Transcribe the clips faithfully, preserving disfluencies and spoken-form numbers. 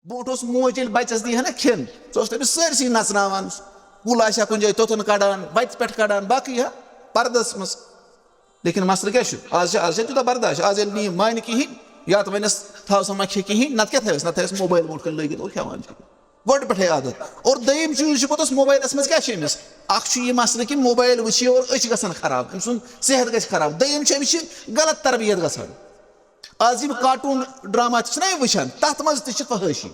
برونٛٹھ اوس موج ییٚلہِ بَچَس دی ہا نا کھٮ۪ن، سۄ ٲس تٔمِس سٲرسٕے نَژناوان، کُل آسہِ ہا کُنہِ جایہِ توٚتَن کَڑان، وَتہِ پٮ۪ٹھ کَڑان، باقٕے ہا پَردَس منٛز۔ لیکن مسلہٕ کیٛاہ چھُ؟ آز چھِ، آز چھِ تیوٗتاہ برداش۔ آز ییٚلہِ نہٕ یہِ مانہِ کِہیٖنۍ، یا تہٕ وَنٮ۪س تھاو سا ما کھےٚ کِہیٖنۍ، نَتہٕ کیٛاہ تھٲوِس؟ نَتہٕ تھٲوِس موبایل برونٛٹھ کَنہِ لٲگِتھ اور کھٮ۪وان چھِ۔ گۄڈٕ پٮ۪ٹھَے عادت۔ اور دوٚیِم چیٖز چھُ پوٚتُس موبایلَس منٛز کیٛاہ چھُ أمِس؟ اَکھ چھُ یہِ مسلہٕ کہِ موبایل وٕچھِ اور أچھ گژھن خراب، أمۍ سُنٛد صحت گژھِ خراب۔ دوٚیِم چھُ أمِس چھِ غلط تربیت گژھان۔ آز یِم کارٹوٗن ڈرامہ تہِ چھِنہ یِم وٕچھان، تَتھ منٛز تہِ چھِ فحٲشی۔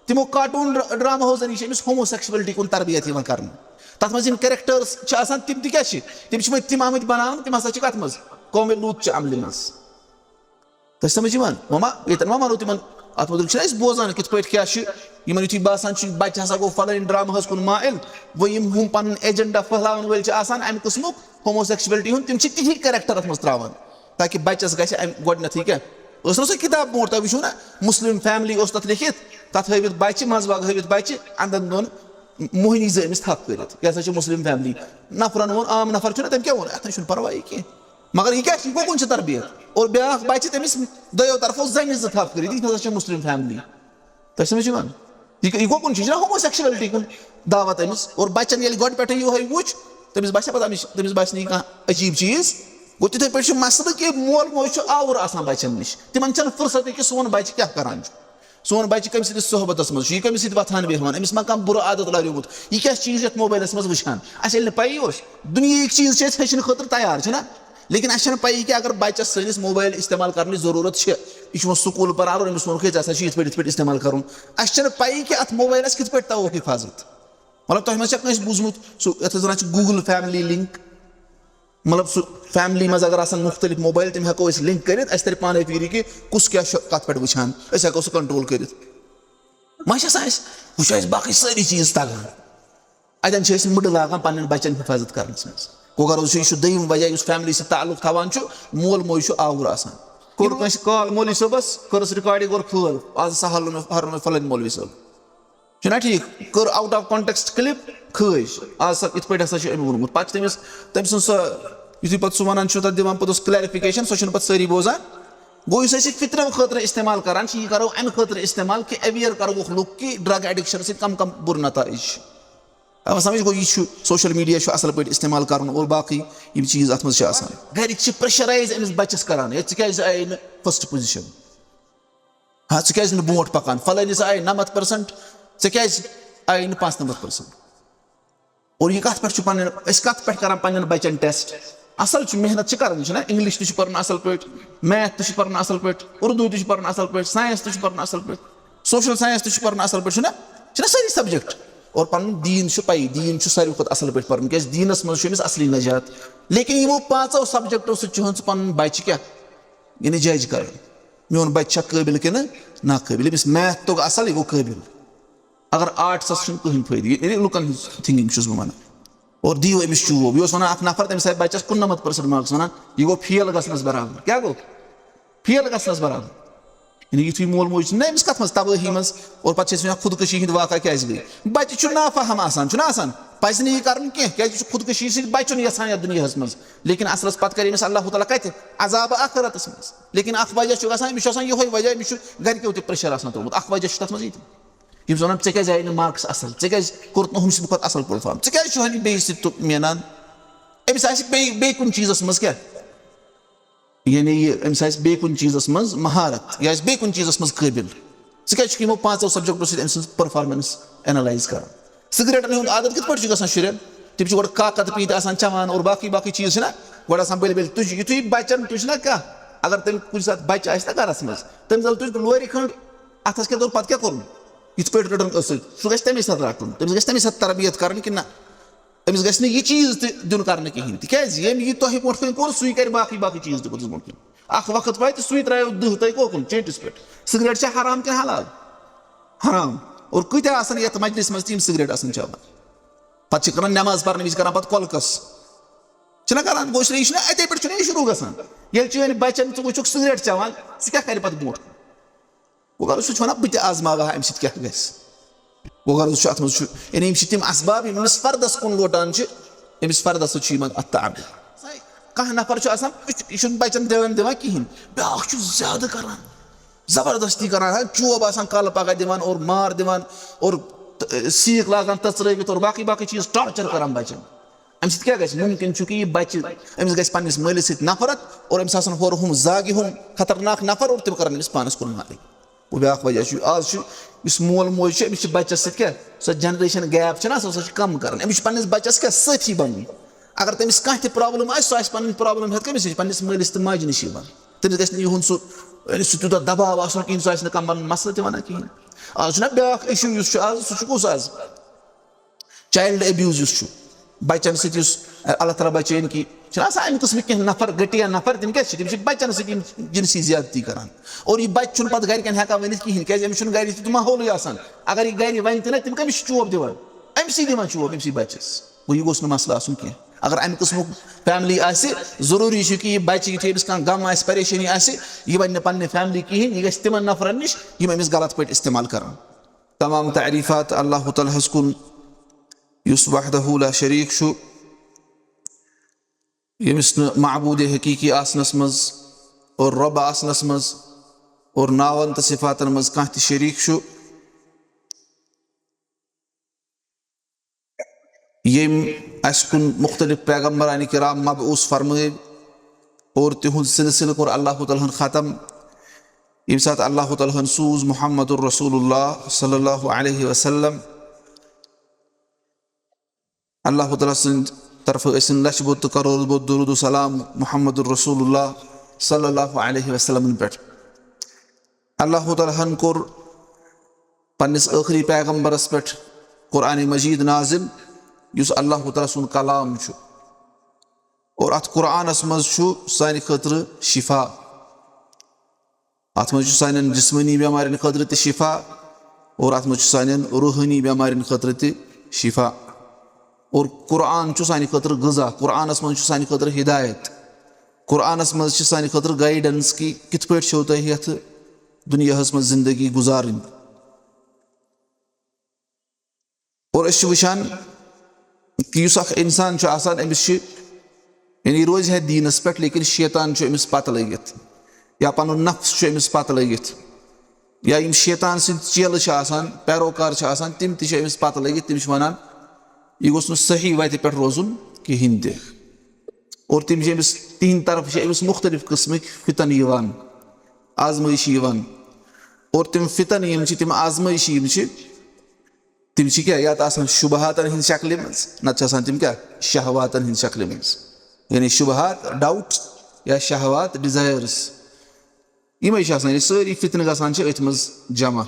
تِمو کارٹوٗن ڈر-، ڈرامہو ذٔریعہٕ چھِ أمِس ہوموسیکشوَلٹی کُن تربیت یِوان کرنہٕ۔ تَتھ منٛز یِم کریکٹٲرٕس چھِ آسان، تِم تہِ کیٛاہ چھِ؟ تِم چھِ وۄنۍ تِم آمٕتۍ بناونہٕ، تِم ہسا چھِ کَتھ منٛز؟ قوم لوٗط چہِ عملہِ منٛز۔ تۄہہِ سمجھ یِوان؟ وۄنۍ ما، ییٚتٮ۪ن ما وَنو تِمن، اَتھ مُتعلِق چھِنہ أسۍ بوزان کِتھ پٲٹھۍ کیٛاہ چھِ؟ یِمن یُتھُے باسان چھُ بَچہِ ہسا گوٚو فلٲنۍ ڈرامہَس کُن مائل، وۄنۍ یِم ہُم پَنُن ایجنڈا پھٔہلاون وٲلۍ چھِ آسان اَمہِ قٕسمُک، ہوموسیکشوَلٹی ہُنٛد، تِم چھِ تِہی کریکٹر اَتھ منٛز تراوان، تاکہِ بَچَس گژھِ اَمہِ گۄڈٕنٮ۪تھٕے کیٛاہ؟ ٲس نہ سۄ کِتاب برونٛٹھ، تۄہہِ وٕچھِو نہ، مسلم فیملی اوس تَتھ لیکھِتھ، تَتھ ہٲوِتھ بَچہِ، منٛزباگ ہٲوِتھ بَچہِ، اَندَن دۄن موہنی زٕ أمِس تھپھ کٔرِتھ۔ یہِ ہسا چھِ مسلم فیملی۔ نفرن ووٚن، عام نفر چھُنہ، تٔمۍ کیٛاہ ووٚن؟ اَتھ نہ چھُنہٕ پرواے کینٛہہ۔ مگر یہِ کیٛاہ چھُ؟ یہِ کُکُن چھِ تربیت؟ اور بیٛاکھ بَچہِ تٔمِس دۄیو طرفو زَنہِ زٕ تھپھ کٔرِتھ، یہِ نہ سا چھِ مسلم فیملی۔ تۄہہِ سمجھ یِوان؟ یہِ، یہِ کُکُن چھُ؟ یہِ چھُنہ ہوموسیکشوَلٹی کُن دعوت أمِس؟ اور بَچَن ییٚلہِ گۄڈٕ پٮ۪ٹھٕے یِہوٚے وٕچھ، تٔمِس باسہِ پَتہٕ، أمِس، تٔمِس باسہِ نہٕ یہِ کانٛہہ عجیٖب چیٖز۔ گوٚو، تِتھَے پٲٹھۍ چھُ مسلہٕ کہِ مول موج چھُ آوُر آسان بَچَن نِش۔ تِمَن چھَنہٕ فرصتٕے کہِ سون بَچہِ کیٛاہ کَران چھُ۔ سون بَچہِ کٔمۍ سٕنٛدِس صحبتَس منٛز چھُ، یہِ کٔمِس سۭتۍ وۄتھان بیٚہوان، أمِس ما کانٛہہ بُرٕ عادت لاریومُت، یہِ کیٛاہ چیٖز چھُ یَتھ موبایلَس منٛز وٕچھان؟ اَسہِ ییٚلہِ نہٕ پَیی اوس، دُنیہٕکۍ چیٖز چھِ أسۍ ہیٚچھنہٕ خٲطرٕ تیار، چھِنہ؟ لیکن اَسہِ چھَنہٕ پَیی کہِ اگر بَچَس سٲنِس موبایل استعمال کَرنٕچ ضروٗرت چھِ، یہِ چھُ وۄنۍ سکوٗل پَران اور أمِس ووٚنُکھ ہے، ژےٚ ہسا چھُ یِتھ پٲٹھۍ، یِتھ پٲٹھۍ استعمال کَرُن۔ اَسہِ چھَنہٕ پَیی کہِ اَتھ موبایلَس کِتھ پٲٹھۍ تھاووکھ حِفاظت۔ مطلب، تۄہہِ ما چھا کٲنٛسہِ بوٗزمُت سُہ، یَتھ أسۍ وَنان چھِ Google Family Link؟ مطلب، سُہ فیملی منٛز اگر آسَن مُختٔلِف موبایل، تِم ہٮ۪کو أسۍ لِنک کٔرِتھ، اَسہِ تَرِ پانَے فِکرِ کہِ کُس کیٛاہ چھُ کَتھ پٮ۪ٹھ وٕچھان، أسۍ ہٮ۪کو سُہ کنٹرول کٔرِتھ۔ ما چھِ آسان اَسہِ، وٕچھو اَسہِ باقٕے سٲری چیٖز تَگان۔ اَتٮ۪ن چھِ أسۍ مٕڈٕ لاگان پنٛنٮ۪ن بَچَن حِفاظت کَرنَس منٛز۔ گوٚو غرض چھُ، یہِ چھُ دوٚیِم وجہ یُس فیملی سۭتۍ تعلق تھاوان چھُ، مول موج چھُ آوُر آسان۔ کوٚر کٲنٛسہِ کال مولوی صٲبَس، کٔرٕس ریکارڈِنگ اور پھٲل، آز ہسا ہَرُن مےٚ، ہَرُن مےٚ فلٲنۍ مولوی صٲب۔ چھُنہ ٹھیٖک؟ کٔر out of context clip، کھٲج۔ آز سا یِتھ پٲٹھۍ ہسا چھُ أمۍ ووٚنمُت۔ پَتہٕ چھِ تٔمِس، تٔمۍ سٕنٛز سۄ، یُتھُے پَتہٕ سُہ وَنان چھُ، تَتھ دِوان پوٚتُس clarification، سۄ چھُنہٕ پَتہٕ سٲری بوزان۔ گوٚو، یُس أسۍ یہِ فِتنہٕ خٲطرٕ استعمال کران چھِ، یہِ کرو اَمہِ خٲطرٕ استعمال کہِ aware کروکھ لُکھ کہِ drug addiction سۭتۍ کم کم بُرٕ نتائج چھِ۔ اَوٕ سمجھ گوٚو، یہِ چھُ social media چھُ اَصٕل پٲٹھۍ استعمال کرُن اور باقٕے یِم چیٖز اَتھ منٛز چھِ آسان۔ گرِکۍ چھِ pressurize أمِس بَچَس کران، ہے، ژٕ کیٛازِ آیے نہٕ first position؟ ہا، ژٕ کیٛازِ نہٕ برونٛٹھ پکان؟ فلٲنِس آیہِ نَمَتھ percent، ژےٚ کیٛازِ آیہِ نہٕ پانٛژنَمَتھ percent؟ اور یہِ کَتھ پٮ۪ٹھ چھُ پنٕنٮ۪ن، أسۍ کَتھ پٮ۪ٹھ کران پنٕنٮ۪ن بَچَن test؟ اَصٕل چھُ، محنت چھِ کران، چھِنہ؟ English تہِ چھُ پَرُن اَصٕل پٲٹھۍ، math تہِ چھُ پَرُن اَصٕل پٲٹھۍ، اُردو تہِ چھُ پَرُن اَصٕل پٲٹھۍ، science تہِ چھُ پَرُن اَصٕل پٲٹھۍ، social science تہِ چھُ پَرُن اَصٕل پٲٹھۍ، چھُنہ؟ چھِنہ سٲری subject؟ اور پَنُن دیٖن چھُ پَیی، دیٖن چھُ ساروی کھۄتہٕ اَصٕل پٲٹھۍ پَرُن، کیٛازِ دیٖنَس منٛز چھُ أمِس اَصلی نجات۔ لیکن یِمو پانٛژو subjectو سۭتۍ چھُہَن ژٕ پَنُن بَچہِ کیٛاہ، یعنی judge کران، میون بچہ چھا قٲبِل کِنہٕ ناقٲبِل؟ ییٚمِس math توٚگ اصل، یہِ گوٚو قٲبِل۔ اگر artsس چھُنہٕ کٕہٕنۍ فٲیدٕ، یہِ، یہِ لُکن ہٕنٛز thinking چھُس بہٕ ونان۔ اور دِیِو أمِس چوب۔ یہِ اوس ونان اکھ نفر، تٔمِس آیہِ بچس کُننمتھ percent marks، ونان، یہِ گوٚو fail گژھنس برابر۔ کیٛاہ گوٚو؟ Fail گژھنس برابر۔ یعنی یُتھُے مول موج چھُ نہ أمِس کتھ منٛز تبٲہی منٛز، اور پتہٕ چھِ أسۍ وَنان خودکشی ہٕنٛدۍ واقعہ کیٛازِ گٔے؟ بچہِ چھُ نافہم آسان، چھُنہ آسان؟ پزِ نہٕ یہِ کرُن کینٛہہ، کیٛازِ یہِ چھُ خودکشی سۭتۍ بچُن یژھان یتھ دُنیاہس منٛز۔ لیکن اصلس پتہٕ کرِ أمِس اللہ تعالیٰ کتہِ؟ عذاب آخرتس منٛز۔ لیکن اکھ وجہ چھُ گژھان، أمِس چھُ آسان یِہوٚے وجہ، أمِس چھُ گرِکیو تہِ pressure آسان ترٛوومُت۔ اکھ وجہ چھُ تتھ منٛز یہِ تہِ۔ یِم زن وَنان، "ژےٚ کیٛازِ آیی نہٕ marks اصل؟ ژےٚ کیٛازِ کوٚرُتھ نہٕ ہُمہِ سٕنٛدِ کھۄتہٕ اصل perform؟ ژےٚ کیٛازِ چھُ ہَنہِ بیٚیِس سۭتۍ تہٕ مینان؟" أمِس آسہِ بیٚیہِ، بیٚیہِ کُنہِ چیٖزس منٛز کیٛاہ؟ یعنی یہِ أمِس آسہِ بیٚیہِ کُنہِ چیٖزس منٛز مہارت، یہِ آسہِ بیٚیہِ کُنہِ چیٖزس منٛز قٲبِل۔ ژٕ کیٛازِ چھُکھ یِمو پانٛژو subjectو سۭتۍ أمۍ سٕنٛز performance analyse کران؟ سگریٹن ہُنٛد عادت کِتھ پٲٹھۍ چھُ گژھان شُرٮ۪ن؟ تِم چھِ گۄڈٕ کاکد پیٖنتہِ آسان چٮ۪وان اور باقٕے باقٕے چیٖز چھِنہ گۄڈٕ آسان بٔلۍ بٔلۍ۔ تُج-، یُتھُے بچن، تُج چھِنہ کانٛہہ، اگر تٔمۍ کُنہِ ساتہٕ بچہِ آسہِ نہ گرس منٛز، تٔمۍ زل تُج لورِ کھنٛڈ، اتھس کیٛاہ دوٚر، پتہٕ کیٛاہ کوٚرُن؟ یِتھ پٲٹھۍ رٔٹٕن أسۍ سۭتۍ، سُہ گژھِ تمے ساتہٕ رٹُن، تٔمِس گژھِ تمے ساتہٕ تربیت کرٕنۍ کِنہٕ نہ؟ أمِس گژھِ نہٕ یہِ چیٖز تہِ دیُن کرنہٕ کِہیٖنۍ، تِکیٛازِ ییٚمۍ یہِ تۄہہِ برونٛٹھ کَنہِ کوٚر، سُے کرِ باقٕے باقٕے چیٖز تہِ پوٚتُس برونٛٹھ کَنہِ۔ اکھ وقت واتہِ، سُے ترٛایو دٕہ تۄہہِ کوکُن، چیٖنٹِس پٮ۪ٹھ۔ سگریٹ چھا حرام کِنہٕ حلال؟ حرام۔ اور کۭتیٛاہ آسَن یَتھ مجلِس منٛز تہِ یِم سگریٹ آسَن چٮ۪وان؟ پَتہٕ چھِ کران نٮ۪ماز پَرنہٕ وِزِ کران پَتہٕ کۄلہٕ کَس۔ چھِنہ کران؟ گوٚو، یہِ چھُنہ اَتے پٮ۪ٹھ چھُنہ یہِ شروٗع گژھان۔ ییٚلہِ چٲنۍ بَچَن ژٕ وٕچھُکھ سگریٹ چٮ۪وان، ژٕ کیٛاہ کَرِ پَتہٕ برونٛٹھ کُن؟ گوٚو غرض، سُہ چھُ وَنان، "بہٕ تہِ آزماوٕ ہا اَمہِ سۭتۍ کیٛاہ گژھِ۔" گوٚو غرض، سُہ چھُ اَتھ منٛز چھُ، یعنی یِم چھِ تِم اسباب، یِم أمِس فردس کُن لوٹان چھِ، أمِس فردس سۭتۍ چھُ یِمن اَتھ تعامُل۔ کانٛہہ نفر چھُ آسان، یہِ چھُ، یہِ چھُنہٕ بچن دھیان دِوان کِہیٖنۍ، بیٛاکھ چھُ زیادٕ کران، زبردستی کران، ہاں، چوب آسان کالہٕ پگاہ دِوان اور مار دِوان اور ت-، سیٖکھ لاگان تٔژرٲوِتھ اور باقٕے باقٕے چیٖز ٹارچر کران بچن۔ امہِ سۭتۍ کیٛاہ گژھِ؟ مُمکِن چھُ کہِ یہِ بچہِ، أمِس گژھِ پننِس مٲلِس سۭتۍ نفرت اور أمِس آسن ہورٕ ہُم زاگہِ ہُم خطرناک نفر اور تِم کرن أمِس پانس کُن مالٕنۍ۔ گوٚو بیٛاکھ وجہ چھُ، آز چھُ یُس مول موج چھُ، أمِس چھِ بچس سۭتۍ کیٛاہ، سۄ generation gap چھَنہ آسان، سۄ چھِ کم کران۔ أمِس چھُ پننِس بچس کیٛاہ سٲتھی بنُن۔ اگر تٔمِس کانٛہہ تہِ problem آسہِ، سُہ آسہِ پنٕنۍ problem ہٮ۪تھ کٔمِس نِش؟ پننِس مٲلِس تہٕ ماجہِ نِش یِوان۔ تٔمِس گژھِ نہٕ یِہُنٛد سُہ، یعنی سُہ تیوٗتاہ دباو آسُن کِہیٖنۍ، سُہ آسہِ نہٕ کانٛہہ پنُن مسلہٕ تہِ ونان کِہیٖنۍ۔ آز چھُنہ بیٛاکھ issue یُس چھُ آز، سُہ چھُ کُس آز؟ Child abuse یُس چھُ، بچن سۭتۍ یُس اللہ تعالیٰ بچٲیِن کہِ، چھِنہ آسان اَمہِ قٕسمٕکۍ کینٛہہ نفر، گٔٹیا نفر، تِم کیٛاہ چھِ؟ تِم چھِ بچن سۭتۍ یِم جنسی زیادتی کران۔ اور یہِ بچہِ چھُنہٕ پتہٕ گرِکٮ۪ن ہٮ۪کان ؤنِتھ کِہیٖنۍ، کیٛازِ أمِس چھُنہٕ گرِ تیُتھ ماحولٕے آسان۔ اگر یہِ گرِ ونہِ تہِ نہ، تِم کٔمِس چھِ چوب دِوان؟ أمۍ سٕے دِوان چوب، أمۍ سٕے بچس۔ گوٚو، یہِ گوٚژھ نہٕ مسلہٕ آسُن کینٛہہ۔ اگر اَمہِ قٕسمُک family آسہِ، ضروٗری چھُ کہِ یہِ بچہِ، یُتھُے أمِس کانٛہہ غم آسہِ، پریشٲنی آسہِ، یہِ وَنہِ نہٕ پننہِ family کِہیٖنۍ، یہِ گژھِ تِمن نفرن نِش، یِم أمِس غلط پٲٹھۍ استعمال کرن۔ تمام تعریٖفات اللہ تعالیٰ ہَس کُن، یُس وحدہ لا شریٖک چھُ، ییٚمِس نہٕ معبوٗدِ حقیٖقی آسنَس منٛز اور رۄب آسنَس منٛز اور ناوَن تہٕ صفاتَن منٛز کانٛہہ تہِ شریٖک چھُ۔ ییٚمۍ اَسہِ کُن مُختٔلِف پیغمبرانِ کرام مبعوث فرمٲوۍ اور تِہُنٛد سلسلہٕ کوٚر اللہ تعالیٰ ہَن ختم۔ ییٚمہِ ساتہٕ اللہ تعالیٰ ہَن سوٗز محمد رسول اللہ صلی اللہ علیہ وسلم، اللہ تعالیٰ سٕنٛدِ طرفہٕ ٲسِن لَچھِ بوٚد تہٕ کَرور بوٚد درود و سلام محمد رسول اللہ صلی اللہ علیہ وسلمن پٮ۪ٹھ۔ اللہ تعالیٰ ہَن کوٚر پننِس ٲخری پیغمبرس پٮ۪ٹھ قرآن مجید نازل، یُس اللہ تعالیٰ سُنٛد کلام چھُ۔ اور اتھ قرآنس منٛز چھُ سانہِ خٲطرٕ شفا۔ اتھ منٛز چھُ سانٮ۪ن جسمٲنی بٮ۪مارٮ۪ن خٲطرٕ تہِ شفا اور اتھ منٛز چھُ سانٮ۪ن روحٲنی بٮ۪مارٮ۪ن خٲطرٕ تہِ شفا۔ اور قرآن چھُ سانہِ خٲطرٕ غذا، قرآنس منٛز چھُ سانہِ خٲطرٕ ہدایت۔ قرآنس منٛز چھِ سانہِ خٲطرٕ guidance کہِ کِتھ پٲٹھۍ چھو تۄہہِ یتھ دُنیاہس منٛز زندگی گُزارٕنۍ۔ اور أسۍ چھِ وٕچھان کہِ یُس اکھ انسان چھُ آسان، أمِس چھِ، یعنی، روزِ ہے دیٖنس پٮ۪ٹھ، لیکن شیطان چھُ أمِس پتہٕ لٔگِتھ یا پنُن نفس چھُ أمِس پتہٕ لٔگِتھ، یا یِم شیطان سٕنٛدۍ چیلہٕ چھِ آسان، پیروکار چھِ آسان، تِم تہِ چھِ أمِس پتہٕ لٔگِتھ۔ تِم چھِ ونان، یہِ گوٚژھ نہٕ صحیح وتہِ پٮ۪ٹھ روزُن کِہینۍ تہِ۔ اور تِم چھِ أمِس، تِہنٛدِ طرفہٕ چھِ أمِس مُختٔلِف قٕسمٕکۍ فتن یِوان، آزمٲیشہِ یِوان۔ اور تِم فتن یِم چھِ، تِم آزمٲیشہِ یِم چھِ، تِم چھِ کیٛاہ؟ یا تہٕ آسان شبہاتن ہٕنٛدِ شکلہِ منٛز، نتہٕ چھِ آسان تِم کیٛاہ؟ شہواتن ہٕنٛدِ شکلہِ منٛز۔ یعنی شبہات، doubts، یا شہوات، desires، یِمے چھِ آسان۔ یہِ سٲری فتنہٕ گژھان چھِ أتھۍ منٛز جمع۔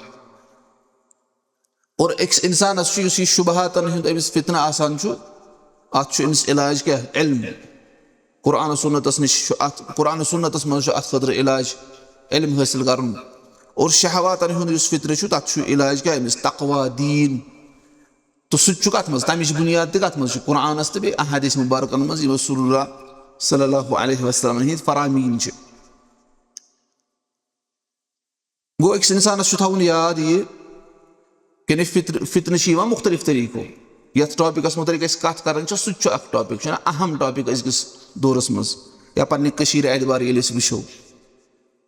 اور أکِس انسانس چھُ، یُس یہِ شبہاتن ہُنٛد أمِس فتنہٕ آسان چھُ، اتھ چھُ أمِس علاج کیٛاہ؟ علم۔ قرآن و سنتس نِش چھُ اتھ، قرآن و سنتس منٛز چھُ اتھ خٲطرٕ علاج علم حٲصِل کرُن۔ اور شہواتن ہُنٛد یُس فتنہٕ چھُ، تتھ چھُ علاج کیٛاہ أمِس؟ تقوی، دیٖن۔ تہٕ سُہ تہِ چھُ کتھ منٛز؟ تمِچ بُنیاد تہِ کتھ منٛز چھِ؟ قرآنس تہٕ بیٚیہِ احادیث مبارکن منٛز، یِم رسول اللہ صلی اللہ علیہ وسلم ہٕنٛدۍ فرامین چھِ۔ گوٚو، أکِس اِنسانَس چھُ تھاوُن یاد یہِ، یعنی فِتر-، فِتنہٕ چھِ یِوان مُختٔلِف طٔریٖقو۔ یَتھ ٹاپِکَس مُتعلِق أسۍ کَتھ کَران چھِ، سُہ تہِ چھُ اَکھ ٹاپِک، چھُنہ اَہَم ٹاپِک أزکِس دورَس منٛز، یا پنٛنہِ کٔشیٖرِ اعتبار ییٚلہِ أسۍ وٕچھو،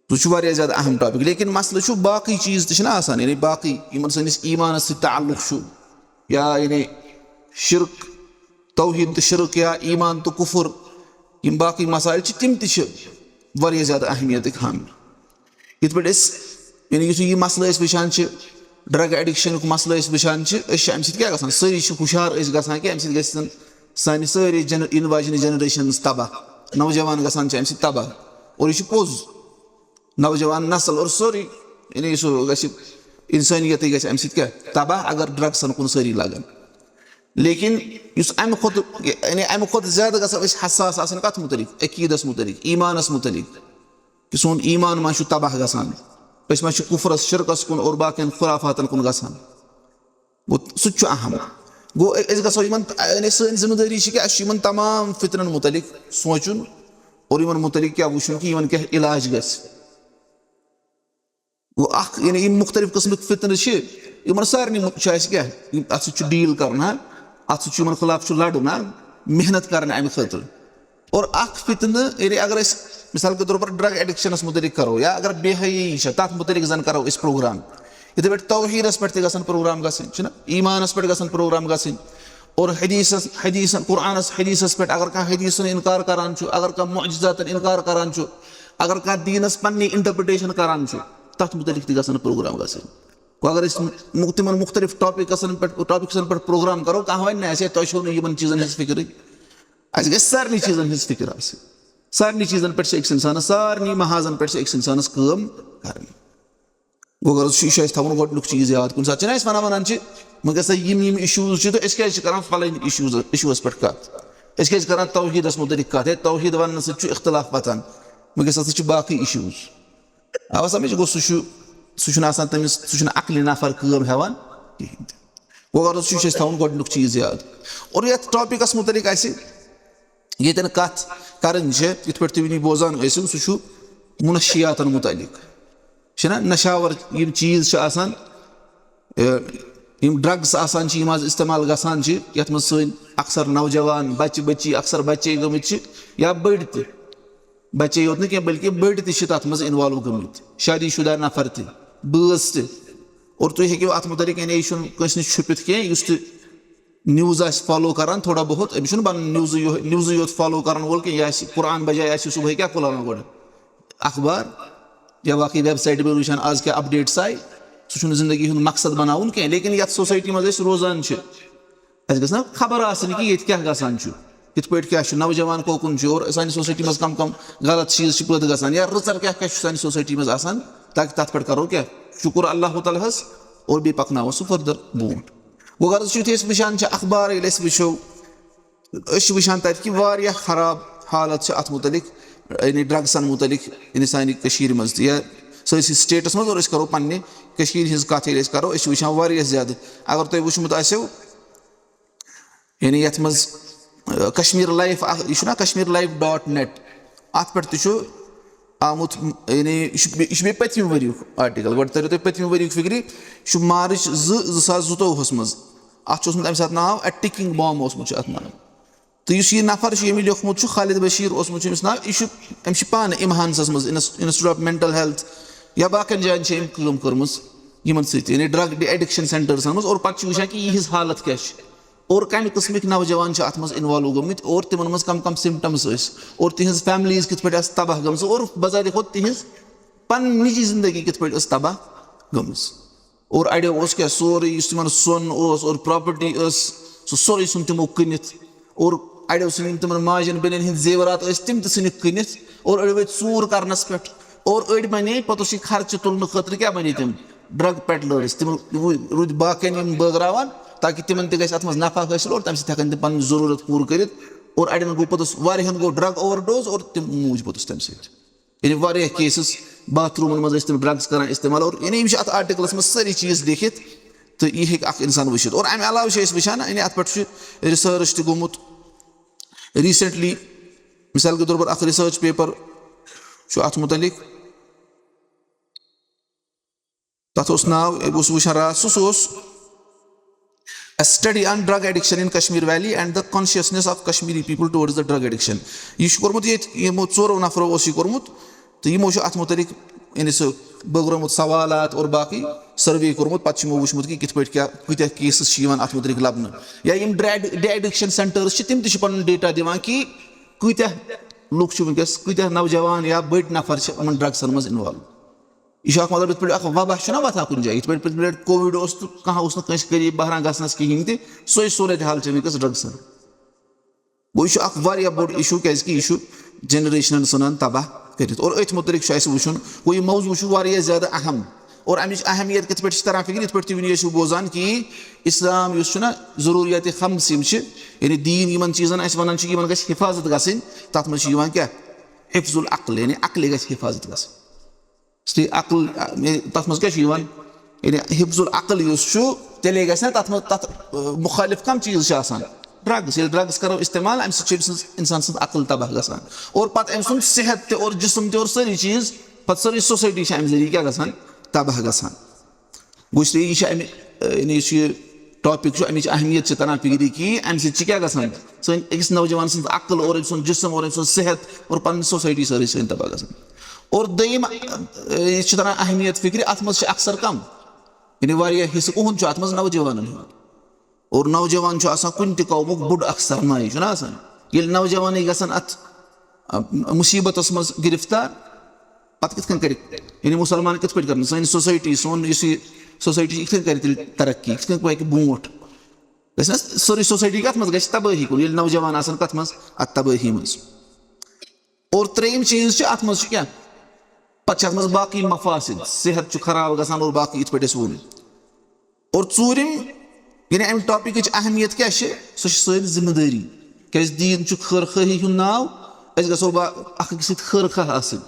سُہ چھُ واریاہ زیادٕ اَہَم ٹاپِک۔ لیکِن مسلہٕ چھُ، باقٕے چیٖز تہِ چھِنہ آسان، یعنی باقٕے یِمَن سٲنِس ایٖمانَس سۭتۍ تعلُق چھُ، یا یعنی شِرک، توحیٖد تہٕ شِرک، یا ایٖمان تہٕ کُفُر، یِم باقٕے مسائل چھِ، تِم تہِ چھِ واریاہ زیادٕ اہمیتٕکۍ حامل۔ یِتھ پٲٹھۍ أسۍ، یعنی یُتھُے یہِ مسلہٕ أسۍ وٕچھان چھِ، ڈرگ ایڈکشنُک مسلہٕ أسۍ وٕچھان چھِ، أسۍ چھِ اَمہِ سۭتۍ کیٛاہ گژھان؟ سٲری چھِ ہُشار أسۍ گژھان کہِ اَمہِ سۭتۍ گژھن سانہِ سٲری جن-، یِنہٕ واجنہِ جنریشنز تباہ، نوجوان گژھان چھِ اَمہِ سۭتۍ تباہ۔ اور یہِ چھُ پوٚز، نوجوان نسل اور سورُے، یعنی سُہ گژھِ، اِنسٲنیتٕے گژھِ اَمہِ سۭتۍ کیٛاہ؟ تباہ، اگر ڈرگسن کُن سٲری لگن۔ لیکن یُس اَمہِ کھۄتہٕ، یعنی اَمہِ کھۄتہٕ زیادٕ گژھو أسۍ حساس آسٕنۍ کَتھ مُتعلِق؟ عقیٖدس مُتعلِق، ایٖمانس مُتعلِق، کہِ سون ایٖمان ما چھُ تباہ گژھان، أسۍ ما چھِ کُفرس، شِرکس کُن اور باقین خُرافاتن کُن گژھان۔ گوٚو، سُہ تہِ چھُ اہم۔ گوٚو، أ-، أسۍ گژھو یِمن، یعنی سٲنۍ ذمہٕ دٲری چھِ کہِ اَسہِ چھُ یِمن تمام فِتنن مُتعلِق سونٛچُن اور یِمن مُتعلِق کیٛاہ وٕچھُن کہِ یِمن کیٛاہ علاج گژھِ۔ گوٚو اکھ، یعنی یِم مُختٔلِف قٕسمٕکۍ فِتنہٕ چھِ، یِمن سارنٕے مُ-، چھُ اَسہِ کیٛاہ، یِم، اَتھ سۭتۍ چھُ ڈیٖل کَرُن، ہا، اَتھ سۭتۍ چھُ، یِمن خٕلاف چھُ لَڑُن، ہا، محنت کَرٕنۍ اَمہِ خٲطرٕ۔ اور اکھ فِتنہٕ، یعنی اگر أسۍ مثال کے طور پر ڈرگ ایڈکشنس متعلق کرو، یا اگر بے حیٲیی چھِ، تتھ متعلق زن کرو أسۍ پروگرام۔ یِتھے پٲٹھۍ توحیٖدس پٮ۪ٹھ تہِ گژھن پروگرام گژھٕنۍ، چھُنہ؟ ایٖمانس پٮ۪ٹھ گژھن پروگرام گژھٕنۍ۔ اور حدیثس، حدیثن، قرآنس، حدیثس پٮ۪ٹھ اگر کانٛہہ حدیثن انکار کران چھُ، اگر کانٛہہ معجزاتن انکار کران چھُ، اگر کانٛہہ دیٖنس پننہِ انٹرپریٹیشن کران چھُ، تتھ متعلق تہِ گژھن پروگرام گژھٕنۍ۔ گوٚو اگر أسۍ مُ-، تِمن مُختلف ٹاپکسن پٮ۪ٹھ، ٹاپکسن پٮ۪ٹھ پروگرام کرو، کانٛہہ ونہِ نہٕ اَسہِ، "تۄہہِ چھو نہٕ یِمن چیٖزن ہٕنٛز فکرٕے۔" اَسہِ گژھِ سارنٕے چیٖزن ہٕنٛز فکر آسٕنۍ، سارنٕے چیٖزن پٮ۪ٹھ چھِ أکِس انسانس، سارنٕے محاذن پٮ۪ٹھ چھِ أکِس انسانس کٲم کرٕنۍ۔ گوٚو غرض چھُ، یہِ چھُ اَسہِ تھاوُن گۄڈٕنیُک چیٖز یاد۔ کُنہِ ساتہٕ چھِنہ أسۍ وَنان، وَنان چھِ، وٕنکیٚس ہسا یِم یِم issues چھِ، تہٕ أسۍ کیٛازِ چھِ کران فَلٲنۍ issues، issueس پٮ۪ٹھ کَتھ؟ أسۍ کیٛازِ چھِ کران توحیٖدَس مُتعلِق کَتھ؟ ہے، توحیٖد وَننہٕ سۭتۍ چھُ اختلاف وَتھان۔ وٕنکیٚس ہسا چھِ باقٕے issues۔ آوا سَمٕجھ؟ گوٚو سُہ چھُ، سُہ چھُنہٕ آسان تٔمِس، سُہ چھُنہٕ عقلِ نفر کٲم ہٮ۪وان کِہیٖنۍ تہِ۔ گوٚو غرض چھُ، یہِ چھُ اَسہِ تھاوُن گۄڈٕنیُک چیٖز یاد۔ اور یَتھ ٹاپِکَس مُتعلِق اَسہِ ییٚتٮ۪ن کَتھ کَرٕنۍ چھِ، یِتھ پٲٹھۍ تُہۍ وٕنی بوزان ٲسِو، سُہ چھُ منشیاتَن مُتعلِق۔ چھِنہ نشاور یِم چیٖز چھِ آسان، اے، یِم ڈرگس آسان چھِ، یِم آز استعمال گژھان چھِ، یَتھ منٛز سٲنۍ اکثر نوجوان، بچہِ بچی، اکثر بچے گٔمٕتۍ چھِ، یا بٔڑۍ تہِ۔ بچے یوت نہٕ کینٛہہ، بلکہِ بٔڑۍ تہِ چھِ تَتھ منٛز involve گٔمٕتۍ، شادی شدہ نفر تہِ، بٲژ تہِ۔ اور تُہۍ ہیٚکِو اَتھ مُتعلِق، یعنی، یہِ چھُنہٕ کٲنٛسہِ نِش چھُپِتھ کینٛہہ، یُس تہِ news آسہِ follow کران تھوڑا بہت، أمِس چھُنہٕ بَنان newsٕے یو-، newsٕے یوت follow کران وول کینٛہہ، یہِ آسہِ قرآن بجایہِ آسہِ صُبحٲے کیٛاہ کھُلاوان گۄڈٕ؟ اخبار یا باقٕے websiteہِ پٮ۪ٹھ وٕچھان آز کیٛاہ updates آیہِ۔ سُہ چھُنہٕ زندگی ہُنٛد مقصد بناوُن کینٛہہ، لیکن یَتھ societyہِ منٛز أسۍ روزان چھِ، اَسہِ گژھِ نا خبر آسٕنۍ کہِ ییٚتہِ کیٛاہ گژھان چھُ، کِتھ پٲٹھۍ کیٛاہ چھُ، نوجوان کوکُن چھُ، اور سانہِ societyہِ منٛز کم کم غلط چیٖز چھِ پٲدٕ گژھان، یا رٕژر کیٛاہ کیٛاہ چھُ سانہِ societyہِ منٛز آسان، تاکہِ تَتھ پٮ۪ٹھ کرو کیٛاہ؟ شُکُر اللہ تعالیٰ ہَس، اور بیٚیہِ پَکناوو سُہ further برونٛٹھ۔ گوٚو غرض چھُ، یُتھُے أسۍ وٕچھان چھِ اخبار، ییٚلہِ أسۍ وٕچھو، أسۍ چھِ وٕچھان تَتہِ کہِ واریاہ خراب حالت چھِ اَتھ مُتعلِق، یعنی ڈرگسَن مُتعلِق، یعنی سانہِ کٔشیٖرِ منٛز تہِ یا سٲرسٕے stateس منٛز۔ اور أسۍ کَرو پنٛنہِ کٔشیٖرِ ہِنٛز کَتھ، ییٚلہِ أسۍ کَرو، أسۍ چھِ وٕچھان واریاہ زیادٕ۔ اگر تۄہہِ وٕچھمُت آسیو، یعنی یَتھ منٛز، آ، کشمیر لایف اَکھ، یہِ چھُنہ کشمیر لایف ڈاٹ نیٹ، اَتھ پٮ۪ٹھ تہِ چھُ آمُت، یعنی یہِ چھُ، یہِ چھُ بیٚیہِ پٔتمہِ ؤریُک article۔ گۄڈٕ تٔرِو تۄہہِ پٔتمہِ ؤریُک فِکرِ، یہِ چھُ مارٕچ زٕ، زٕ ساس زٕتووُہَس منٛز۔ اَتھ چھُ اوسمُت اَمہِ ساتہٕ ناو A Ticking Bomb اوسمُت چھُ اَتھ ناو۔ تہٕ یُس یہِ نفر چھُ، ییٚمۍ یہِ لیوٚکھمُت چھُ، خالد بشیٖر اوسمُت چھُ أمِس ناو، یہِ چھُ، أمِس چھِ پانہٕ اِمہانسَس منٛز، Ins-، Institute of Mental Health یا باقیَن جایَن چھِ أمۍ کٲم کٔرمٕژ یِمَن سۭتۍ، یعنی drug addiction centresَن منٛز، اور پَتہٕ چھِ وٕچھان کہِ یِہِنٛز حالت کیٛاہ چھِ اور کَمہِ قٕسمٕکۍ نوجوان چھِ اَتھ منٛز involve گٔمٕتۍ اور تِمَن منٛز کَم کَم symptoms ٲسۍ اور تِہِنٛز families کِتھ پٲٹھۍ آسہٕ تباہ گٔمژٕ اور بذاتِ خود تِہِنٛز پَنٕنۍ نِجی زِندگی کِتھ پٲٹھۍ ٲس تباہ گٔمٕژ۔ اور اَڑیو اوس کیٛاہ، سورُے یُس تِمَن سۄن اوس اور property ٲس، سُہ سورُے ژھُن تِمو کٕنِتھ۔ اور اَڑیو ژھٕنۍ یِم تِمَن ماجَن بیٚنٮ۪ن ہِنٛدۍ زیورات ٲسۍ، تِم تہِ ژھٕنِکھ کٕنِتھ۔ اور أڑۍ ؤتھۍ ژوٗر کَرنَس پٮ۪ٹھ۔ اور أڑۍ بَنے، پَتہٕ اوس یہِ خرچہٕ تُلنہٕ خٲطرٕ کیٛاہ بَنے تِم؟ Drug peddlers۔ تِم روٗدۍ باقیَن یِم بٲگراوان، تاکہِ تِمَن تہِ گژھِ اَتھ منٛز نفع حٲصِل اور تَمہِ سۭتۍ ہٮ۪کَن تِم پَنٕنۍ ضروٗرت پوٗرٕ کٔرِتھ۔ اور اَڑٮ۪ن گوٚو پوٚتُس، واریاہَن گوٚو drug overdose اور تِم موٗدۍ پوٚتُس تَمہِ سۭتۍ۔ یعنی واریاہ cases، bathroomَن منٛز ٲسۍ تِم drugs کران استعمال، اور یعنی یِم چھِ اَتھ articleَس منٛز سٲری چیٖز لیکھِتھ، تہٕ یہِ ہیٚکہِ اَکھ اِنسان وٕچھِتھ۔ اور اَمہِ علاوٕ چھِ أسۍ وٕچھان، یعنی اَتھ پٮ۪ٹھ چھُ research تہِ گوٚمُت recently، مثال کے طور پر اَکھ research paper چھُ اَتھ مُتعلِق، تَتھ اوس ناو، بہٕ اوسُس وٕچھان راتھ سُہ، سُہ اوس A Study on Drug Addiction in Kashmir Valley and the Consciousness of Kashmiri People Towards the Drug Addiction۔ یہِ چھُ کوٚرمُت ییٚتہِ، یِمو ژورو نفرو اوس یہِ کوٚرمُت، تہٕ یِمو چھُ اَتھ مُتعلِق، یعنی سُہ بٲگرومُت سوالات اور باقٕے survey کوٚرمُت، پَتہٕ چھُ یِمو وٕچھمُت کہِ کِتھ پٲٹھۍ کیٛاہ، کۭتیٛاہ cases چھِ یِوان اَتھ مُتعلِق لَبنہٕ۔ یا یِم ڈرٛگ، de addiction centres چھِ، تِم تہِ چھِ پَنُن data دِوان کہِ کۭتیٛاہ لُکھ چھِ وٕنکیٚس، کۭتیٛاہ نوجوان یا بٔڑۍ نفر چھِ یِمَن drugsَن منٛز involve۔ یہِ چھُ اکھ، مطلب، یِتھ پٲٹھۍ اکھ وبا چھُنہ وۄتھان کُنہِ جایہِ، یِتھ پٲٹھۍ پٔتمہِ لٹہِ COVID اوس تہٕ کانٛہہ اوس نہٕ کٲنٛسہِ قریٖب بہران گژھنس کِہینۍ تہِ، سۄے صورت حال چھِ وٕنکیٚس drugsن۔ گوٚو، یہِ چھُ اکھ واریاہ بوٚڑ issue، کیازِ کہِ یہِ چھُ generationن ژھٕنان تباہ کٔرِتھ۔ اور أتھۍ مُتعلِق چھُ اَسہِ وٕچھُن، گوٚو، یہِ موضوع چھُ واریاہ زیادٕ اہم۔ اور اَمِچ اہمیت کِتھ پٲٹھۍ چھِ تران فِکرِ؟ یِتھ پٲٹھۍ تُہۍ وٕنی ٲسِو بوزان کہِ اسلام یُس چھُنہ، ضروٗریات خمس یِم چھِ، یعنی دیٖن یِمن چیٖزن اَسہِ وَنان چھِ، یِمن گژھِ حفاظت گژھٕنۍ، تَتھ منٛز چھِ یِوان کیٛاہ؟ حفظ العقل، یعنی عقلہِ گژھِ حفاظت گژھٕنۍ۔ اس لیے عقل، تَتھ منٛز کیٛاہ چھُ یِوان؟ یعنی حفظ العقل یُس چھُ، تیٚلے گژھِ نا تَتھ منٛز، تَتھ، آ، مُخٲلِف کَم چیٖز چھِ آسان؟ Drugs۔ ییٚلہِ drugs کَرو استعمال، اَمہِ سۭتۍ چھُ أمۍ سٕنٛز، اِنسان سٕنٛز عقل تباہ گژھان۔ اور پَتہٕ أمۍ سُنٛد صحت تہِ اور جسم تہِ اور سٲری چیٖز، پَتہٕ سٲرٕے society چھِ اَمہِ ذٔریعہٕ کیٛاہ گژھان؟ تباہ گژھان۔ گوٚو، اس لیے یہِ چھِ اَمہِ، آ، یعنی یُس یہِ ٹاپک چھُ، اَمِچ اہمیت چھِ تران فِکرِ کہِ اَمہِ سۭتۍ چھِ کیٛاہ گژھان؟ سٲنۍ أکِس نوجوان سٕنٛز عقل اور أمۍ سُنٛد جسم اور أمۍ سُنٛد صحت اور پنٕنۍ سوسایٹی سٲرٕے سٲنۍ تباہ گژھان۔ اور دوٚیِم، اَ، یہِ چھِ تران اہمیت فِکرِ، اَتھ منٛز چھِ اکثر کم، یعنی واریاہ حصہٕ کُہُنٛد چھُ اَتھ منٛز نوجوانَن ہُنٛد۔ اور نوجوان چھُ آسان کُنہِ تہِ قومُک بوٚڑ اکھ سرمایہِ، چھُنہ آسان؟ ییٚلہِ نوجوانٕے گژھن اَتھ، اَ، مُصیٖبتَس منٛز گِرفتار، پَتہٕ کِتھ کٔنۍ کَرِ، یعنی مُسلمان کِتھ پٲٹھۍ کَرن؟ سٲنۍ سوسایٹی، سون یُس یہِ سوسایٹی چھِ، یِتھ کٔنۍ کَرِ تیٚلہِ ترقی، کِتھ کٔنۍ پَکہِ برونٛٹھ؟ گژھِ نہ سٲرٕے سوسایٹی کَتھ منٛز گژھِ تبٲہی کُن، ییٚلہِ نوجوان آسَن کَتھ منٛز؟ اَتھ تبٲہی منٛز۔ اور ترٛیٚیِم چیٖز چھِ اَتھ منٛز چھُ کیٛاہ؟ پَتہٕ چھِ اَتھ منٛز باقٕے مفاسد، صحت چھُ خراب گژھان اور باقٕے یِتھ پٲٹھۍ اَسہِ ووٚن۔ اور ژوٗرِم، یعنی اَمہِ ٹاپِکٕچ اہمیت کیٛاہ چھِ؟ سۄ چھِ سٲنۍ ذمہٕ دٲری۔ کیٛازِ دیٖن چھُ خٲر خٲہی ہُنٛد ناو، أسۍ گژھو با-، اَکھ أکِس سۭتۍ خٲر خواہ آسٕنۍ۔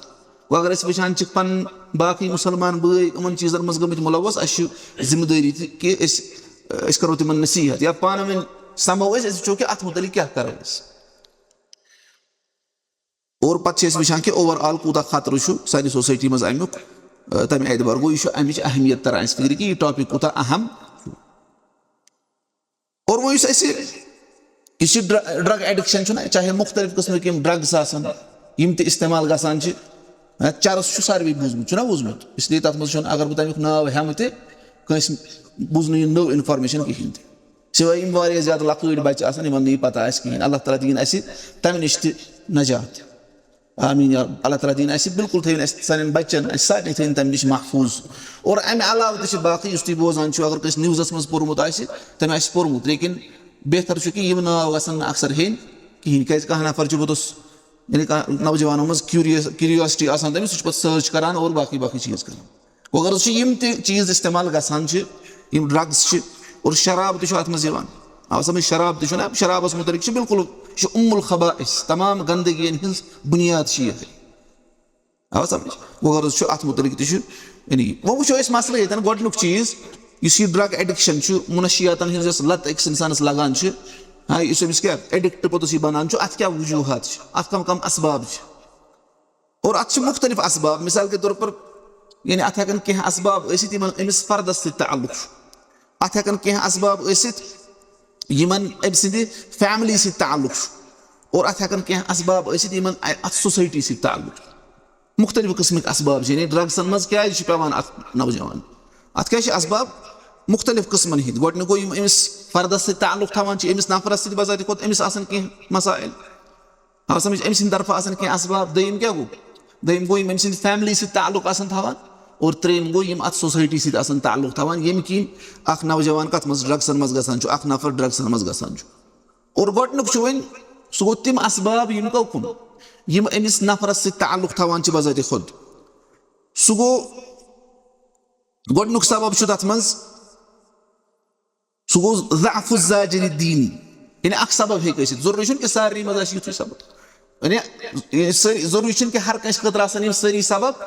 وۄنۍ اگر أسۍ وٕچھان چھِ پَنٕنۍ باقٕے مُسلمان بٲے یِمَن چیٖزَن منٛز گٔمٕتۍ مُلوث، اَسہِ چھُ ذمہٕ دٲری تہِ کہِ أسۍ، أسۍ کَرو تِمَن نصیٖحت یا پانہٕ ؤنۍ سَمو أسۍ، أسۍ وٕچھو کہِ اَتھ مُتعلِق کیٛاہ کَرو أسۍ۔ اور پَتہٕ چھِ أسۍ وٕچھان کہِ اوور آل کوٗتاہ خطرٕ چھُ سانہِ سوسایٹی منٛز اَمیُک، آ، تَمہِ اعتبار گوٚو یہِ چھُ اَمِچ اہمیت تَران اَسہِ فِکرِ کہِ یہِ ٹاپِک کوٗتاہ اہم چھُ۔ اور وۄنۍ یُس اَسہِ یُس یہِ ڈر-، ڈرگ ایڈکشن چھُنہ، چاہے مُختٔلِف قٕسمٕکۍ یِم ڈرگس آسان، یِم تہِ استعمال گژھان چھِ، ہاں، چرس چھُ ساروٕے بوٗزمُت، چھُنہ بوٗزمُت؟ اس لیے تَتھ منٛز چھُنہٕ، اگر بہٕ تَمیُک ناو ہٮ۪مہٕ تہِ، کٲنٛسہِ بوٗزنہٕ یہِ نٔو انفارمیشن کِہینۍ تہِ۔ سوائے یِم واریاہ زیادٕ لۄکٕٹۍ بچہِ آسن، یِمن نہٕ یہِ پتہ آسہِ کِہینۍ۔ اللہ تعالیٰ دِیِن اَسہِ تَمہِ نِش تہِ نجات۔ آمین یا رب۔ اللہ تعالیٰ دِیِن اَسہِ، بالکل تھٲیِن اَسہِ، سانٮ۪ن بچن، اَسہِ سارنٕے تھٲیِن تَمہِ نِش محفوٗظ۔ اور اَمہِ علاوٕ تہِ چھِ باقٕے، یُس تُہۍ بوزان چھِو، اگر کٲنٛسہِ نِوزس منٛز پوٚرمُت آسہِ، تٔمۍ آسہِ پوٚرمُت، لیکن بہتر چھُ کہِ یِم ناو گژھن نہٕ اکثر ہیٚنۍ کِہینۍ، کیازِ کانٛہہ نفر چھُ پوٚتُس، یعنی کانٛہہ نوجوانن منٛز کیوریس، کیوریوسٹی آسان تٔمِس، سُہ چھُ پتہٕ سرچ کران اور باقٕے باقٕے چیٖز کران۔ وۄنۍ غرض چھُ، یِم تہِ چیٖز استعمال گژھان چھِ، یِم ڈرگس چھِ، اور شراب تہِ چھُ اتھ منٛز یِوان۔ آو سمجھ؟ شراب تہِ چھُنہ، شرابس مُتعلق چھُ بالکل، یہِ چھُ ام الخبائث، تمام گندگین ہٕنٛز بُنیاد چھِ یِہے۔ آو سمجھ؟ وۄنۍ غرض چھُ، اتھ مُتعلق تہِ چھُ، یعنی وۄنۍ وٕچھو أسۍ مسلہٕ ییٚتٮ۪ن۔ گۄڈٕنیُک چیٖز، یُس یہِ ڈرگ ایڈکشن چھُ، منشیاتن ہٕنٛز یۄس لت أکِس انسانس لگان چھِ، ہاں، یُس أمِس کیٛاہ ایڈکٹ پوٚتُس یہِ بنان چھُ، اتھ کیٛاہ وجوہات چھِ، اتھ کم کم اسباب چھِ؟ اور اتھ چھِ مُختٔلِف اسباب، مثال کے طور پر، یعنی اتھ ہٮ۪کن کینٛہہ اسباب ٲسِتھ، یِمن أمِس فردس سۭتۍ تعلق چھُ۔ اتھ ہٮ۪کن کینٛہہ اسباب ٲسِتھ، یِمن أمۍ سٕنٛدِ فیملی سۭتۍ تعلق چھُ۔ اور اتھ ہٮ۪کن کینٛہہ اسباب ٲسِتھ، یِمن اتھ سوسایٹی سۭتۍ تعلق چھُ۔ مُختٔلِف قٕسمٕکۍ اسباب چھِ، یعنی ڈرگسن منٛز کیٛازِ چھُ پٮ۪وان اکھ نوجوان؟ اتھ کیٛاہ چھِ اسباب؟ مُختٔلِف قٕسمن ہٕنٛدۍ۔ گۄڈٕنیُک گوٚو، یِم أمِس فردس سۭتۍ تعلق تھاوان چھِ، أمِس نفرس سۭتۍ بذاتِ خۄد أمِس آسن کینٛہہ مسائل۔ آو سمجھ؟ أمۍ سٕنٛدِ طرفہٕ آسن کینٛہہ اسباب۔ دوٚیِم کیٛاہ گوٚو؟ دوٚیِم گوٚو، یِم أمۍ سٕنٛدِ فیملی سۭتۍ تعلق آسن تھاوان، اور ترٛیٚیِم گوٚو، یِم اتھ سوسایٹی سۭتۍ آسن تعلق تھاوان، ییٚمہِ کِنۍ اکھ نوجوان کتھ منٛز، ڈرگسن منٛز گژھان چھُ، اکھ نفر ڈرگسن منٛز گژھان چھُ۔ اور گۄڈٕنیُک چھُ وۄنۍ، سُہ گوٚو تِم اسباب، یِم کَو کُن؟ یِم أمِس نفرس سۭتۍ تعلق تھاوان چھِ بذاتِ خۄد۔ سُہ گوٚو، گۄڈٕنیُک سبب چھُ تتھ منٛز، سُہ گوٚو ضعف الزاجر الدینی۔ یعنی اکھ سبب ہیٚکہِ ٲسِتھ، ضروٗری چھُنہٕ کہِ سارنٕے منٛز آسہِ یُتھُے سبب۔ یعنی یہِ سٲری، ضروٗری چھُنہٕ کہِ ہر کٲنٛسہِ خٲطرٕ آسن یِم سٲری سبب۔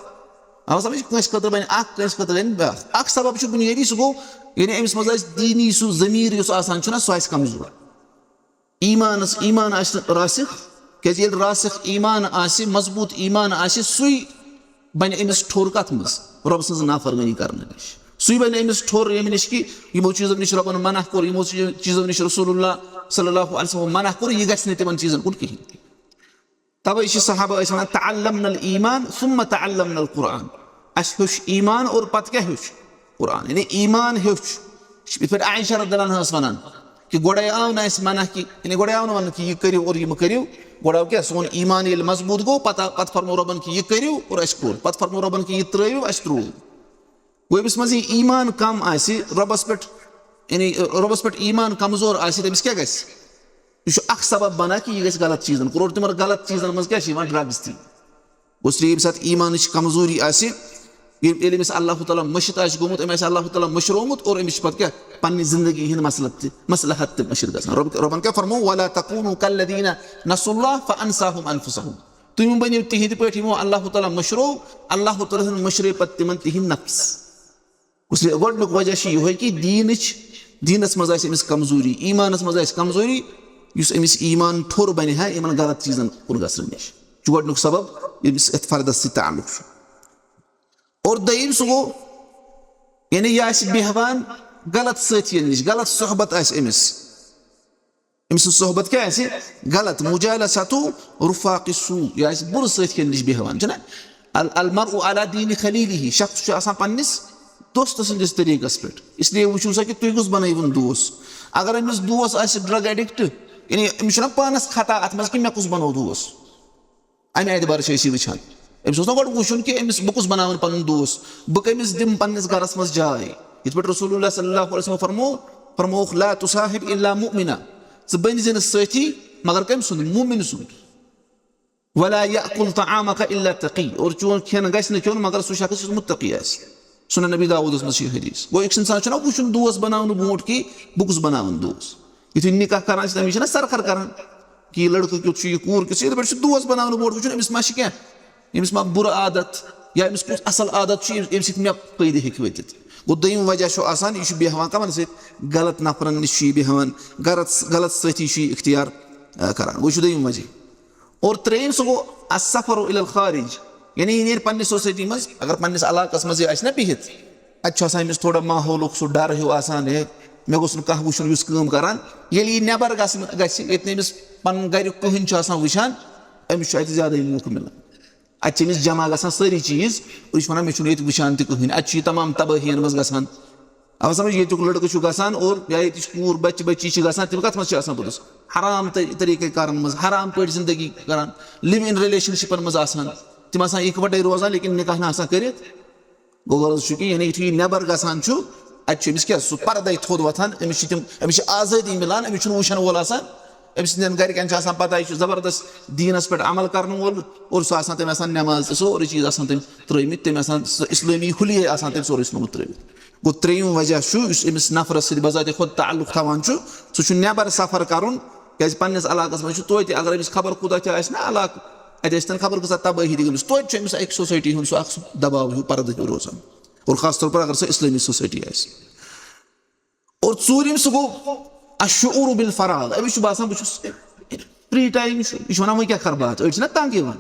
آو سمجھ؟ کٲنٛسہِ خٲطرٕ بنہِ اکھ، کٲنٛسہِ خٲطرٕ بنہِ بیٛاکھ۔ اکھ سبب چھُ بُنیٲدی، سُہ گوٚو، یعنی أمِس منٛز آسہِ دیٖنی سُہ ضمیٖر یُس آسان چھُنہ، سُہ آسہِ کمزور۔ ایٖمانس، ایٖمان آسہِ نہٕ راسخ، کیٛازِ ییٚلہِ راسخ ایٖمان آسہِ، مضبوٗط ایٖمان آسہِ، سُے بنہِ أمِس ٹھوٚر کتھ منٛز؟ رۄب سٕنٛز نافرمٲنی کرنہٕ نِش۔ سُے بنہِ أمِس ٹھوٚر ییٚمہِ نِش کہِ یِمو چیٖزو نِش رۄبن منع کوٚر، یِمو چیٖزو نِش رسول اللہ صلی اللہ علیہ وسلم منع کوٚر، یہِ گژھِ نہٕ تِمن چیٖزن کُن کِہینۍ تہِ۔ توے چھِ صحابہ ٲسۍ ونان، "تعلمنا الایمان ثم تعلمنا القرآن"، اسہِ ہیوٚچھ ایمان اور پتہٕ کیٛاہ ہیوٚچھ؟ قرآن۔ یعنی ایمان ہیوٚچھ، یِتھ پٲٹھۍ عائشہ رضی اللہ عنہا ٲس ونان کہِ گۄڈے آو نہٕ اسہِ منع کہِ، یعنی گۄڈے آو نہٕ وننہٕ کہِ یہِ کٔرِو اور یہِ مہٕ کٔرِو۔ گۄڈٕ آو کیٛاہ؟ سون ایمان ییٚلہِ مضبوٗط گوٚو، پتہٕ، پتہٕ فرموو رۄبن کہِ یہِ کٔرِو اور اسہِ کوٚر، پتہٕ فرموو رۄبن کہِ یہِ ترٲوِو، اسہِ ترٛوو۔ گوٚو، ییٚمِس منٛز یہِ ایمان کم آسہِ، رۄبس پٮ۪ٹھ، یعنی رۄبس پٮ۪ٹھ ایمان کمزور آسہِ، تٔمِس کیٛاہ گژھِ؟ یہِ چھُ اکھ سبب بنان کہِ یہِ گژھِ غلط چیٖزن کُن۔ اور تِمن غلط چیٖزن منٛز کیٛاہ چھِ یِوان؟ ڈرگس تہِ۔ گوٚو، اس لیے ییٚمہِ ساتہٕ ایمانٕچ کمزوری آسہِ، ییٚلہِ، ییٚلہِ أمِس اللہ تعالیٰ مٔشِتھ آسہِ گوٚمُت، أمۍ آسہِ اللہ تعالیٰ مٔشرومُت اور أمِس چھِ پتہٕ کیٛاہ؟ پننہِ زندگی ہٕنٛدۍ مسلہٕ تہِ، مصلحت تہِ مٔشِتھ گژھان۔ رۄب، رۄبن کیٛاہ فرموو؟ "ولا تکونوا کالذین نسوا اللہ فانساہم انفسہم"۔ تُہۍ مہٕ بٔنِو تِہنٛدِ پٲٹھۍ یِمو اللہ تعالیٰ مٔشرو، اللہ تعالیٰ ہن مٔشرے پتہٕ تِمن تِہنٛدۍ نفس۔ اس لیے گۄڈٕنیُک وجہ چھُ یِہوٚے کہِ دیٖنٕچ، دیٖنَس منٛز آسہِ أمِس کمزوٗری، ایٖمانَس منٛز آسہِ کمزوٗری، یُس أمِس ایٖمان ٹھوٚر بَنہِ ہا یِمَن غلط چیٖزَن کُن گژھنہٕ نِش۔ یہِ چھُ گۄڈٕنیُک سبب، ییٚمِس یَتھ فردَس سۭتۍ تعلق چھُ۔ اور دوٚیِم سُہ گوٚو، یعنی یہِ آسہِ بیٚہوان غلط سٲتھین نِش، غلط صحبت آسہِ أمِس، أمۍ سٕنٛز صحبت کیٛاہ آسہِ؟ غلط، مجالسۃ رفاق السوء، یہِ آسہِ بُرٕ سٲتھین نِش بیٚہوان، چھُنہ؟ ال-، المرء علی دین خلیلہ، شخص چھُ آسان پننِس دوستہٕ سٕنٛدِس طریٖقس پٮ۪ٹھ۔ اس لیے وٕچھِو سا کہِ تُہۍ کُس بنٲیوُن دوس۔ اگر أمِس دوس آسہِ ڈرگ ایڈکٹ، یعنی أمِس چھُنہ پانس خطا اتھ منٛز کہِ مےٚ کُس بنوو دوس؟ امہِ اعتبارٕ چھِ أسۍ یہِ وٕچھان۔ أمِس اوس نہ گۄڈٕ وٕچھُن کہِ أمِس، بہٕ کُس بناوَن پنُن دوس، بہٕ کٔمِس دِمہٕ پننِس گرس منٛز جاے۔ یِتھ پٲٹھۍ رسول اللہ صلی اللہ علیہ وسلم فرمو، فرمووُکھ، لا تصاحب الا مؤمنا، ژٕ بٔنۍ زِ نہٕ سٲتھی مگر کٔمۍ سُنٛد؟ مومن سُنٛد۔ ولا یاکل طعامک الا تقی، اور چون کھٮ۪ن گژھِ نہٕ کھیوٚن مگر سُہ شخص یُس متقی آسہِ۔ سُنن نبی داوودس منٛز چھِ یہِ حدیث۔ گوٚو أکۍ سٕنٛدِ ساتہٕ چھُنہ وٕچھُن دوس بناوُن برونٛٹھ کہِ بہٕ کُس بناوَن دوس۔ یُتھُے نکاح کران چھِ، تَمہِ وِزِ چھِنہ سرخر کران کہِ یہِ لڑکہٕ کیُتھ چھُ، یہِ کوٗر کیُتھ چھِ، یِتھ پٲٹھۍ چھُ دوس بناوُن برونٛٹھ وٕچھُن أمِس ما چھِ کینٛہہ، أمِس ما بُرٕ عادت یا أمِس کُس اصل عادت چھُ، ییٚمہِ سۭتۍ مےٚ فٲیدٕ ہیٚکہِ وٲتِتھ۔ گوٚو دوٚیِم وجہ چھُ آسان، یہِ چھُ بیٚہوان کَمَن سۭتۍ؟ غلط نفرن نِش چھُ یہِ بیٚہوان، غلط، غلط سٲتھی چھُ یہِ اختیار، آ، کران۔ گوٚو یہِ چھُ دوٚیِم وجہ۔ اور ترٛیٚیِم سُہ گوٚو السفر الی الخارج، یعنی یہِ نیرِ پننہِ سوسایٹی منٛز، اگر پننِس علاقس منٛز یہِ آسہِ نہ بِہِتھ، اتہِ چھُ آسان أمِس تھوڑا ماحولُک سُہ ڈر ہیوٗ آسان، ہے، مےٚ گوٚژھ نہٕ کانٛہہ وٕچھُن یُس کٲم کران۔ ییٚلہِ یہِ نٮ۪بر گژھِ، گژھِ، ییٚتہِ نہٕ أمِس پنُن گریُک کٕہٕنۍ چھُ آسان وٕچھان، أمِس چھُ اتہِ زیادَے موقعہٕ مِلان۔ اتہِ چھِ أمِس جمع گژھان سٲری چیٖز، اور یہِ چھُ ونان، مےٚ چھُنہٕ ییٚتہِ وٕچھان تہِ کٕہٕنۍ، اتہِ چھُ یہِ تمام تبٲہین منٛز گژھان۔ آو سمجھ؟ ییٚتیُک لڑکہٕ چھُ گژھان اور یا ییٚتِچ کوٗر، بچہِ بچی چھِ گژھان، تِم کتھ منٛز چھِ آسان پوٚتُس؟ حرام طٔ-، طریٖقہٕ کارن منٛز، حرام پٲٹھۍ زندگی کران، لِو اِن رِلیشن شِپن منٛز آسان، تِم آسان اِکوٹے روزان لیکن نکاح نہٕ آسان کٔرِتھ۔ گوٚو غرض چھُ کہِ یعنی یُتھُے یہِ نٮ۪بر گژھان چھُ، اَتہِ چھُ أمِس کیٛاہ سُہ پردے تھوٚد وۄتھان، أمِس چھِ تِم، أمِس چھِ آزٲدی مِلان، أمِس چھُنہٕ وٕچھن وول آسان، أمۍ سٕنٛدٮ۪ن گرِکٮ۪ن چھِ آسان پتہ یہِ چھُ زبردست دیٖنس پٮ۪ٹھ عمل کرن وول، اور سُہ آسان تٔمۍ آسان نٮ۪ماز تہِ سورُے چیٖز آسان تٔمۍ ترٲومٕتۍ، تٔمۍ آسان سُہ اسلٲمی حُلیے آسان تٔمۍ سورُے ژھُنمُت ترٲوِتھ۔ گوٚو ترٛیٚیِم وجہ چھُ یُس أمِس نفرس سۭتۍ بذات خود تعلق تھاوان چھُ، سُہ چھُ نٮ۪بر سفر کرُن، کیٛازِ پننِس علاقس منٛز چھُ توتہِ اگر أمِس خبر کوٗتاہ تہِ آسہِ نا علاقہٕ، اَتہِ ٲسۍ تن خبر کۭژاہ تبٲہی تہِ گٔمٕژ، توتہِ چھُ أمِس اَکہِ سوسایٹی ہُنٛد سُہ اکھ سُہ دباو ہیوٗ، پردٕ ہیوٗ روزان، اور خاص طور پر اگر سۄ اسلٲمی سوسایٹی آسہِ۔ اور ژوٗرِم سُہ گوٚو الشعور بالفراغ، أمِس چھُ باسان بہٕ چھُس فری ٹایم، یہِ چھُ ونان وۄنۍ کیٛاہ کرٕ بہٕ اتھ، أڑۍ چھِنہ تنگ یِوان،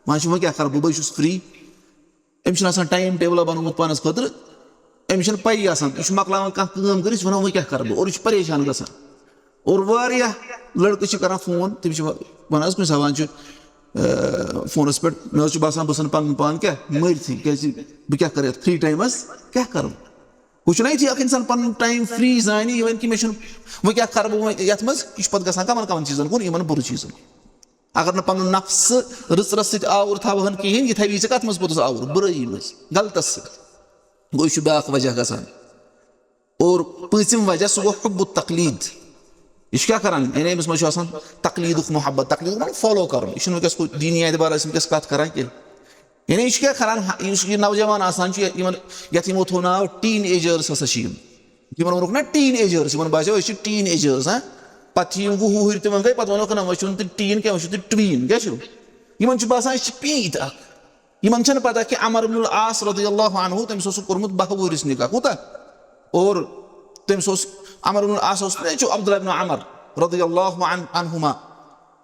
وۄنۍ چھُ وۄنۍ کیٛاہ کرٕ بہٕ، بہٕ چھُس فری۔ أمِس چھُنہٕ آسان ٹایم ٹیبلہ بنومُت پانس خٲطرٕ، أمِس چھَنہٕ پَیی آسان، یہِ چھُ مۄکلاوان کانٛہہ کٲم کٔرِتھ، یہِ چھُ وَنان، وۄنۍ کیٛاہ کَرٕ بہٕ؟ اور یہِ چھُ پریشان گژھان۔ اور واریاہ لٔڑکہٕ چھِ کَران فون، تِم چھِ وَ-، وَنان حظ کُنہِ ساتہٕ وَنان چھِ، آ، فونَس پٮ۪ٹھ، مےٚ حظ چھُ باسان بہٕ ژھٕنہٕ پَنُن پان کیٛاہ مٲرۍتھٕے، کیٛازِ بہٕ کیٛاہ کَرٕ یَتھ فِرٛی ٹایمَس، کیٛاہ کَرٕ بہٕ؟ وٕچھُو نا یُتھُے اَکھ اِنسان پَنُن ٹایم فِرٛی زانہِ، یہِ وَنہِ کہِ مےٚ چھُنہٕ، وۄنۍ کیٛاہ کَرٕ بہٕ وۄنۍ یَتھ منٛز؟ یہِ چھُ پَتہٕ گژھان کَمَن کَمَن چیٖزَن کُن؟ یِمَن بُرٕ چیٖزَن۔ اگر نہٕ پنُن نفس رٕژرس سۭتۍ آوُر تھاوہن کِہیٖنۍ، یہِ تھاوی ژےٚ کتھ منٛز پوٚتُس آوُر؟ بُرٲیی منٛز، غلطس سۭتۍ۔ گوٚو، یہِ چھُ بیٛاکھ وجہ گژھان۔ اور پٲنٛژِم وجہ، سُہ گوٚو حب التقلید۔ یہِ چھُ کیٛاہ کران؟ یعنی أمِس منٛز چھُ آسان تقلیدُک محبت، تقلیدُک مطلب فالو کرُن۔ یہِ چھُنہٕ وٕنکیٚس کُنہِ دینی اعتبار أسۍ وٕنکیٚس کتھ کران کینٛہہ۔ یعنی یہِ چھُ کیٛاہ کران؟ یُس یہِ نوجوان آسان چھُ، یِمن، یتھ یِمو تھوٚو ناو ٹیٖن ایجٲرٕس ہسا چھِ یِم۔ یِمن ووٚنُکھ نا ٹیٖن ایجٲرٕس، یِمن باسیو أسۍ چھِ ٹیٖن ایجٲرٕس، ہاں؟ پتہٕ چھِ یِم وُہ وُہٕرۍ تِمن گٔے، پتہٕ ووٚنُکھ نہ، وۄنۍ چھُو نہٕ تُہۍ ٹیٖن کینٛہہ، وۄنۍ چھُو تُہۍ ٹُویٖن۔ کیٛاہ چھُو؟ یِمن چھُ باسان أسۍ چھِ پیٖتۍ اکھ۔ یِمن چھَنہٕ پتہ کہِ عمر بن العاص رضی اللہ عنہ، تٔمِس اوس کوٚرمُت باہ وُہرِس نکاح۔ کوٗتاہ؟ اور تٔمِس اوس، عمر بن العاص اوس نیٚچوٗ عبداللہ بن عمر رضی اللہ عن-، عنہما۔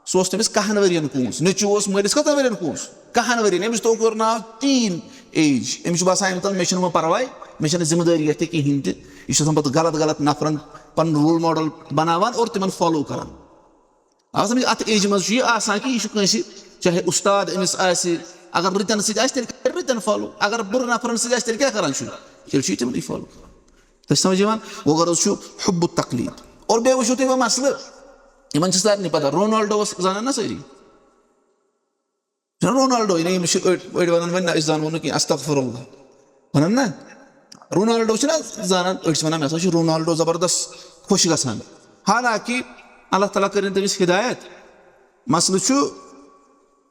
سُہ اوس تٔمِس کَہَن ؤرِین کوٗنٛژ۔ نیٚچوٗ اوس مٲلِس کٔژَن ؤرِین کوٗنٛژ؟ کَہَن ؤرِین۔ أمِس توٚگ یورٕ ناو ٹیٖن ایج۔ أمِس چھُ باسان، أمۍ تَل، مےٚ چھُنہٕ وۄنۍ پَرواے، مےٚ چھَنہٕ ذِمہٕ دٲری یَتھ تہِ کِہیٖنۍ تہِ۔ یہِ چھُ آسان پَتہٕ غلط غلط نفرَن پَنُن رول ماڈل بَناوان اور تِمَن فالو کَران۔ آ، سَمجھ؟ اَتھ ایجہِ منٛز چھُ یہِ آسان کہِ یہِ چھُ کٲنٛسہِ، چاہے اُستاد أمِس آسہِ، اگر رٕتٮ۪ن سۭتۍ آسہِ، تیٚلہِ کَرِ رٕتٮ۪ن فالو، اگر بُرٕ نفرَن سۭتۍ آسہِ، تیٚلہِ کیٛاہ کَران چھُ؟ تیٚلہِ چھُ یہِ تِمنٕے فالو کَران۔ تۄہہِ چھِ سَمجھ یِوان؟ وۄنۍ غرض چھُ حب التقلید۔ اور بیٚیہِ وٕچھِو تُہۍ وۄنۍ مسلہٕ، یِمَن چھِ سارنٕے پَتہ، رونالڈووَس زانان نہ سٲری؟ چھُنہ رونالڈو، یعنی أمِس چھِ أڑۍ، أڑۍ وَنان وۄنۍ نہ، أسۍ زانو نہٕ کینٛہہ، استغفر اللہ۔ وَنان نہ، رونالڈو چھِنہ زانان، أڑۍ چھِ وَنان، مےٚ ہسا چھُ رونالڈو زبردست خۄش گژھان۔ حالانکہ اللہ تعالیٰ کٔرِن تٔمِس ہدایت۔ مسلہٕ چھُ،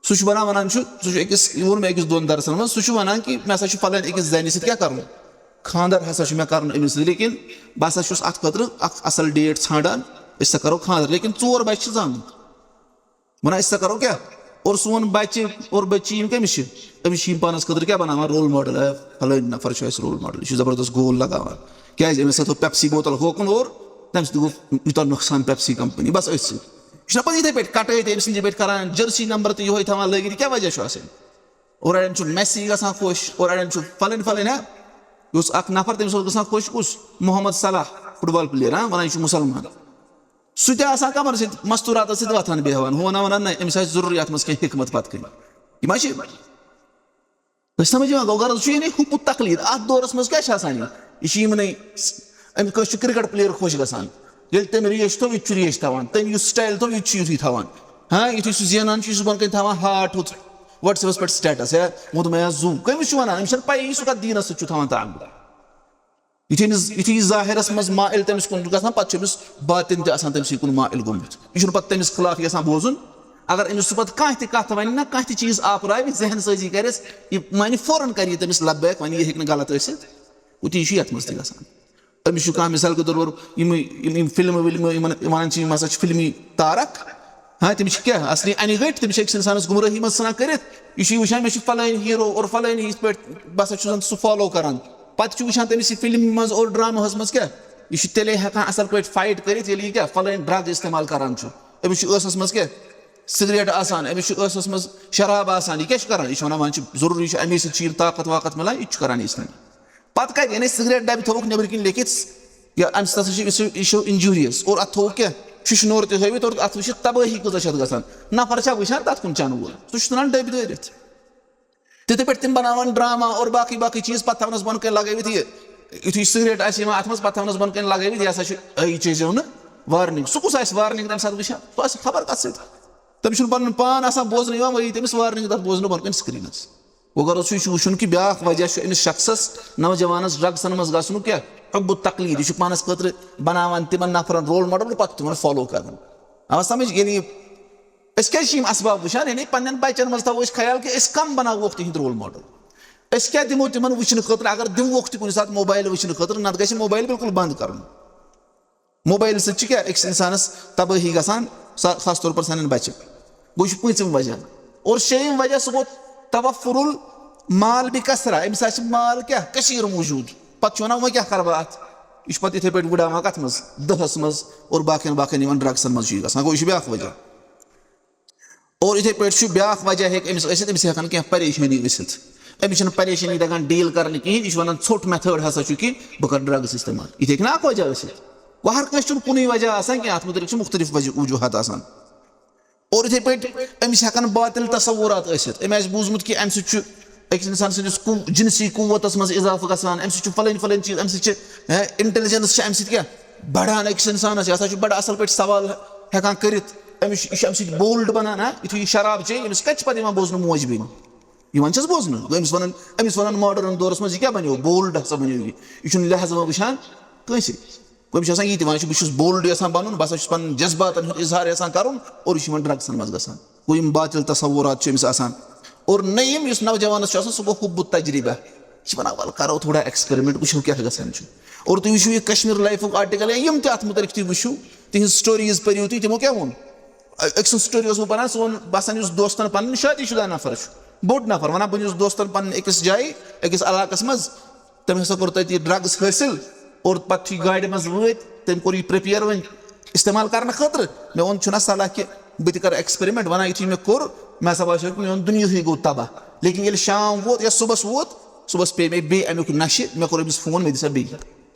سُہ چھُ وَنان، وَنان چھُ، سُہ چھُ أکِس، یہِ ووٚن مےٚ أکِس دۄن درسَن منٛز، سُہ چھُ وَنان کہِ مےٚ ہسا چھُ فلٲنۍ أکِس زَنہِ سۭتۍ کیٛاہ کَرُن؟ خانٛدر ہسا چھُ مےٚ کَرُن أمِس سۭتۍ، لیکن بہٕ ہسا چھُس اَتھ خٲطرٕ اَکھ اَصٕل ڈیٹ ژھانٛڈان، أسۍ ہسا کَرو خانٛدر، لیکن ژور بَچہِ چھِ زامٕتۍ۔ وَنان، أسۍ ہسا کَرو کیٛاہ؟ اور سون بَچہِ اور بٔچی یِم کٔمِس چھِ؟ أمِس چھِ یِم پانَس خٲطرٕ کیٛاہ بَناوان؟ Role model. اے، فلٲنۍ نفر چھُ اَسہِ رول ماڈل، یہِ چھُ زبردست گول لگاوان۔ کیٛازِ؟ أمِس ہسا تھوٚو پیپسی بوتل ہوکُن اور تَمہِ سۭتۍ گوٚو یوٗتاہ نۄقصان پیپسی کمپنی۔ بَس أتھۍ سۭتۍ۔ یہِ چھُنہ پَتہٕ یِتھَے پٲٹھۍ کَٹٲے تہِ أمۍ سٕنٛدِ پٲٹھۍ کَران، جٔرسی نمبر تہِ یِہوٚے تھاوان لٲگِتھ، یہِ کیٛاہ وجہ چھُ آسان؟ اور اَڑٮ۪ن چھُ میسی گژھان خۄش، اور اَڑٮ۪ن چھُ فلٲنۍ فلٲنۍ، ہا؟ یہِ اوس اکھ نفر، تٔمِس اوس گژھان خۄش، کُس؟ محمد صلاح، فٹ بال پٕلیر، ہاں، وَنان یہِ چھُ مُسلمان۔ سُہ تہِ آسان کمرٕ سۭتۍ مستوٗراتس سۭتۍ وۄتھان بیٚہوان، ہُہ وَنان، وَنان، نہ، أمِس آسہِ ضروٗری اَتھ منٛز کینٛہہ حکمت پتہٕ کَنہِ۔ یہِ ما چھِ، تۄہہِ سمجھ یِوان؟ گوٚو غرض چھُ یعنی حب تقلید۔ اَتھ دورس منٛز کیٛاہ چھِ آسان یہِ؟ یہِ چھِ یِمنٕے، أمِس کٲنٛسہِ چھُ کرکٹ پٕلیر خۄش گژھان، ییٚلہِ تٔمۍ ریش تھٲو، یہِ تہِ چھُ ریش تھاوان، تٔمۍ یُس سٹایل تھوٚو، یہِ تہِ چھُ یُتھُے تھاوان۔ ہاں، یُتھُے سُہ زینان چھُ، یہِ چھُ بۄن کَنہِ تھاوان ہارٹ ہُتھ، WhatsApp-س پٮ۪ٹھ سٹیٹس، ہے، ووٚنمُت مےٚ آز زوٗ۔ کٔمِس چھُ وَنان؟ أمِس چھَنہٕ پَیی، سُہ کَتھ دیٖنَس سۭتۍ چھُ تھاوان تعلق۔ یُتھُے أمِس، یُتھُے یہِ ظٲہِرَس منٛز مائل تٔمِس کُن چھُ گژھان، پَتہٕ چھُ أمِس باطن تہِ آسان تٔمۍ سٕے کُن مائل گوٚمُت۔ یہِ چھُنہٕ پَتہٕ تٔمِس خلاف یَژھان بوزُن۔ اگر أمِس سُہ پَتہٕ کانٛہہ تہِ کَتھ وَنہِ نہ، کانٛہہ تہِ چیٖز آپراوِ، ذہن سٲزی کَرٮ۪س، یہِ مانہِ، فوراً کَرِ یہِ تٔمِس لبیک، وَنہِ یہِ ہیٚکہِ نہٕ غلط ٲسِتھ۔ وٕتی چھُ یَتھ منٛز تہِ گژھان۔ أمِس چھُ کانٛہہ، مثال کے طور پر، یِم، یِم، یِم فِلمہٕ وِلمہٕ، یِمَن وَنان چھِ، یِم ہسا چھِ فِلمی تارک۔ ہاں، تِم چھِ کیٛاہ؟ اَصلی اَنہِ گٔٹۍ، تِم چھِ أکِس اِنسانَس گُمرٲہی منٛز ژھٕنان کٔرِتھ۔ یہِ چھُ یہِ وٕچھان، مےٚ چھُ فلٲنۍ ہیٖرو اور فلٲنۍ یِتھ پٲٹھۍ، بہٕ ہسا چھُس زَن سُہ فالو کران۔ پَتہٕ چھُ وٕچھان تٔمِس یہِ فِلمہِ منٛز اور ڈراماہَس منٛز کیٛاہ، یہِ چھُ تیٚلے ہٮ۪کان اَصٕل پٲٹھۍ فایٹ کٔرِتھ، ییٚلہِ یہِ کیٛاہ، فلٲنۍ ڈرگ استعمال کران چھُ۔ أمِس چھُ ٲسَس منٛز کیٛاہ، سگریٹ آسان، أمِس چھُ ٲسَس منٛز شراب آسان، یہِ کیٛاہ چھُ کران؟ یہِ چھُ وَنان، وۄنۍ چھُ ضروٗری چھُ اَمے سۭتۍ چھُ یہِ طاقت واقت مِلان، یہِ تہِ چھُ کران یہِ استعمال۔ پَتہٕ کَتہِ، یعنی سگریٹ ڈَبہِ تھوٚوُکھ نیٚبرٕ کِنۍ لیکھِتھ، یا اَمہِ سۭتۍ ہسا چھُ، یہِ چھُ، یہِ چھُ injurious، اور اَتھ تھوٚوُکھ کیٛاہ، شِشنور تہِ ہٲوِتھ، اور اَتھ وٕچھِتھ تبٲہی کۭژاہ چھِ اَتھ گژھان۔ نفر چھا وٕچھان تَتھ کُن چَنہٕ وول؟ سُہ چھُ ژھٕنان ڈٔبۍ دٲرِتھ۔ تِتھَے پٲٹھۍ تِم بَناوان ڈراما اور باقٕے باقٕے چیٖز، پَتہٕ تھاونَس بۄن کَنۍ لَگٲوِتھ یہِ، یُتھُے سگریٹ آسہِ یِوان اَتھ منٛز، پَتہٕ تھاونَس بۄن کَنۍ لَگٲوِتھ، یہِ ہسا چھُ، أے چیٚزیو نہٕ وارنِنٛگ۔ سُہ کُس آسہِ وارنِنٛگ تَمہِ ساتہٕ وٕچھان؟ سُہ آسہِ خبر کَتھ سۭتۍ۔ تٔمِس چھُنہٕ پَنُن پان آسان بوزنہٕ یِوان، وۄنۍ یی تٔمِس وارنِنٛگ تَتھ بوزنہٕ بۄن کَنۍ سکریٖنَس۔ وۄنۍ غرض چھُ، یہِ چھُ وٕچھُن کہِ بیٛاکھ وجہ چھُ أمِس شخصَس، نوجوانَس، ڈرگسَن منٛز گژھنُک کیٛاہ؟ حب تقلید۔ یہِ چھُ پانَس خٲطرٕ بَناوان تِمَن نفرَن رول ماڈل، پَتہٕ تِمَن فالو کَرُن۔ آو سمجھ؟ یعنی أسۍ کیٛازِ چھِ یِم اسباب وٕچھان؟ یعنی پنٛنٮ۪ن بَچَن منٛز تھاوو أسۍ خیال کہِ أسۍ کَم بَناووکھ تِہِنٛدۍ رول ماڈل۔ أسۍ کیٛاہ دِمو تِمَن وٕچھنہٕ خٲطرٕ؟ اگر دِموکھ تہِ کُنہِ ساتہٕ موبایل وٕچھنہٕ خٲطرٕ، نَتہٕ گژھِ موبایل بالکل بنٛد کَرُن۔ موبایل سۭتۍ چھِ کیٛاہ أکِس اِنسانَس تبٲہی گژھان، سا-، خاص طور پر سانٮ۪ن بَچَن۔ گوٚو، یہِ چھُ پوٗنٛژِم وجہ۔ اور شیٚیِم وجہ، سُہ گوٚو توفر المال بکثرہ، أمِس آسہِ مال کیٛاہ؟ کثیٖر موٗجوٗد۔ پَتہٕ چھُ وَنان، وۄنۍ کیٛاہ کَرٕ بہٕ اَتھ؟ یہِ چھُ پَتہٕ یِتھَے پٲٹھۍ وٕڈاوان کَتھ منٛز؟ دَہَس منٛز اور باقیَن، باقیَن یِمَن ڈرگسَن منٛز چھُ یہِ گژھان۔ گوٚو، یہِ چھُ بیٛاکھ وجہ۔ اور یِتھَے پٲٹھۍ چھُ بیٛاکھ وجہ ہیٚکہِ أمِس ٲسِتھ، أمِس ہٮ۪کَن کینٛہہ پریشٲنی ٲسِتھ۔ أمِس چھَنہٕ پریشٲنی تَگان ڈیٖل کَرٕنۍ کِہیٖنۍ، یہِ چھُ وَنان ژھوٚٹ میتھٲڈ ہسا چھُ کہِ بہٕ کَرٕ ڈرگس استعمال۔ یہِ تہِ ہیٚکہِ نہ اَکھ وجہ ٲسِتھ۔ گوٚو، ہر کٲنٛسہِ چھُنہٕ کُنُے وجہ آسان کینٛہہ، اَتھ مُتعلِق چھِ مُختٔلِف وجہ، وجوٗہات آسان۔ اور یِتھَے پٲٹھۍ أمِس ہٮ۪کَن باطل تصورات ٲسِتھ۔ أمۍ آسہِ بوٗزمُت کہِ اَمہِ سۭتۍ چھُ أکِس اِنسان سٕنٛدِس قو-، جنسی قوتَس منٛز اِضافہٕ گژھان، اَمہِ سۭتۍ چھُ فلٲنۍ فلٲنۍ چیٖز، اَمہِ سۭتۍ چھِ، ہے، intelligence چھِ اَمہِ سۭتۍ کیٛاہ بَڑان أکِس اِنسانَس، یہِ ہسا چھُ بَڑٕ اَصٕل پٲٹھۍ سوال ہٮ۪کان کٔرِتھ، أمِس چھُ، یہِ چھُ اَمہِ سۭتۍ بولڈ بَنان۔ ہا، یُتھُے یہِ شراب چیٚیہِ، أمِس کَتہِ چھِ پَتہٕ یِوان بوزنہٕ موج بیٚنہِ؟ یِوان چھَس بوزنہٕ۔ گوٚو، أمِس وَنان، أمِس وَنان ماڈٲرٕن دورَس منٛز یہِ کیٛاہ بَنیو؟ بولڈ ہسا بَنیو یہِ۔ یہِ چھُنہٕ لحاظ یِوان وٕچھان کٲنٛسے۔ گوٚو، أمِس چھُ آسان یہِ تہِ وَنان، یہِ چھُ، بہٕ چھُس بولڈ یَژھان بَنُن، بہٕ ہسا چھُس پَنُن جذباتَن ہُنٛد اظہار یَژھان کَرُن، اور یہِ چھُ یِمَن ڈرٛگسَن منٛز گژھان۔ گوٚو، یِم باطل تصورات چھِ أمِس آسان۔ اور نٔیِم یُس نوجوانَس چھُ آسان، سُہ گوٚو حب التجربہ۔ یہِ چھِ وَنان، وَلہٕ کَرو تھوڑا experiment، وٕچھو کیٛاہ گژھان چھُ۔ اور تُہۍ وٕچھِو یہِ کشمیر لایفُک آرٹیکل یا یِم تہِ اَتھ مُتعلِق تُہۍ وٕچھِو، تِہِنٛز stories پٔرِو تُہۍ، تِمو کیٛاہ ووٚن؟ أ-، أکۍ سٕنٛز story اوس بہٕ پَران، سُہ ووٚن، باسان یُس دوستَن پَنٕنۍ شادی شُدہ نفر چھُ، بوٚڑ نفر، وَنان، بہٕ یُس دوستَن پَنٕنۍ أکِس جایہِ، أکِس علاقَس منٛز، تٔمۍ ہسا کوٚر تَتہِ یہِ drugs حٲصِل اور پَتہٕ چھُ یہِ گاڑِ منٛز وٲتۍ، تٔمۍ کوٚر یہِ prepare وۄنۍ استعمال کرنہٕ خٲطرٕ۔ مےٚ ووٚن، چھُنہ صلاح کہِ بہٕ تہِ کَرٕ experiment، وَنان یُتھُے مےٚ کوٚر، مےٚ ہسا باسیو کہِ میون دُنیاہٕے گوٚو تباہ۔ لیکن ییٚلہِ شام ووت یا صُبحَس ووت، صُبحَس پیٚیہِ مےٚ بیٚیہِ اَمیُک نشہِ، مےٚ کوٚر أمِس فون، مےٚ دِ سا بیٚیہِ۔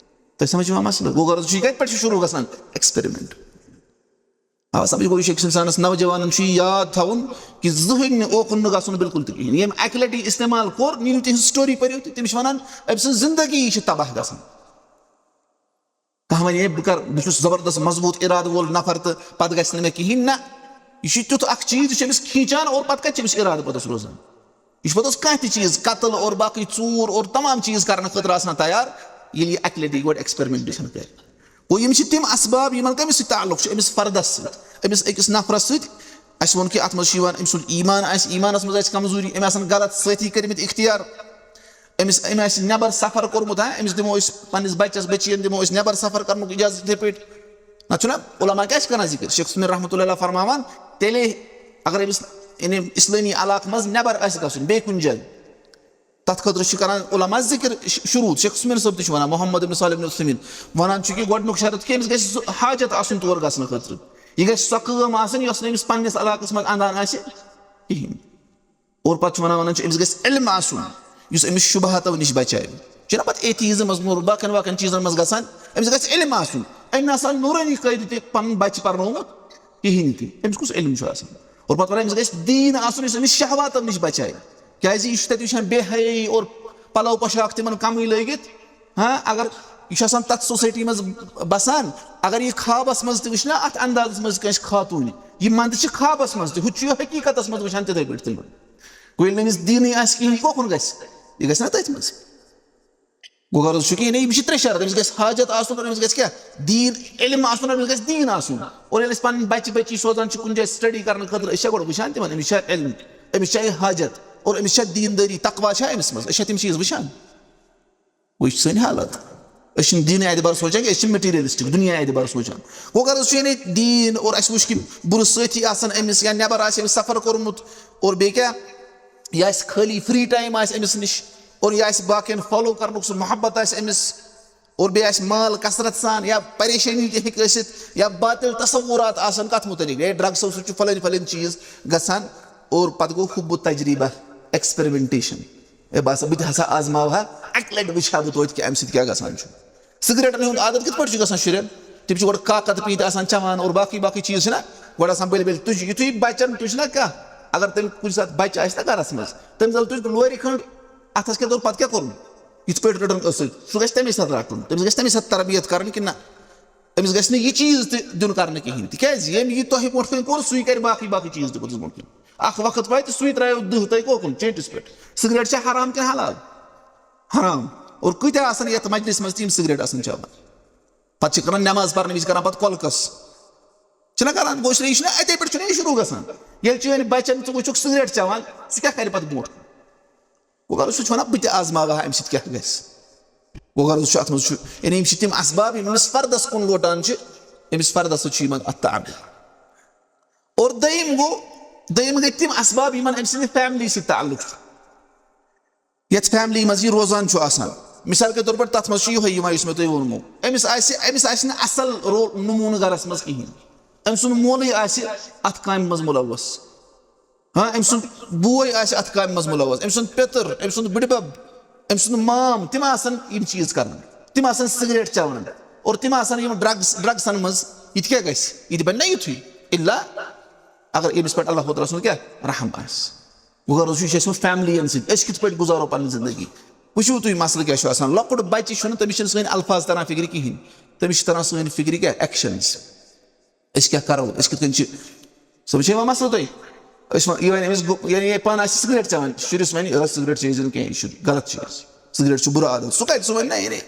تۄہہِ سمجھ یِوان مسلہٕ؟ گوٚو غرض چھُ، یہِ کَتہِ پٮ۪ٹھ چھُ شروٗع گژھان؟ Experiment۔ آ، سمجھ گوٚو، یہِ چھُ أکِس اِنسانَس، نوجوانَن چھُ یہِ یاد تھاوُن کہِ زٕہٕنۍ نہٕ اوکُن نہٕ گژھُن بالکل تہِ کِہیٖنۍ۔ ییٚمۍ اَکہِ لَٹہِ یہِ استعمال کوٚر، نِیِو تِہِنٛز story پٔرِو تُہۍ، تٔمِس چھِ وَنان، أمۍ سٕنٛز زندگی چھِ تباہ گژھان۔ کانٛہہ وَنہِ، "ہے، بہٕ کَرٕ، بہٕ چھُس زبردست مضبوٗط اِرادٕ وول نفر تہٕ پَتہٕ گژھِ نہٕ مےٚ کِہیٖنۍ۔" نہ، یہِ چھُ تیُتھ اَکھ چیٖز، یہِ چھُ أمِس کھینچان اور پَتہٕ کَتہِ چھُ أمِس اِرادٕ پَتَس روزان؟ یہِ چھُ پَتہٕ کانٛہہ تہِ چیٖز، قتل اور باقٕے ژوٗر اور تمام چیٖز کرنہٕ خٲطرٕ آسان تیار، ییٚلہِ یہِ اَکہِ لَٹہِ یہِ گۄڈٕ experimentation کرِ۔ گوٚو، یِم چھِ تِم اسباب، یِمن کٔمِس سۭتۍ تعلق چھُ؟ أمِس فردس سۭتۍ، أمِس أکِس نفرس سۭتۍ۔ اَسہِ ووٚن کہِ اَتھ منٛز چھُ یِوان أمۍ سُنٛد ایٖمان آسہِ، ایٖمانس منٛز آسہِ کمزوٗری، أمۍ آسن غلط سٲتھی کٔرمٕتۍ اختیار، أمِس، أمۍ آسہِ نٮ۪بر سفر کوٚرمُت، ہاں، أمِس دِمو أسۍ پننِس بچس، بچین دِمو أسۍ نٮ۪بر سفر کرنُک اجازت یِتھے پٲٹھۍ۔ نہ چھُنہ علماء کیٛاہ چھِ کران ذِکر؟ شیخ عثیمین رحمتہ اللہ علیہ فرماوان، تیٚلے اگر أمِس، یعنی، اسلٲمی علاقہٕ منٛز نٮ۪بر آسہِ گژھُن، بیٚیہِ کُنہِ جایہِ، تَتھ خٲطرٕ چھِ کران علماء ذِکر، ش-، شروٗط۔ شیخ عثیمین صٲب تہِ چھِ وَنان، محمد ابن صالح ابن عثیمین، وَنان چھُ کہِ گۄڈٕنیُک شرط کہِ أمِس گژھِ سُہ حاجت آسُن تور گژھنہٕ خٲطرٕ۔ یہِ گژھِ سۄ کٲم آسٕنۍ، یۄس نہٕ أمِس پننِس علاقس منٛز اَندان آسہِ کِہیٖنۍ۔ اور پَتہٕ چھُ وَنان، وَنان چھُ، أمِس گژھِ علم آسُن، یُس أمِس شُبہاتو نِش بچاوِ۔ چھُنہ پتہٕ ایتھیزمس منٛز، باقین باقین چیٖزن منٛز گژھان۔ أمِس گژھِ علم آسُن۔ أمۍ نہ آسان نورٲنی قٲیدٕ تہِ پنُن بچہِ پرنومُت کِہیٖنۍ تہِ۔ أمِس کُس علم چھُ آسان؟ اور پتہٕ ونان أمِس گژھِ دیٖن آسُن، یُس أمِس شہواتن نِش بچایہِ۔ کیازِ یہِ چھُ تتہِ وٕچھان بے حیٲیی اور پلو پوشاک تِمن کمٕے لٲگِتھ۔ ہاں، اگر یہِ چھُ آسان تتھ سوسایٹی منٛز بسان، اگر یہِ خوابس منٛز تہِ وٕچھِ نا اتھ اندازس منٛز کٲنٛسہِ خاتوٗنہِ، یہِ منٛدٕ چھِ خوابس منٛز تہِ، ہُتہِ چھُ یہِ حقیٖقتس منٛز وٕچھان تِتھے پٲٹھۍ تِمن۔ گوٚو ییٚلہِ نہٕ أمِس دیٖنٕے آسہِ کِہیٖنۍ، یہِ کوکُن گژھِ؟ یہِ گژھِ نا تٔتھۍ منٛز۔ گوٚو غرض چھُ کہِ یعنی یِم چھِ ترٛےٚ شرط، أمِس گژھِ حاجت آسُن اور أمِس گژھِ کیٛاہ؟ دیٖن، علم آسُن اور أمِس گژھِ دیٖن آسُن۔ اور ییٚلہِ أسۍ پنٕنۍ بچہِ بچی سوزان چھِ کُنہِ جایہِ سٹڈی کرنہٕ خٲطرٕ، أسۍ چھا گۄڈٕ وٕچھان تِمن أمِس چھا علم، أمِس چھا یہِ حاجت اور أمِس چھا دیٖندٲری، تقوا چھا أمِس منٛز؟ أسۍ چھا تِم چیٖز وٕچھان؟ وٕچھ سٲنۍ حالت۔ أسۍ چھِنہٕ دیٖنہٕ اعتبار سوچان کینٛہہ، أسۍ چھِ مٹیریلسٹک، دُنیا اعتبار سوچان۔ گوٚو غرض چھُ یعنی دیٖن، اور اَسہِ وٕچھ کہِ بُرٕ سٲتھی آسَن أمِس یا نٮ۪بر آسہِ أمِس سفر کوٚرمُت، اور بیٚیہِ کیٛاہ، یہِ آسہِ خٲلی فری ٹایم آسہِ أمِس نِش، اور یہِ آسہِ باقین فالو کرنُک سُہ محبت آسہِ أمِس، اور بیٚیہِ آسہِ مال کثرت سان، یا پریشٲنی تہِ ہیٚکہِ ٲسِتھ، یا باطل تصورات آسَن کَتھ مُتعلِق، ہے ڈرگسو سۭتۍ چھُ فلٲنۍ فلٲنۍ چیٖز گژھان، اور پتہٕ گوٚو حُب تجربہ، ایکسپیریمنٹیشن۔ ہے بہٕ ہسا، بہٕ تہِ ہسا آزماوٕ ہا، اَکہِ لٹہِ وٕچھِ ہا بہٕ توتہِ کہِ اَمہِ سۭتۍ کیٛاہ گژھان چھُ۔ سگریٹن ہُنٛد عادت کِتھ پٲٹھۍ چھُ گژھان شُرٮ۪ن؟ تِم چھِ گۄڈٕ کاکد پیٖنتہِ آسان چٮ۪وان اور باقٕے باقٕے چیٖز چھِنہ گۄڈٕ آسان بٔلۍ بٔلۍ۔ تُہۍ چھِ، یُتھُے بچن، تُہۍ چھِنہ کانٛہہ، اگر تٔمۍ کُنہِ ساتہٕ بچہِ آسہِ نہ گرس منٛز، تٔمۍ زل تُہۍ لورِ کھنٛڈ اَتھس کیٛاہ دوٚر، پتہٕ کیٛاہ کوٚرُن؟ یِتھ پٲٹھۍ رٔٹُن ٲسٕتھ، سُہ گژھِ تَمے ساتہٕ رَٹُن۔ تٔمِس گژھِ تَمے ساتہٕ تربیت کَرٕنۍ کہِ نہ، أمِس گژھِ نہٕ یہِ چیٖز تہِ دیُن کرنہٕ کِہیٖنۍ، تِکیٛازِ ییٚمۍ یہِ تۄہہِ برونٛٹھ کَنہِ کوٚر، سُے کَرِ باقٕے باقٕے چیٖز تہِ پوٚتُس برونٛٹھ کَنہِ۔ اَکھ وقت واتہِ، سُے ترٛایو دٕہ تۄہہِ کوکُن چیٖنٛٹِس پٮ۪ٹھ۔ سِگریٹ چھا حرام کِنہٕ حلال؟ حرام۔ اور کۭتیٛاہ آسَن یَتھ مجلِس منٛز تہِ یِم سِگریٹ آسَن چٮ۪وان؟ پَتہٕ چھِ کران نٮ۪ماز پَرنہٕ وِزِ کران پَتہٕ کۄلکَس۔ چھِنہ کران؟ گوٚو، یہِ چھُنہ اَتے پٮ۪ٹھ چھُنہ یہِ شروٗع گژھان۔ ییٚلہِ چٲنۍ بَچَن ژٕ وٕچھُکھ سِگریٹ چٮ۪وان، سُہ کیٛاہ کَرِ پَتہٕ برونٛٹھ کُن؟ گوٚو غرض چھُ وَنان، بہٕ تہِ آزماوٕ ہا اَمہِ سۭتۍ کیٛاہ گژھِ۔ گوٚو غرض چھُ اَتھ منٛز چھُ، یعنی یِم چھِ تِم اسباب، یِم أمِس فردَس کُن لوٹان چھِ، أمِس فردَس سۭتۍ چھُ یِمَن اَتھ تعامُل۔ اور دوٚیِم گوٚو، دوٚیِم گٔے تِم اسباب، یِمَن أمۍ سٕنٛدِ فیملی سۭتۍ تعلق چھُ، یَتھ فیملی منٛز یہِ روزان چھُ آسان۔ مثال کے طور پر تَتھ منٛز چھُ یِہوٚے یِوان، یُس مےٚ تۄہہِ ووٚنمو، أمِس آسہِ، أمِس آسہِ نہٕ اَصٕل رول نموٗنہٕ گَرَس منٛز کِہیٖنۍ۔ أمۍ سُنٛد مولٕے آسہِ اَتھ کامہِ منٛز مُلوث۔ ہاں، أمۍ سُنٛد بوے آسہِ اَتھ کامہِ منٛز مُلوث، أمۍ سُنٛد پیٚتٕر، أمۍ سُنٛد بٕڈِبَب، أمۍ سُنٛد مام، تِم آسَن یِم چیٖز کَران، تِم آسَن سِگریٹ چٮ۪وان اور تِم آسَن یِم ڈرٛگٕز، ڈرٛگسَن منٛز۔ یہِ تہِ کیٛاہ گژھِ؟ یہِ تہِ بَنہِ نہ یُتھُے، اِلا اگر أمِس پٮ۪ٹھ اللہ تعالیٰ سُنٛد کیٛاہ رحم آسہِ۔ وۄنۍ کَرو وٕچھو، یہِ چھِ اَسہِ وۄنۍ فیملیَن سۭتۍ، أسۍ کِتھ پٲٹھۍ گُزارو پَنٕنۍ زندگی؟ وٕچھِو تُہۍ، مسلہٕ کیٛاہ چھُ آسان۔ لۄکُٹ بَچہِ چھُنہٕ، تٔمِس چھِنہٕ سٲنۍ الفاظ تَران فِکرِ کِہیٖنۍ، تٔمِس چھِ تَران سٲنۍ فِکرِ کیٛاہ؟ ایکشنٕز۔ أسۍ کیٛاہ کَرو؟ أسۍ کِتھ کٔنۍ چھِ، سَمجھ چھا یِوان مسلہٕ تۄہہِ؟ أسۍ وَن-، یہِ وَنہِ أمِس گوٚو، یعنی یہِ پانہٕ آسہِ سِگریٹ چٮ۪وان، شُرِس وَنہِ، "أہ، سِگریٹ چیٚیہِ زِ نہٕ کینٛہہ، یہِ چھُ غلط چیٖز، سِگریٹ چھُ بُرٕ عادت"، سُہ کَتہِ؟ سُہ وَنہِ نہ، یعنی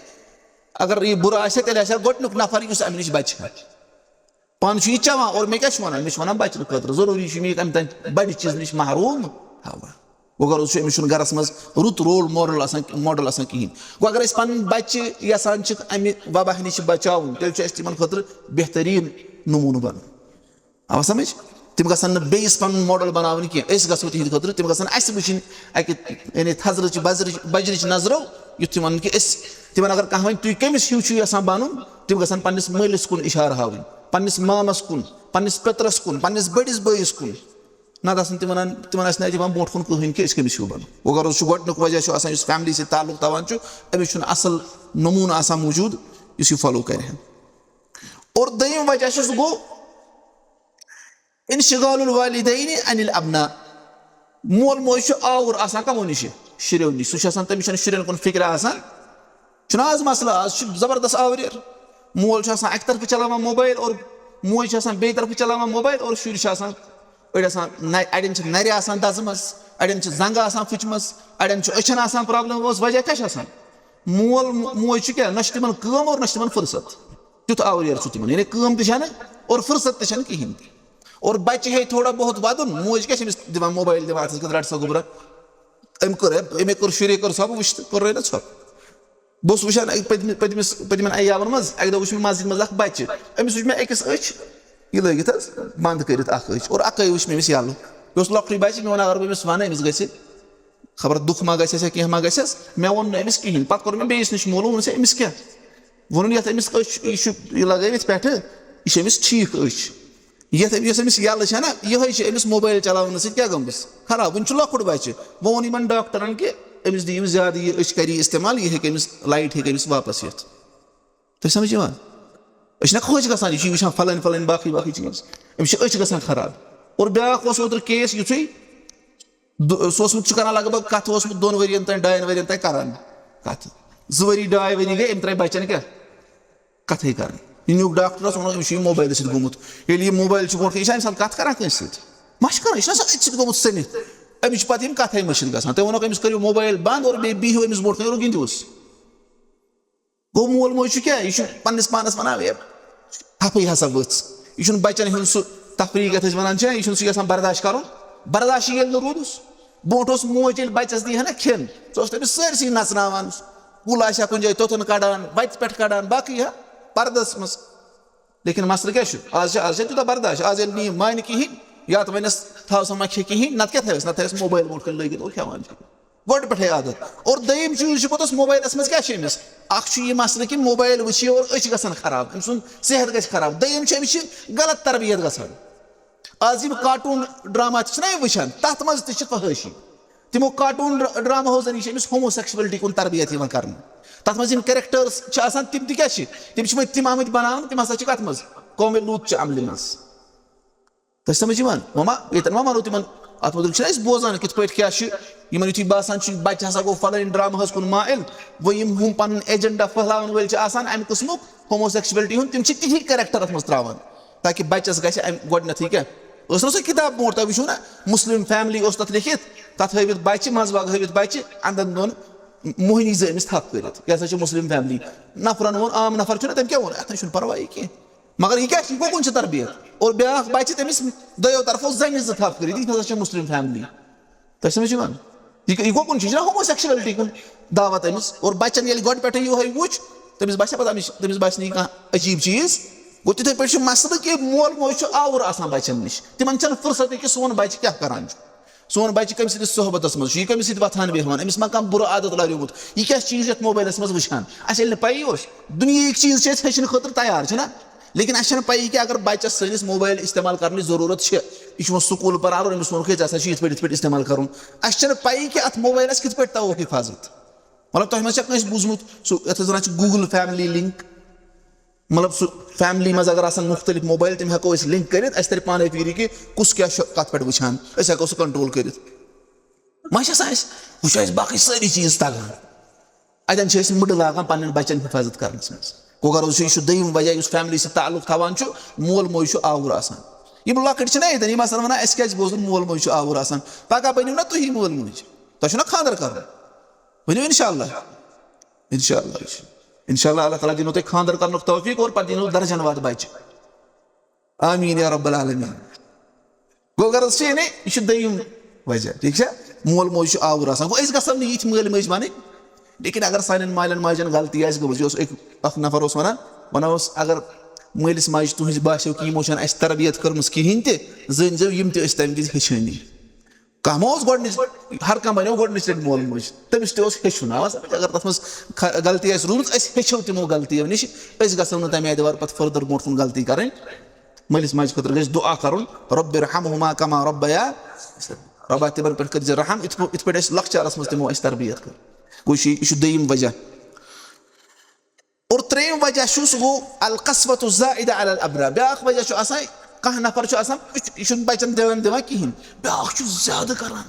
اگر یہِ بُرٕ آسہِ ہا، تیٚلہِ آسہِ ہا گۄڈٕنیُک نفر، یُس اَمہِ نِش بَچہِ ہا۔ پانہٕ چھُ یہِ چٮ۪وان، اور مےٚ کیٛاہ چھُ وَنان؟ مےٚ چھُ وَنان بَچنہٕ خٲطرٕ، ضروٗری چھُ مےٚ یہِ اَمہِ تَمہِ بَڑِ چیٖزٕ نِش محروٗم تھاوان۔ وۄنۍ گوٚو، سُہ، أمِس چھُنہٕ گَرَس منٛز رُت رول ماڈل آسان، ماڈل آسان کِہیٖنۍ۔ گوٚو، اگر أسۍ پَنٕنۍ بَچہِ یَژھان چھِ اَمہِ وَباہ نِش بَچاوُن، تیٚلہِ چھُ اَسہِ تِمَن خٲطرٕ بہتریٖن نموٗنہٕ بَنُن۔ آوا سَمٕجھ؟ تِم گژھن نہٕ بیٚیِس پَنُن ماڈل بَناوٕنۍ کینٛہہ۔ أسۍ گژھو تِہِنٛدِ خٲطرٕ، تِم گژھن اَسہِ وٕچھِنۍ اَکہِ، یعنی، تھَزرٕچہِ بَزرٕچ، بَجرٕچ نظرو، یُتھ تِمَن کہِ أسۍ، تِمَن اگر کانٛہہ وَنہِ، "تُہۍ کٔمِس ہیوٗ چھِو یَژھان بَنُن؟" تِم گژھن پنٛنِس مٲلِس کُن اِشارٕ ہاوٕنۍ، پنٛنِس مامَس کُن، پنٛنِس پیٚترَس کُن، پنٛنِس بٔڑِس بٲیِس کُن۔ نَتہٕ آسَن تِم وَنان، تِمَن آسہِ نہٕ اَتہِ یِوان برونٛٹھ کُن کٕہٕنۍ کہِ أسۍ کٔمِس ہیوٗ بَنو۔ وۄنۍ گوٚو، سُہ گۄڈٕنیُک وجہ چھُ آسان، یُس فیملی سۭتۍ تعلق تھاوان چھُ، أمِس چھُنہٕ اَصٕل نموٗنہٕ آسان موٗجوٗد، یُس یہِ فالو کَرِ ہا۔ اور دوٚیِم وجہ چھُ، سُہ گوٚو انشغال الوالدین عن الابناء۔ مول موج چھُ آوُر آسان کَمو نِش؟ شُرٮ۪و نِش۔ سُہ چھُ آسان، تٔمِس چھَنہٕ شُرٮ۪ن کُن فِکرِ آسان۔ چھُنہ آز مسلہٕ؟ آز چھُ زبردست آوریر۔ مول چھُ آسان اَکہِ طرفہٕ چلاوان موبایل اور موج چھِ آسان بیٚیہِ طرفہٕ چلاوان موبایل اور شُرۍ چھِ آسان، أڑۍ آسان نَ-، اَڑٮ۪ن چھِ نَرِ آسان دَزٕمَژ، اَڑٮ۪ن چھِ زنٛگہٕ آسان پھٕچمَژ، اَڑٮ۪ن چھِ أچھَن آسان پرابلم۔ اوس وجہ کیٛاہ چھُ آسان؟ مول م-، موج چھُ کیٛاہ؟ نہ چھُ تِمَن کٲم اور نہ چھُ تِمَن فُرصت۔ تیُتھ آوریر چھُ تِمَن، یعنی کٲم تہِ چھَنہٕ اور فُرصت تہِ چھَنہٕ کِہیٖنۍ تہِ۔ اور بَچہِ ہے تھوڑا بہت وَدُن، موج کیٛاہ چھِ أمِس دِوان موبایل، دِوان اَتھَس کیٚتھ، "رَٹ سا گوٚبرا"، أمۍ کوٚر، أمۍ کوٚر، شُرے کوٚر، سۄ بہٕ وٕچھِ تہٕ کوٚر رَٹہِ ژھۄپ۔ بہٕ اوسُس وٕچھان اَکہِ پٔتمہِ، پٔتمِس، پٔتمٮ۪ن ایامَن منٛز، اَکہِ دۄہ وٕچھ مےٚ مسجد منٛز اَکھ بَچہِ، أمِس وٕچھ مےٚ أکِس أچھ یہِ لٲگِتھ حظ، بنٛد کٔرِتھ اَکھ أچھ، اور اَکٲے وٕچھ مےٚ أمِس یَلہٕ۔ یہِ اوس لۄکٹُے بَچہِ، مےٚ ووٚن، اگر بہٕ أمِس وَنہٕ، أمِس گژھِ خبر دُکھ ما گژھٮ۪س یا کینٛہہ ما گژھٮ۪س۔ مےٚ ووٚن نہٕ أمِس کِہیٖنۍ۔ پَتہٕ کوٚر مےٚ بیٚیِس نِش مولوٗم، ووٚنُس، "ہے، أمِس کیٛاہ؟" ووٚنُن، "یَتھ أمِس أچھ یہِ چھُ یہِ لَگٲوِتھ پٮ۪ٹھٕ، یہِ چھِ أمِس ٹھیٖک أچھ۔ یَتھ أمۍ، یۄس أمِس یَلہٕ چھےٚ نہ، یِہوٚے چھِ أمِس موبایل چلاونہٕ سۭتۍ کیٛاہ گٔمٕژ خراب۔ وٕنہِ چھُ لۄکُٹ بَچہِ۔" وۄنۍ ووٚن یِمَن ڈاکٹرَن کہِ أمِس دِیِو زیادٕ یہِ أچھ کَری استعمال، یہِ ہیٚکہِ أمِس، لایٹ ہیٚکہِ أمِس واپَس یِتھ۔ تۄہہِ سَمٕجھ یِوان؟ أسۍ چھِنہ خۄش گژھان، یہِ چھُ یہِ وٕچھان فَلٲنۍ فَلٲنۍ باقٕے باقٕے چیٖز، أمِس چھِ أچھ گژھان خراب۔ اور بیٛاکھ اوس اوترٕ کیس یُتھُے، دُ-، سُہ اوسمُت چھُ کران لگ بگ کَتھ اوسمُت دۄن ؤرِین تام، ڈاین ؤرِین تام کران کَتھ۔ زٕ ؤری، ڈاے ؤری گٔے، أمۍ ترٛٲے بَچَن کیٛاہ؟ کَتھٕے کَرٕنۍ۔ یہِ نیوٗکھ ڈاکٹرَس، ووٚنُکھ، أمِس چھُ یہِ موبایلَس سۭتۍ گوٚمُت۔ ییٚلہِ یہِ موبایل چھُ برونٛٹھ کَنہِ، یہِ چھا اَمہِ ساتہٕ کَتھ کران کٲنٛسہِ سۭتۍ؟ ما چھِ کران، یہِ چھُ آسان أتھۍ سۭتۍ گوٚمُت سٔنِتھ۔ أمِس چھِ پَتہٕ یِم کَتھَے مٔشِتھ گژھان۔ تٔمۍ ووٚنُکھ، أمِس کٔرِو موبایل بنٛد اور بیٚیہِ بِہِو أمِس برونٛٹھ کَنہِ اور گِنٛدِوس۔ گوٚو مول موج چھُ کیٛاہ؟ یہِ چھُ پنٛنِس پانَس وَنان، "ہے، ٹھَپھٕے ہسا ؤژھ۔" یہِ چھُنہٕ بَچَن ہُنٛد سُہ تفریٖق یَتھ أسۍ وَنان چھِ، یہِ چھُنہٕ سُہ یَژھان برداش کَرُن۔ برداشٕے ییٚلہِ نہٕ روٗدُس۔ برونٛٹھ اوس موج ییٚلہِ بَچَس دی ہا نہ کھٮ۪ن، سُہ اوس تٔمِس سٲرسٕے نَژناوان۔ کُل آسہِ ہا کُنہِ جایہِ توٚتَن کَڑان، وَتہِ پٮ۪ٹھ کَڑان، باقٕے ہا پردَس منٛز۔ لیکن مسلہٕ کیٛاہ چھُ؟ آز چھِ، آز چھِ تیوٗتاہ برداش۔ آز ییٚلہِ نہٕ یہِ مانہِ کِہیٖنۍ، یا تہٕ وَنٮ۪س، "تھاو سا ما کھےٚ کِہیٖنۍ"، نَتہٕ کیٛاہ تھٲیَس؟ نَتہٕ تھٲیَس موبایل برونٛٹھ کَنہِ لٲگِتھ اور کھٮ۪وان چھِ۔ گۄڈٕ پٮ۪ٹھَے عادت۔ اور دوٚیِم چیٖز چھُ پوٚتُس موبایلَس منٛز کیٛاہ چھُ أمِس؟ اَکھ چھُ یہِ مسلہٕ کہِ موبایل وٕچھِ اور أچھ گژھن خراب، أمۍ سُنٛد صحت گژھِ خراب۔ دوٚیِم چھُ أمِس چھِ غلط تربیت گژھان۔ آز یِم کارٹوٗن ڈرٛاما تہِ چھِنہ یِم وٕچھان، تَتھ منٛز تہِ چھِ فحٲشی۔ تِمو کارٹوٗن ڈرٛ-، ڈرٛاماہو ذٔریعہٕ چھِ أمِس ہوموسیکشوَلٹی کُن تربیت یِوان کرنہٕ۔ تَتھ منٛز یِم کیریکٹٲرٕس چھِ آسان، تِم تہِ کیٛاہ چھِ؟ تِم چھِ وۄنۍ تِم آمٕتۍ بَناونہٕ، تِم ہسا چھِ کَتھ منٛز؟ قومِ لوٗط چہِ عملہِ منٛز۔ تۄہہِ سَمٕجھ یِوان؟ وۄنۍ ما، ییٚتٮ۪ن ما وَنو تِمَن، اَتھ مُتعلِق چھِنہ أسۍ بوزان کِتھ پٲٹھۍ کیٛاہ چھِ، یِمَن یُتھُے باسان چھُ بَچہِ ہسا گوٚو فَلٲنۍ ڈرٛامہٕ حظ کُن مائل، وۄنۍ یِم ہُم پَنُن ایجنڈا پھٔہلاوَن وٲلۍ چھِ آسان اَمہِ قٕسمُک، ہوموسیکشوَلٹی ہُنٛد، تِم چھِ تِہِنٛدۍ کیریکٹر اَتھ منٛز ترٛاوان، تاکہِ بَچَس گژھِ اَمہِ گۄڈٕنٮ۪تھٕے کیٛاہ؟ ٲس نہ سۄ کِتاب برونٛٹھ، تۄہہِ وٕچھِو نہ، مسلم فیملی اوس تَتھ لیکھِتھ، تَتھ ہٲوِتھ بَچہِ، منٛزباگ ہٲوِتھ بَچہِ، اَنٛدَن دۄن موہنی زٕ أمِس تھپھ کٔرِتھ۔ یہِ ہسا چھِ مسلم فیملی۔ نفرن ووٚن، عام نفر چھُنہ، تٔمۍ کیٛاہ ووٚن؟ اَتھ نَے چھُنہٕ پرواہٕے کینٛہہ۔ مگر یہِ کیٛاہ چھُ؟ یہِ کُکُن چھِ تربیت؟ اور بیٛاکھ بَچہِ تٔمِس دۄیو طرفو زَنہِ زٕ تھپھ کٔرِتھ، یہِ ہسا چھِ مسلم فیملی۔ تۄہہِ چھِ سَمٕجھ یِوان؟ یہِ، یہِ گوٚو کُن چھُ، یہِ چھُنہ ہوموسیکشوَلٹی کُن دعوت أمِس۔ اور بَچَن ییٚلہِ گۄڈٕ پٮ۪ٹھٕے یِہوٚے وُچھ، تٔمِس باسہِ پَتہٕ، أمِس، تٔمِس باسہِ نہٕ یہِ کانٛہہ عجیٖب چیٖز۔ گوٚو تِتھَے پٲٹھۍ چھُ مسلہٕ کہِ مول موج چھُ آوُر آسان بَچَن نِش، تِمَن چھَنہٕ فرصتٕے کہِ سون بَچہِ کیٛاہ کَران چھُ، سون بَچہِ کٔمِس سۭتۍ صحبتَس منٛز چھُ، یہِ کٔمِس سۭتۍ وۄتھان بیٚہوان، أمِس ما کانٛہہ بُرٕ عادت لاریومُت، یہِ کیٛاہ چھُ چیٖز یَتھ موبایلَس منٛز وٕچھان۔ اَسہِ ییٚلہِ نہٕ پَیی اوس، دُنیہٕکۍ چیٖز چھِ أسۍ ہیٚچھنہٕ خٲطرٕ تیار، چھِنہ؟ لیکن اَسہِ چھَنہٕ پَیی کہِ اگر بَچَس سٲنِس موبایل استعمال کَرنٕچ ضروٗرت چھِ، یہِ چھُ وۄنۍ سکوٗل پَران اور أمِس ووٚنُکھ ہے، "ژےٚ ہسا چھُ یِتھ پٲٹھۍ، یِتھ پٲٹھۍ استعمال کَرُن"۔ اَسہِ چھَنہٕ پَیی کہِ اَتھ موبایلَس کِتھ پٲٹھۍ تھاوو حِفاظت۔ مطلب، تۄہہِ ما چھا کٲنٛسہِ بوٗزمُت سُہ، یَتھ أسۍ وَنان چھِ Google Family Link؟ مطلب، سُہ فیملی منٛز اگر آسَن مُختٔلِف موبایل، تِم ہٮ۪کو أسۍ لِنک کٔرِتھ، اَسہِ تَرِ پانَے فِکرِ کہِ کُس کیٛاہ چھُ کَتھ پٮ۪ٹھ وٕچھان، أسۍ ہٮ۪کو سُہ کنٹرول کٔرِتھ۔ ما چھِ آسان اَسہِ، وٕچھو اَسہِ باقٕے سٲری چیٖز تَگان۔ اَتٮ۪ن چھِ أسۍ مٕڈٕ لاگان پنٛنٮ۪ن بَچَن حِفاظت کَرنَس منٛز۔ گوٚو غرض چھُ، یہِ چھُ دوٚیِم وجہ یُس فیملی سۭتۍ تعلق تھاوان چھُ، مول موج چھُ آوُر آسان۔ یِم لۄکٕٹۍ چھِنہ ییٚتٮ۪ن، یِم آسَن وَنان، "اَسہِ کیٛازِ بوزُن مول موج چھُ آوُر آسان؟" پَگاہ بٔنِو نہ تُہی مول موج، تۄہہِ چھُنہ خانٛدر کَرُن۔ ؤنِو اِنشاء اللہ۔ اِنشاء اللہ، اِنشاء اللہ، اللہ تعالیٰ دِنو تۄہہِ خانٛدر کَرنُک توفیٖق اور پَتہٕ دِنو درجن واد بَچہِ۔ آمین یا رب العالمین۔ گوٚو غرض چھِ، یعنی، یہِ چھُ دوٚیِم وجہ، ٹھیٖک چھا؟ مول موج چھُ آوُر آسان۔ گوٚو، أسۍ گژھو نہٕ یِتھۍ مٲلۍ مٲج بَنٕنۍ، لیکن اگر سانٮ۪ن مالٮ۪ن ماجٮ۪ن غلطی آسہِ گٔمٕژ، یہِ اوس أکۍ، اَکھ نفر اوس وَنان، وَنان اوس، اگر مٲلِس ماجہِ تُہٕنٛزِ باسیو کہِ یِمو چھَنہٕ اَسہِ تربیت کٔرمٕژ کِہیٖنۍ تہِ، زٲنۍ زیو، یِم تہِ ٲسۍ تَمہِ وِزِ ہیٚچھٲنی۔ کانٛہہ ما اوس گۄڈٕنِچ، ہر کانٛہہ بَنیو گۄڈٕنِچ لَٹہِ مول موج۔ تٔمِس تہِ اوس ہیٚچھُن۔ آوا سمجھ؟ اگر تَتھ منٛز خ-، غلطی آسہِ روٗزمٕژ، أسۍ ہیٚچھو تِمو غلطیو نِش۔ أسۍ گژھو نہٕ تَمہِ آیہِ دُبارٕ پَتہٕ further برونٛٹھ کُن غلطی کَرٕنۍ۔ مٲلِس ماجہِ خٲطرٕ گژھِ دُعا کَرُن، "رب ارحمہما کما ربیا"۔ رۄبا، تِمَن پٮ۪ٹھ کٔرۍ زِ رحم، یِتھ پٲ-، یِتھ پٲٹھۍ اَسہِ لۄکچارَس منٛز تِمو اَسہِ تربیت کٔر۔ گوٚو، یہِ چھُ، یہِ چھُ دوٚیِم وجہ۔ اور ترٛیٚیِم وجہ چھُ، سُہ گوٚو القسوۃ الزائدہ علی الابناء۔ بیٛاکھ وجہ چھُ آسان، کانٛہہ نفر چھُ آسان، یہِ چھُ، یہِ چھُنہٕ بَچَن دھیان دِوان کِہیٖنۍ۔ بیٛاکھ چھُ زیادٕ کران،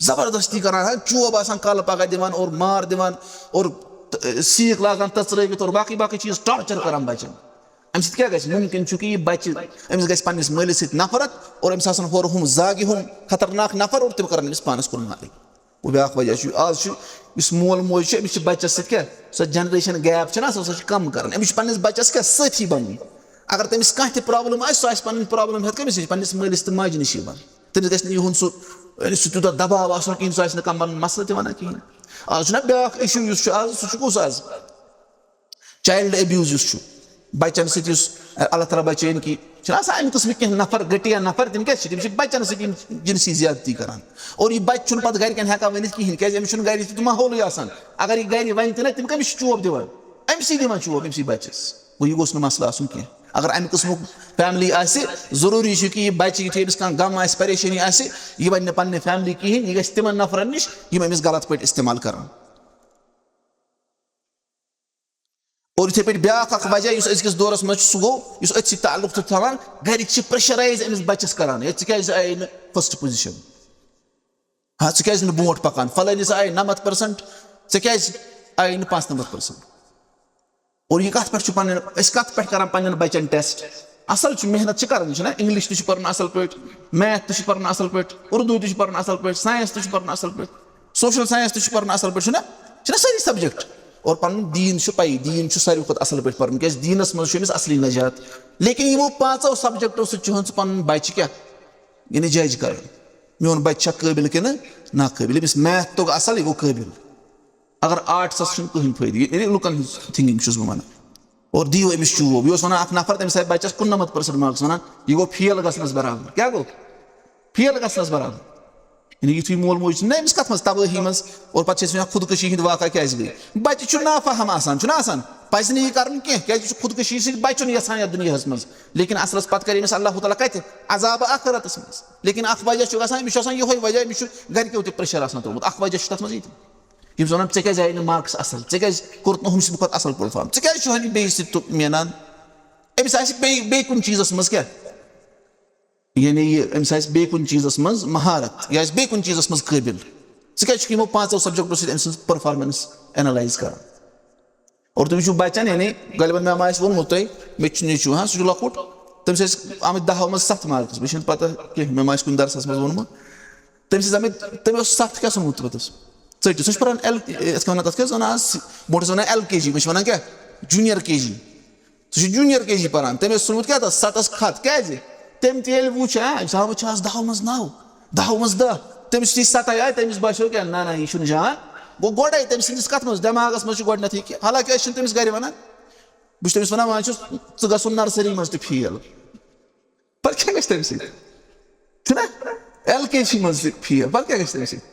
زبردستی کران، ہا، چوب آسان کالہٕ پگاہ دِوان اور مار دِوان اور ت-، سیٖکھ لاگان تٔژرٲوِتھ اور باقٕے باقٕے چیٖز ٹارچر کران بَچَن۔ اَمہِ سۭتۍ کیٛاہ گژھِ؟ مُمکِن چھُ کہِ یہِ بَچہِ، أمِس گژھِ پنٛنِس مٲلِس سۭتۍ نفرت اور أمِس آسَن ہورٕ ہُم زاگہِ ہُم خطرناک نفر اور تِم کرَن أمِس پانَس کُن مالٕے۔ گوٚو بیٛاکھ وجہ چھُ، آز چھُ یُس مول موج چھُ، أمِس چھِ بَچَس سۭتۍ کیٛاہ، سۄ generation gap چھَنہ آسان، سۄ چھِ کَم کَران۔ أمِس چھُ پنٛنِس بَچَس کیٛاہ سٲتھی بَنُن۔ اگر تٔمِس کانٛہہ تہِ problem آسہِ، سُہ آسہِ پَنٕنۍ problem ہٮ۪تھ کٔمِس نِش؟ پنٛنِس مٲلِس تہٕ ماجہِ نِشی وَنُن۔ تٔمِس گژھِ نہٕ یِہُنٛد سُہ، یعنی سُہ تیوٗتاہ دباو آسُن کِہیٖنۍ، سُہ آسہِ نہٕ کانٛہہ پَنُن مسلہٕ تہِ وَنان کِہیٖنۍ۔ آز چھُنہ بیٛاکھ issue یُس چھُ آز، سُہ چھُ کُس آز؟ Child abuse یُس چھُ، بَچَن سۭتۍ یُس، اللہ تعالیٰ بَچٲیِن کہِ، چھِنہ آسان اَمہِ قٕسمٕکۍ کینٛہہ نفر، گٔٹیا نفر، تِم کیٛاہ چھِ؟ تِم چھِ بَچَن سۭتۍ یِم جنسی زیادتی کران۔ اور یہِ بَچہٕ چھُنہٕ پَتہٕ گَرِکٮ۪ن ہٮ۪کان ؤنِتھ کِہیٖنۍ، کیٛازِ أمِس چھُنہٕ گَرِ تیُتھ ماحولٕے آسان۔ اگر یہِ گَرِ وَنہِ تہِ نہ، تِم کٔمِس چھِ چوب دِوان؟ أمۍ سٕے دِوان چوب، أمۍ سٕے بَچَس۔ گوٚو، یہِ گوٚژھ نہٕ مسلہٕ آسُن کینٛہہ۔ اگر امہِ قٕسمُک فیملی آسہِ، ضروٗری چھُ کہِ یہِ بچہِ، یُتھُے أمِس کانٛہہ غم آسہِ، پریشٲنی آسہِ، یہِ ونہِ نہٕ پننہِ فیملی کِہیٖنۍ، یہِ گژھِ تِمن نفرن نِش یِم أمِس غلط پٲٹھۍ استعمال کران۔ اور یِتھے پٲٹھۍ بیٛاکھ اکھ وجہ یُس أزکِس دورس منٛز چھُ، سُہ گوٚو یُس أتھۍ سۭتۍ تعلق چھُ تھاوان، گرِکۍ چھِ پریشرائز أمِس بچس کران، "ہے، ژٕ کیازِ آیے نہٕ فرسٹ پوزیشن؟ ہاں، ژٕ کیازِ نہٕ برونٛٹھ پکان؟ فلٲنِس آیے نمتھ پرسنٹ، ژےٚ کیازِ آیے نہٕ پانٛژھ نمتھ پرسنٹ؟" اور یہِ کتھ پٮ۪ٹھ چھُ پنٕنۍ، أسۍ کتھ پٮ۪ٹھ کران پننٮ۪ن بچن ٹیسٹ؟ اصل چھُ، محنت چھِ کران، چھُنہ؟ انگلش تہِ چھُ پرُن اصل پٲٹھۍ، میتھ تہِ چھُ پرُن اصل پٲٹھۍ، اردو تہِ چھُ پرُن اصل پٲٹھۍ، ساینس تہِ چھُ پرُن اصل پٲٹھۍ، سوشل ساینس تہِ چھُ پرُن اصل پٲٹھۍ، چھُنہ؟ چھِنہ سٲری سبجیکٹ؟ اور پنُن دیٖن چھُ پَیی، دیٖن چھُ ساروی کھۄتہٕ اصل پٲٹھۍ پرُن، کیازِ دیٖنس منٛز چھُ أمِس اصلی نجات۔ لیکن یِمو پانٛژو سبجیکٹو سۭتۍ چھُ ہن ژٕ پنُن بچہِ کیٛاہ، یعنی جج کران؟ میون بچہِ چھا قٲبل کِنہٕ ناقٲبل؟ ییٚمِس میتھ توٚگ اصل، یہِ گوٚو قٲبل۔ اگر آرٹسس چھُنہٕ کٕہٕنۍ فٲیدٕ، یہِ، یعنی لُکن ہٕنٛز تھنکنگ چھُس بہٕ ونان۔ اور دِیِو أمِس چوب۔ یہِ اوس ونان اکھ نفر، تٔمِس آیہِ بچس کُننمتھ پرسنٹ مارکس، ونان، "یہِ گوٚو فیل گژھنس برابر۔" کیٛاہ گوٚو؟ فیل گژھنس برابر۔ یعنی یُتھُے مول موج چھُ نہ أمِس کتھ منٛز تبٲہی منٛز، اور پتہٕ چھِ أسۍ وَنان خودکشی ہٕنٛدۍ واقعہ کیٛازِ گٔے؟ بچہِ چھُ نافہم آسان، چھُنہ آسان؟ پزِ نہٕ یہِ کرُن کینٛہہ، کیٛازِ یہِ چھُ خودکشی سۭتۍ بچُن یژھان یتھ دُنیاہس منٛز۔ لیکن اصلس پتہٕ کرِ أمِس اللہ تعالیٰ کتہِ؟ عذاب آخرتس منٛز۔ لیکن اکھ وجہ چھُ گژھان، أمِس چھُ آسان یِہوٚے وجہ، أمِس چھُ گرِکیو تہِ پریشر آسان ترٛوومُت۔ اکھ وجہ چھُ تتھ منٛز یہِ تہِ۔ یِم زن ونان، "ژےٚ کیٛازِ آیہِ نہٕ مارکس اصل؟ ژےٚ کیٛازِ کوٚرُتھ نہٕ ہُمہِ سٕنٛدِ کھۄتہٕ اصل پٔرفارم؟ ژےٚ کیٛازِ چھُ ہن یہِ بیٚیِس سۭتۍ تُ-، مینان؟" أمِس آسہِ بیٚیہِ، بیٚیہِ کُنہِ چیٖزس منٛز کیٛاہ؟ یعنی یہِ، أمِس آسہِ بیٚیہِ کُنہِ چیٖزس منٛز مہارت، یہِ آسہِ بیٚیہِ کُنہِ چیٖزس منٛز قٲبل۔ ژٕ کیٛازِ چھُکھ یِمو پانٛژو سبجیکٹو سۭتۍ أمۍ سٕنٛز پٔرفارمنس اینالائز کران؟ اور تُہۍ وٕچھِو بچن، یعنی غالباً مےٚ ما آسہِ ووٚنمُت تۄہہِ، مےٚ تہِ چھُ نیٚچوٗ، ہاں، سُہ چھُ لۄکُٹ، تٔمِس ٲسۍ آمٕتۍ دَہو منٛز ستھ مارکس، مےٚ چھَنہٕ پتہ کینٛہہ، مےٚ ما آسہِ کُنہِ درسس منٛز ووٚنمُت۔ تٔمِس ٲسۍ آمٕتۍ، تٔمۍ اوس ستھ کیٛاہ ژھُنمُت پتہٕ؟ ژٔٹِتھ۔ سُہ چھُ پران ایل، یَتھ کیٛاہ وَنان، تَتھ کیٛاہ ٲسۍ وَنان آز؟ برونٛٹھ ٲسۍ وَنان ایل کے جی، وۄنۍ چھِ وَنان کیٛاہ؟ جوٗنیر کے جی۔ سُہ چھُ جوٗنیر کے جی پران، تٔمۍ اوس ژھُنمُت کیٛاہ تَتھ؟ ستَس خط۔ کیٛازِ؟ تٔمۍ تہِ ییٚلہِ وُچھ، ہا، أمِس ہاوان چھِ آز دَہو منٛز نَو، دَہو منٛز دَہ۔ تٔمِس یُتھُے سَتَے آے، تٔمِس باسیو کیٛاہ؟ نہ، نہ، یہِ چھُنہٕ جان۔ گوٚو گۄڈَے تٔمۍ سٕنٛدِس کَتھ منٛز، دٮ۪ماغَس منٛز چھُ گۄڈٕنٮ۪تھٕے کہِ، حالانکہِ أسۍ چھِنہٕ تٔمِس گَرِ وَنان۔ بہٕ چھُس تٔمِس وَنان، وۄنۍ چھُس ژٕ گژھُن نرسٔری منٛز تہِ فیل۔ پتہٕ کیٛاہ گژھِ تَمہِ سۭتۍ؟ چھُنہ؟ ایل کے جی منٛز تہِ فیل، پتہٕ کیٛاہ گژھِ تَمہِ سۭتۍ؟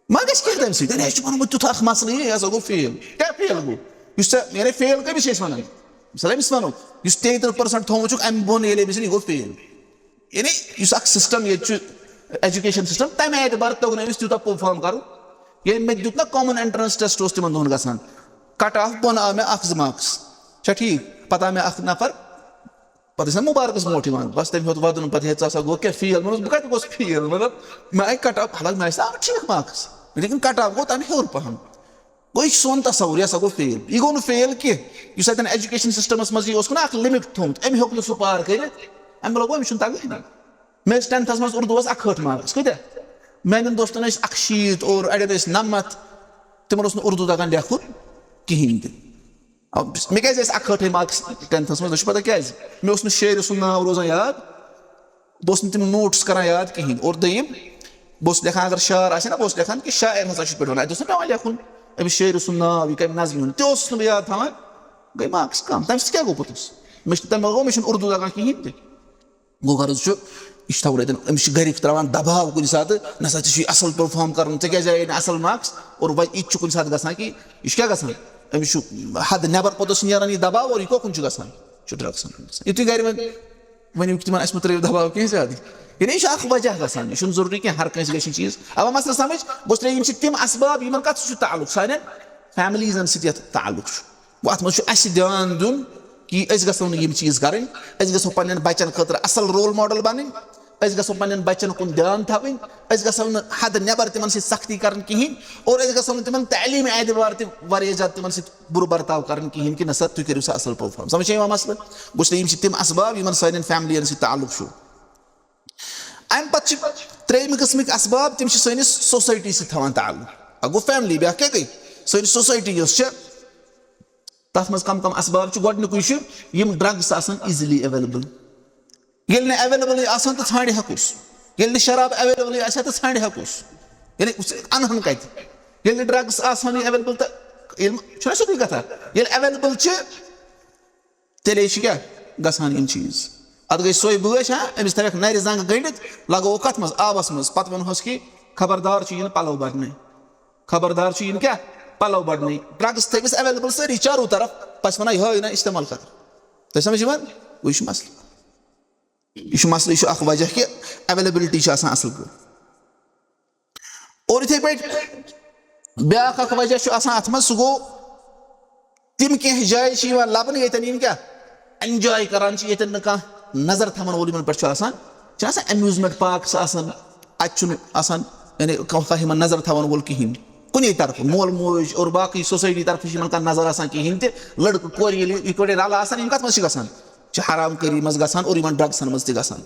ما گژھِ کینٛہہ تَمہِ سۭتۍ؟ یعنی اَسہِ چھُ بنومُت تیُتھ اکھ مسلہٕ، یہِ ہسا گوٚو فیل۔ کیٛاہ فیل گوٚو؟ یُس ژےٚ، یعنی فیل کٔمِس چھِ أسۍ وَنان؟ مثلاً أمِس وَنو، یُس تیٚیہِ تٕرٛہ پٔرسنٹ تھوٚومُت چھُکھ، اَمہِ بۄن ییٚلہِ أمِس یہِ گوٚو فیل۔ یعنی یُس اکھ سسٹم ییٚتہِ چھُ، ایجوکیشن سسٹم، تَمہِ اعتبار توٚگ نہٕ أمِس تیوٗتاہ پٔرفارم کرُن۔ ییٚلہِ مےٚ دیُت نہ کامن انٹرنس ٹیسٹ اوس تِمن دۄہن گژھان، کٹ آف بۄن آو مےٚ اکھ زٕ مارکس، چھا ٹھیٖک؟ پتہٕ آو مےٚ اکھ نفر، پتہٕ ٲسۍ نا مُبارکس موٹھ یِوان، بس تٔمۍ ہیوٚت ودُن، پتہٕ ہے، "ژٕ ہسا گوٚو کیٛاہ فیل؟" مےٚ ووٚنُس، "بہٕ کتہِ گوس فیل؟" مطلب، مےٚ آیہِ کٹ آف، حالانکہِ مےٚ ٲسۍ آمٕتۍ ٹھیٖک مارکس، لیکن کٹ آف گوٚو تمہِ ہیوٚر پہم۔ گوٚو، یہِ چھُ سون تصور، یہِ ہسا گوٚو فیل۔ یہِ گوٚو نہٕ فیل کینٛہہ، یُس اتٮ۪ن ایجوکیشن سسٹمس منٛز یہِ اوس کُنہ اکھ لمٹ تھوٚومُت، أمۍ ہیوٚک نہٕ سُہ پار کٔرِتھ، أمۍ لوٚگ، أمِس چھُنہٕ تگٲنی۔ مےٚ ٲسۍ ٹینتھس منٛز اردوس اکہٲٹھ مارکس، کۭتیاہ؟ میانٮ۪ن دوستن ٲسۍ اکشیٖتھ اور اڑٮ۪ن ٲسۍ نمتھ، تِمن اوس نہٕ اردو تگان لیکھُن کِہینۍ تہِ۔ آ، مےٚ کیٛازِ ٲسۍ اکہٲٹھے مارکس ٹینتھس منٛز؟ مےٚ چھُ پتہ کیٛازِ۔ مےٚ اوس نہٕ شٲعرٕ سُنٛد ناو روزان یاد، بہٕ اوسُس نہٕ تِم نوٹس کران یاد کِہینۍ۔ اور دوٚیِم، بہٕ اوسُس لیکھان، اگر شعر آسہِ ہا نا، بہٕ اوسُس لیکھان کہِ شاعر ہسا چھُ پٮ۪ٹھ وَنان، اَتہِ اوس نہٕ پٮ۪وان لیکھُن أمِس شٲعرٕ سُنٛد ناو، یہِ کَمہِ نظمہِ ہُنٛد، تہِ اوسُس نہٕ بہٕ یاد تھاوان۔ گٔے مارکس کم، تَمہِ سۭتۍ کیٛاہ گوٚو پوٚتُس؟ مےٚ چھُ تَمہِ، گوٚو مےٚ چھُنہٕ اردو تگان کِہینۍ تہِ۔ گوٚو غرض چھُ، یہِ چھُ تھاوُن اَتٮ۪ن، أمِس چھُ گرِکۍ تراوان دباو کُنہِ ساتہٕ، "نسا ژےٚ چھُے اصل پٔرفارم کرُن، ژےٚ کیٛازِ آیے نہٕ اصل مارکس؟" اور وۄنۍ یہِ تہِ چھُ کُنہِ ساتہٕ گژھان کہِ یہِ چھُ کیٛاہ گژھان؟ أمِس چھُ حد نٮ۪بر پوٚتُس نیران یہِ دباو، اور یہِ کوکُن چھُ گژھان؟ چھُ ڈرگسن کُن گژھان۔ یُتھُے گرِ وۄنۍ ؤنِو کہِ تِمن، "اَسہِ مہٕ ترٲیِو دباو کینٛہہ زیادٕ۔" یعنی یہِ چھُ اکھ وجہ گژھان، یہِ چھُنہٕ ضروٗری کینٛہہ ہر کٲنٛسہِ گژھِ یہِ چیٖز۔ اَوا مسلہٕ سمجھ؟ گوٚژھ ترٛےٚ، یِم چھِ تِم اسباب، یِمن کتھ سۭتۍ چھُ تعلق؟ سانٮ۪ن فیملیٖزن سۭتۍ یتھ تعلق چھُ۔ گوٚو، اتھ منٛز چھُ اسہِ دیان دیُن کہِ أسۍ گژھو نہٕ یِم چیٖز کرٕنۍ۔ أسۍ گژھو پننٮ۪ن بچن خٲطرٕ اصل رول ماڈل بنٕنۍ۔ أسۍ گژھو پننٮ۪ن بچن کُن دیان تھاوٕنۍ۔ أسۍ گژھو نہٕ حد نٮ۪بر تِمن سۭتۍ سختی کرٕنۍ کِہینۍ۔ اور أسۍ گژھو نہٕ تِمن تعلیٖمی اعتبار تہِ واریاہ زیادٕ تِمن سۭتۍ بُرٕ برتاو کرٕنۍ کِہینۍ کہِ نسا تُہۍ کٔرِو سا اصل پٔرفارم۔ سمجھ چھا یِوان مسلہٕ؟ گوٚو، یِم چھِ تِم اسباب، یِمن سانٮ۪ن فیملین سۭتۍ تعلق چھُ۔ امہِ پتہٕ چھِ ترٛیٚیِمہِ قٕسمٕکۍ اسباب، تِم چھِ سٲنِس سوسایٹی سۭتۍ تھاوان تعلق۔ اکھ گوٚو فیملی، بیٛاکھ کیٛاہ گٔے؟ سٲنۍ سوسایٹی یۄس چھِ، تَتھ منٛز کم کم اسباب چھِ۔ گۄڈٕنیُکُے چھُ، یِم ڈرگس آسن ایزیلی اویلیبل۔ ییٚلہِ نہٕ اویلیبلٕے آسن تہٕ ژھانٛڈِ ہا کُس؟ ییٚلہِ نہٕ شراب اویلیبلٕے آسہِ ہا تہٕ ژھانٛڈِ ہا کُس؟ یعنی اَنہٕ ہن کتہِ؟ ییٚلہِ نہٕ ڈرگس آسہٕ ہنٕے اویلیبل تہٕ ییٚلہِ، چھُنہ سیوٚدُے کتھا؟ ییٚلہِ اویلیبل چھِ، تیٚلے چھِ کیٛاہ گژھان یِم چیٖز؟ اتھ گٔے سۄے بٲچھ، ہا، أمِس تھٲوکھ نرِ زنٛگہٕ گٔنڈِتھ، لگووُکھ کتھ منٛز؟ آبس منٛز۔ پتہٕ ونہوس کہِ خبردار چھُ یِنہٕ پلو بڑنے، خبردار چھُ یِنہٕ کیٛاہ؟ پلو بڑنے۔ ڈرگس تھٲومٕتۍ اویلیبل سٲری چارو طرف، پتہٕ چھِ ونان، یِہوٚے نہ استعمال کر۔ تۄہہِ سمجھ یِوان؟ گوٚو، یہِ چھُ مسلہٕ، یہِ چھُ مسلہٕ، یہِ چھُ اکھ وجہ کہِ اویلیبلٹی چھِ آسان اصل پٲٹھۍ۔ اور یِتھے پٲٹھۍ بیاکھ اکھ وجہ چھُ آسان اتھ منٛز، سُہ گوٚو تِم کینٛہہ جایہِ چھِ یِوان لبنہٕ، ییٚتٮ۪ن یِم کیٛاہ انجوے کران چھِ، ییٚتٮ۪ن نہٕ کانٛہہ نظر تھاوَن وول یِمن پٮ۪ٹھ چھُ آسان۔ چھِنہ آسان amusement parks آسان، اَتہِ چھُنہٕ آسان، یعنی، کانٛہہ، کانٛہہ یِمن نظر تھاوَن وول کِہیٖنۍ کُنے طرفہٕ، مول موج اور باقٕے سوسایٹی طرفہٕ چھِ یِمن کانٛہہ نظر آسان کِہیٖنۍ تہِ۔ لڑکہٕ کورِ ییٚلہِ یِکوَٹے رلہٕ آسان، یِم کتھ منٛز چھِ گژھان؟ چھِ حرام کٲری منٛز گژھان اور یِمن ڈرگسن منٛز تہِ گژھان،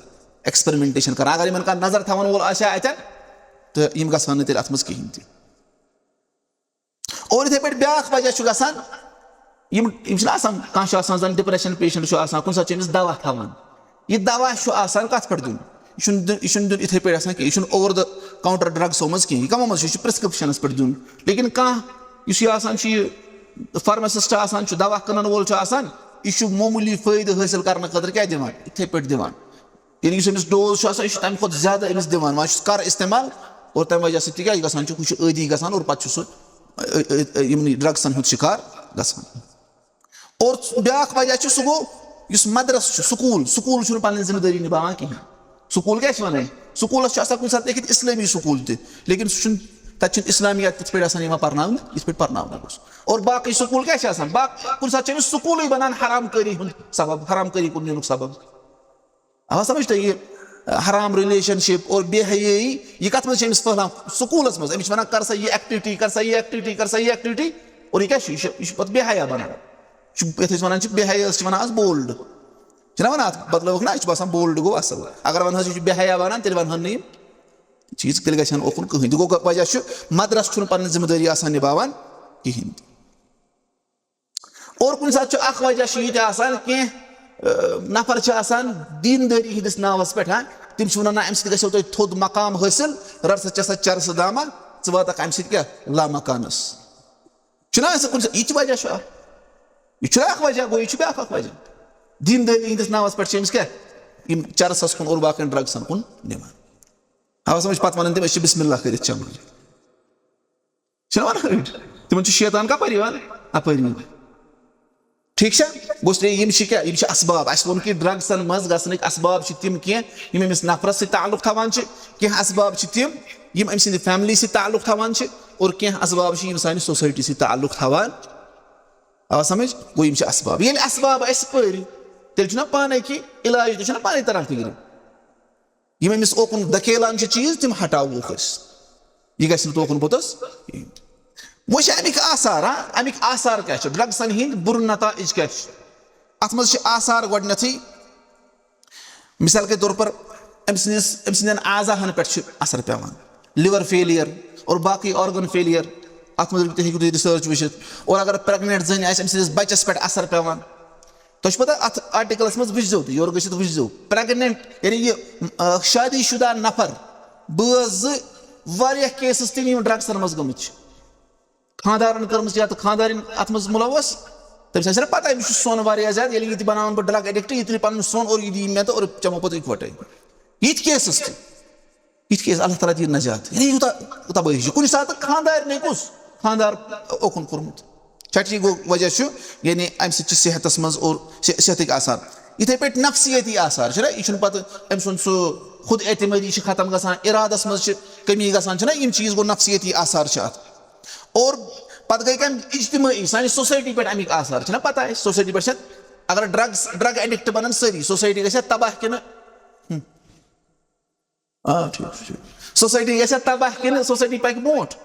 ایکسپیرمنٹیشن کران۔ اگر یِمن کانٛہہ نظر تھاوَن وول آسہِ ہا اتٮ۪ن، تہٕ یِم گژھٕ ہن نہٕ تیٚلہِ اتھ منٛز کِہیٖنۍ تہِ۔ اور یِتھے پٲٹھۍ بیٛاکھ وجہ چھُ گژھان، یِم، یِم چھِنہ آسان، کانٛہہ چھُ آسان زَن ڈپریشن پیشنٹ چھُ آسان، کُنہِ ساتہٕ چھُ أمِس دوا تھاوان۔ یہِ دوا چھُ آسان کَتھ پٮ۪ٹھ دیُن؟ یہِ چھُنہٕ دیُن، یہِ چھُنہٕ دیُن یِتھے پٲٹھۍ آسان کینٛہہ، یہِ چھُنہٕ اوور دَ کاونٹر ڈرگسو منٛز کینٛہہ، یہِ کَمو منٛز چھُ؟ یہِ چھُ پرسکرپشنس پٮ۪ٹھ دیُن۔ لیکن کانٛہہ یُس یہِ آسان چھُ، یہِ فارماسسٹ آسان چھُ، دوا کٕنن وول چھُ آسان، یہِ چھُ معموٗلی فٲیدٕ حٲصِل کرنہٕ خٲطرٕ کیٛاہ دِوان؟ یِتھے پٲٹھۍ دِوان۔ یعنی یُس أمِس ڈوز چھُ آسان، یہِ چھُ تَمہِ کھۄتہٕ زیادٕ أمِس دِوان، وۄنۍ چھُس کَر استعمال، اور تَمہِ وجہ سۭتۍ تہِ کیٛاہ چھُ گژھان چھُ، ہُہ چھُ عٲدی گژھان اور پَتہٕ چھُ سُہ، ٲ، ٲ، ٲ، یِمنٕے ڈرگسَن ہُنٛد شِکار گژھان۔ اور بیٛاکھ وجہ چھُ، سُہ گوٚو یُس مدرسہٕ چھُ، سکوٗل، سکوٗل چھُنہٕ پَنٕنۍ ذمہٕ دٲری نِباوان کِہیٖنۍ۔ سکوٗل کیٛاہ چھِ وَنان؟ سکوٗلَس چھُ آسان کُنہِ ساتہٕ لیکھِتھ اِسلٲمی سکوٗل تہِ، لیکن سُہ چھُنہٕ، تَتہِ چھُنہٕ اِسلامیات تِتھ پٲٹھۍ آسان یِوان پَرناونہٕ، یِتھ پٲٹھۍ پَرناونہٕ گوٚژھ۔ اور باقٕے سکوٗل کیٛاہ چھِ آسان؟ باق-، کُنہِ ساتہٕ چھُ أمِس سکوٗلٕے بَنان حرام کٲری ہُنٛد سبب، حرام کٲری کُن نِنُک سبب۔ آوا سمجھ تۄہہِ یہِ حرام ریلیشن شپ اور بے حیٲیی، یہِ کتھ منٛز چھِ أمِس پھٔہلان؟ سکوٗلس منٛز۔ أمِس چھِ ونان، "کر سا یہِ ایکٹیویٹی، کر سا یہِ ایکٹیویٹی، کر سا یہِ ایکٹیویٹی۔" اور یہِ کیٛاہ چھُ؟ یہِ چھُ، یہِ چھُ پتہٕ بے حیا بنان۔ چھُ، یتھ أسۍ ونان چھِ بے حیٲیس چھِ ونان از بولڈ۔ چھِنہ ونان اتھ بدلٲوٕکھ نہ، أسۍ چھِ باسان بولڈ گوٚو اصل۔ اگر ونہوس یہِ چھُ بے حیا بنان، تیٚلہِ ونہن نہٕ یِم چیٖز، تیٚلہِ گژھِ ہن اوکُن کٕہٕنۍ تہِ۔ گوٚو وجہ چھُ مدرسہٕ چھُنہٕ پنٕنۍ ذمہٕ دٲری آسان نباوان کِہینۍ تہِ۔ اور کُنہِ ساتہٕ چھُ اکھ وجہ چھُ یہِ تہِ آسان، کینٛہہ، ٲ، نفر چھِ آسان دیٖندٲری ہٕنٛدِس ناوَس پٮ۪ٹھ، ہاں، تِم چھِ وَنان، "نہ، اَمہِ سۭتۍ گژھیو تۄہہِ تھوٚد مقام حٲصِل، رَٹھ سا ژےٚ سا چرسہٕ دامہ، ژٕ واتَکھ اَمہِ سۭتۍ کیٛاہ؟ لامکانَس۔" چھُنہ آسان کُنہِ ساتہٕ، یہِ تہِ وجہ چھُ اکھ۔ یہِ چھُنہ اکھ وجہ، گوٚو یہِ چھُ بیٛاکھ اکھ وجہ۔ دیٖندٲری ہٕنٛدِس ناوَس پٮ۪ٹھ چھِ أمِس کیٛاہ؟ یِم چرسَس کُن اور باقٕیَن ڈرٛگسَن کُن نِوان۔ ہاوان سمجھ، پَتہٕ وَنان تِم، "أسۍ چھِ بسم اللہ کٔرِتھ چٮ۪وان۔" چھِنہ وَنان أڑۍ؟ تِمن چھُ شیطان کَپٲرۍ یِوان؟ اَپٲرۍ یِوان۔ ٹھیٖک چھا؟ گوٚو، یِم چھِ کیٛاہ؟ یِم چھِ اسباب۔ اَسہِ ووٚن کہِ ڈرگسن منٛز گژھنٕکۍ اسباب چھِ تِم کینٛہہ، یِم أمِس نفرس سۭتۍ تعلق تھاوان چھِ، کینٛہہ اسباب چھِ تِم، یِم أمۍ سٕنٛدِ فیملی سۭتۍ تعلق تھاوان چھِ، اور کینٛہہ اسباب چھِ، یِم سانہِ سوسایٹی سۭتۍ تعلق تھاوان۔ آ سمجھ؟ گوٚو، یِم چھِ اسباب۔ ییٚلہِ اسباب اَسہِ پٔرۍ، تیٚلہِ چھُنہ پانے کہِ علاج تہِ چھُنہ پانے تران فِکرِ۔ یِم أمِس اوکُن دھکیلان چھِ چیٖز، تِم ہٹاووکھ أسۍ۔ یہِ گژھِ نہٕ توکُن پوٚتُس کِہیٖنۍ۔ وۄنۍ چھِ اَمِکۍ آثار، ہاں؟ اَمِکۍ آثار کیٛاہ چھِ؟ ڈرگسَن ہِنٛدۍ بُرٕ نتائج کیٛاہ چھِ؟ اَتھ منٛز چھِ آثار گۄڈٕنٮ۪تھٕے، مثال کے طور پر، أمۍ سٕنٛدِس، أمۍ سٕنٛدٮ۪ن اعضاہَن پٮ۪ٹھ چھِ اثر پٮ۪وان۔ لِور فیلیر اور باقٕے آرگن فیلیر، اَتھ منٛز تہِ ہیٚکِو تُہۍ ریسرچ وٕچھِتھ۔ اور اگر پریگننٹ زٔنۍ آسہِ، أمۍ سٕنٛدِس بَچَس پٮ۪ٹھ اثر پٮ۪وان۔ تۄہہِ چھُ پتہ، اتھ آرٹیکلس منٛز وٕچھزیو تُہۍ، یورٕ گٔژھِتھ وٕچھزیو، پریگننٹ، یعنی یہِ، آ، شادی شدہ نفر، بٲژ زٕ، واریاہ کیسز تِم یِم ڈرگسن منٛز گٔمٕتۍ چھِ۔ خاندارن کٔرمٕژ یا تہٕ خاندارِنۍ اتھ منٛز مُلوث، تٔمِس آسہِ نہ پتہ، أمِس چھُ سۄن واریاہ زیادٕ، ییٚلہِ یہِ تہِ بناوان بہٕ ڈرگ ایڈکٹ، یہِ تُلہِ پنُن سۄن اور یہِ دِیہِ مےٚ تہٕ اور چٮ۪مو پتہٕ اِکوٹے۔ یِتھۍ کیسز تہِ۔ یِتھ کٔنۍ ٲسۍ اللہ تعالیٰ دِیہِ نجات۔ یعنی یوٗتاہ، یوٗتاہ بٲہی چھُ۔ کُنہِ ساتہٕ خانٛدارنٕے کُس خانٛدار اوکُن کوٚرمُت۔ چھا ٹھیٖک؟ گوٚو وجہ چھُ، یعنی اَمہِ سۭتۍ چھِ صحتَس منٛز اور صح-، صحتٕکۍ آثار۔ یِتھَے پٲٹھۍ نفسیٲتی آثار چھِنہ، یہِ چھُنہٕ پَتہٕ أمۍ سُنٛد سُہ خود اعتمٲدی چھِ ختم گژھان، اِرادَس منٛز چھِ کٔمی گژھان، چھِنہ؟ یِم چیٖز گوٚو نفسیٲتی آثار چھِ اَتھ۔ اور پَتہٕ گٔے کَمہِ اجتمٲعی، سانہِ سوسایٹی پٮ۪ٹھ اَمِکۍ آثار چھِنہ پَتہ اَسہِ، سوسایٹی پٮ۪ٹھ چھِنہٕ، اگر ڈرٛگٕز، ڈرٛگ ایڈِکٹ بَنَن سٲری، سوسایٹی گژھِ ہا تباہ کِنہٕ؟ آ، ٹھیٖک چھُ، ٹھیٖک۔ سوسایٹی گژھِ ہا تباہ کِنہٕ سوسایٹی پکہِ برونٛٹھ؟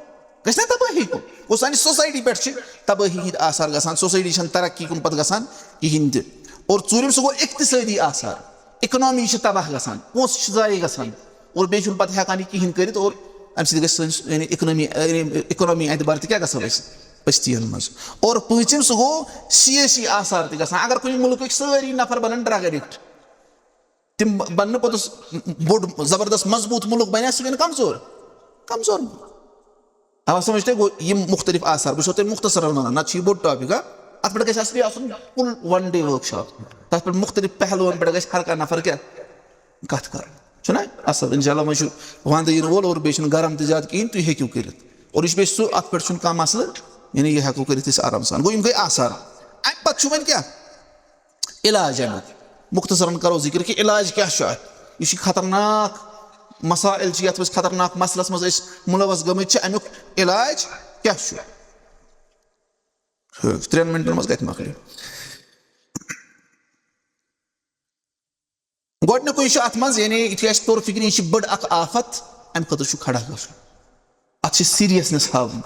گژھِ نا تباہی کُن۔ گوٚو، سانہِ سوسایٹی پٮ۪ٹھ چھِ تبٲہی ہٕنٛدۍ آثار گژھان، سوسایٹی چھَنہٕ ترقی کُن پتہٕ گژھان کِہیٖنۍ تہِ۔ اور ژوٗرِم، سُہ گوٚو اقتصٲدی آثار۔ اکنامی چھِ تباہ گژھان، پونٛسہٕ چھِ ضایع گژھان، اور بیٚیہِ چھُنہٕ پتہٕ ہٮ۪کان یہِ کِہیٖنۍ کٔرِتھ، اور اَمہِ سۭتۍ گژھِ سٲنِس، یعنی، اکنامی، یعنی، اکنامی اعتبار تہِ کیٛاہ گژھو أسۍ؟ پٔستِیَن منٛز۔ اور پوٗنٛژِم، سُہ گوٚو سیٲسی آثار تہِ گژھان۔ اگر کُنہِ مُلکٕکۍ سٲری نفر بنن ڈرگ ایڈکٹ، تِم بننہٕ پوٚتُس بوٚڑ زبردست مضبوٗط مُلک بنیا، سُہ گٔے نہٕ کمزور؟ کمزور مُلک۔ آوا سمجھ تۄہہِ؟ گوٚو یِم مُختٔلِف آثار، بہٕ چھُسو تۄہہِ مُختصرن ونان، نتہٕ چھُ یہِ بوٚڑ ٹاپک، ہا؟ اتھ پٮ۪ٹھ گژھِ اصلی آسُن full one day workshop۔ تتھ پٮ۪ٹھ مُختٔلِف پہلوَن پٮ۪ٹھ گژھِ ہر کانٛہہ نفر کیٛاہ کتھ کرُن۔ چھُنہ اصل؟ انشاءاللہ وۄنۍ چھُ ونٛدٕ یِنہٕ وول اور بیٚیہِ چھُنہٕ گرم تہِ زیادٕ کِہیٖنۍ، تُہۍ ہیٚکِو کٔرِتھ۔ اور یہِ چھُ بیٚیہِ سُہ، اتھ پٮ۪ٹھ چھُنہٕ کانٛہہ مسلہٕ، یعنی یہِ ہٮ۪کو کٔرِتھ أسۍ آرام سان۔ گوٚو یِم گٔے آثار۔ امہِ پتہٕ چھُ وۄنۍ کیٛاہ؟ علاج امیُک۔ مختصرن کرو ذکر کہِ علاج کیٛاہ چھُ اَتھ۔ یہِ چھُ خطرناک مسائل چھِ، یَتھ منٛز خطرناک مسلس منٛز أسۍ مُلوث گٔمٕتۍ چھِ، اَمیُک علاج کیٛاہ چھُ؟ ترٛٮ۪ن مِنٹن منٛز کَتہِ مۄکلہِ؟ گۄڈٕنیُکُے چھُ اَتھ منٛز، یعنی یُتھُے اَسہِ توٚر فِکرِ، یہِ چھِ بٔڑ اَکھ آفت، اَمہِ خٲطرٕ چھُ کھڑا گژھُن۔ اَتھ چھِ seriousness ہاوٕنۍ۔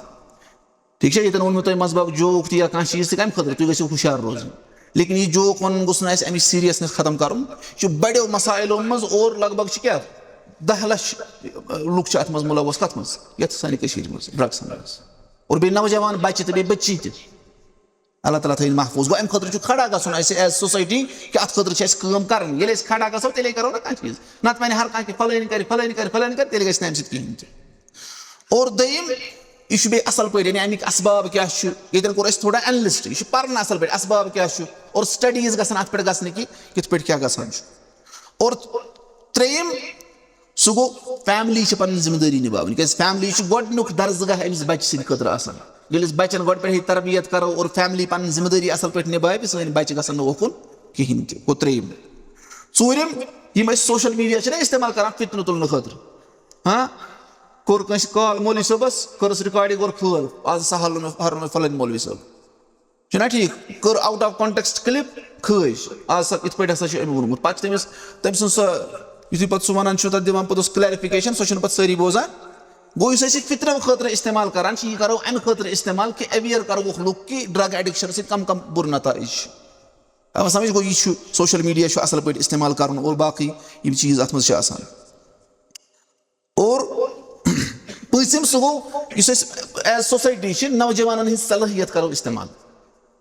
ٹھیٖک چھا؟ ییٚتٮ۪ن ووٚن مےٚ تۄہہِ منٛزٕ باگ joke تہِ یا کانٛہہ چیٖز تہِ، کَمہِ خٲطرٕ؟ تُہۍ گٔژھِو ہُشار روزٕنۍ۔ لیکن یہِ joke وَنُن گوٚژھ نہٕ اَسہِ اَمِچ seriousness ختم کَرُن۔ یہِ چھُ بَڑیو مسائلو منٛز، اور لگ بگ چھِ کیٛاہ، دَہ لَچھ لُکھ چھِ اَتھ منٛز مُلوث۔ کَتھ منٛز؟ یَتھ سانہِ کٔشیٖرِ منٛز، drugsن منٛز۔ اور بیٚیہِ نوجوان بَچہِ تہٕ بیٚیہِ بٔچی تہِ۔ اللہ تعالیٰ تھٲیِن محفوٗظ۔ گوٚو، اَمہِ خٲطرٕ چھُ کھڑا گژھُن اَسہِ as society کہِ اَتھ خٲطرٕ چھِ اَسہِ کٲم کَرٕنۍ۔ ییٚلہِ أسۍ کھڑا گژھو، تیٚلے کَرو نہ کانٛہہ چیٖز۔ نَتہٕ وَنہِ ہر کانٛہہ کہِ فلٲنۍ کَرِ، فلٲنۍ کَرِ، فلٲنۍ کَرِ، تیٚلہِ گژھِ نہٕ اَمہِ سۭتۍ کِہیٖنۍ تہِ۔ اور دوٚیِم، یہِ چھُ بیٚیہِ اَصٕل پٲٹھۍ، یعنی اَمِکۍ اَسباب کیٛاہ چھُ، ییٚتٮ۪ن کوٚر اَسہِ تھوڑا analyst، یہِ چھُ پَرُن اَصٕل پٲٹھۍ اَسباب کیٛاہ چھُ، اور studies گژھن اَتھ پٮ۪ٹھ گژھنہٕ کہِ کِتھ پٲٹھۍ کیٛاہ گژھان چھُ۔ اور ترٛیٚیِم، سُہ گوٚو family چھِ پَنٕنۍ ذِمہٕ دٲری نِباوٕنۍ، کیٛازِ family چھُ گۄڈٕنیُک درسگاہ أمِس بَچہِ سٕنٛدِ خٲطرٕ آسان۔ ییٚلہِ أسۍ بَچَن گۄڈٕ پٮ۪ٹھٕے تربیت کَرو اور family پَنٕنۍ ذِمہٕ دٲری اَصٕل پٲٹھۍ نِباوِ، سٲنۍ بَچہِ گژھن نہٕ اوکُن کِہیٖنۍ تہِ۔ گوٚو ترٛیٚیِم۔ ژوٗرِم، یِم أسۍ social media چھِنہ استعمال کَران فتنہٕ تُلنہٕ خٲطرٕ، ہاں، کوٚر کٲنٛسہِ call مولوی صٲبَس، کٔرٕس recording، کوٚر پھٲل، آز ہسا ہارو مےٚ، ہارو مےٚ فلٲنۍ مولوی صٲب۔ چھُنہ ٹھیٖک؟ کٔر out of context clip، کھٲج۔ آز سا یِتھ پٲٹھۍ ہسا چھُ أمۍ ووٚنمُت۔ پَتہٕ چھُ تٔمِس، تٔمۍ سٕنٛز سۄ، یُتھُے پَتہٕ سُہ وَنان چھُ، تَتھ دِوان پوٚتُس clarification، سۄ چھِنہٕ پَتہٕ سٲری بوزان۔ گوٚو، یُس أسۍ یہِ فِتنہٕ خٲطرٕ استعمال کَران چھِ، یہِ کَرو اَمہِ خٲطرٕ استعمال کہِ aware کَرو لُکھ کہِ drug addiction سۭتۍ کَم کَم بُرٕ نتائج چھِ۔ آ، سَمٕجھ گوٚو، یہِ چھُ social media چھُ اَصٕل پٲٹھۍ استعمال کَرُن اور باقٕے یِم چیٖز اَتھ منٛز چھِ آسان۔ اور پٲنٛژِم سُہ گوٚو، یُس أسۍ as society چھِ، نوجوانن ہٕنٛز صلٲحیت کرو استعمال۔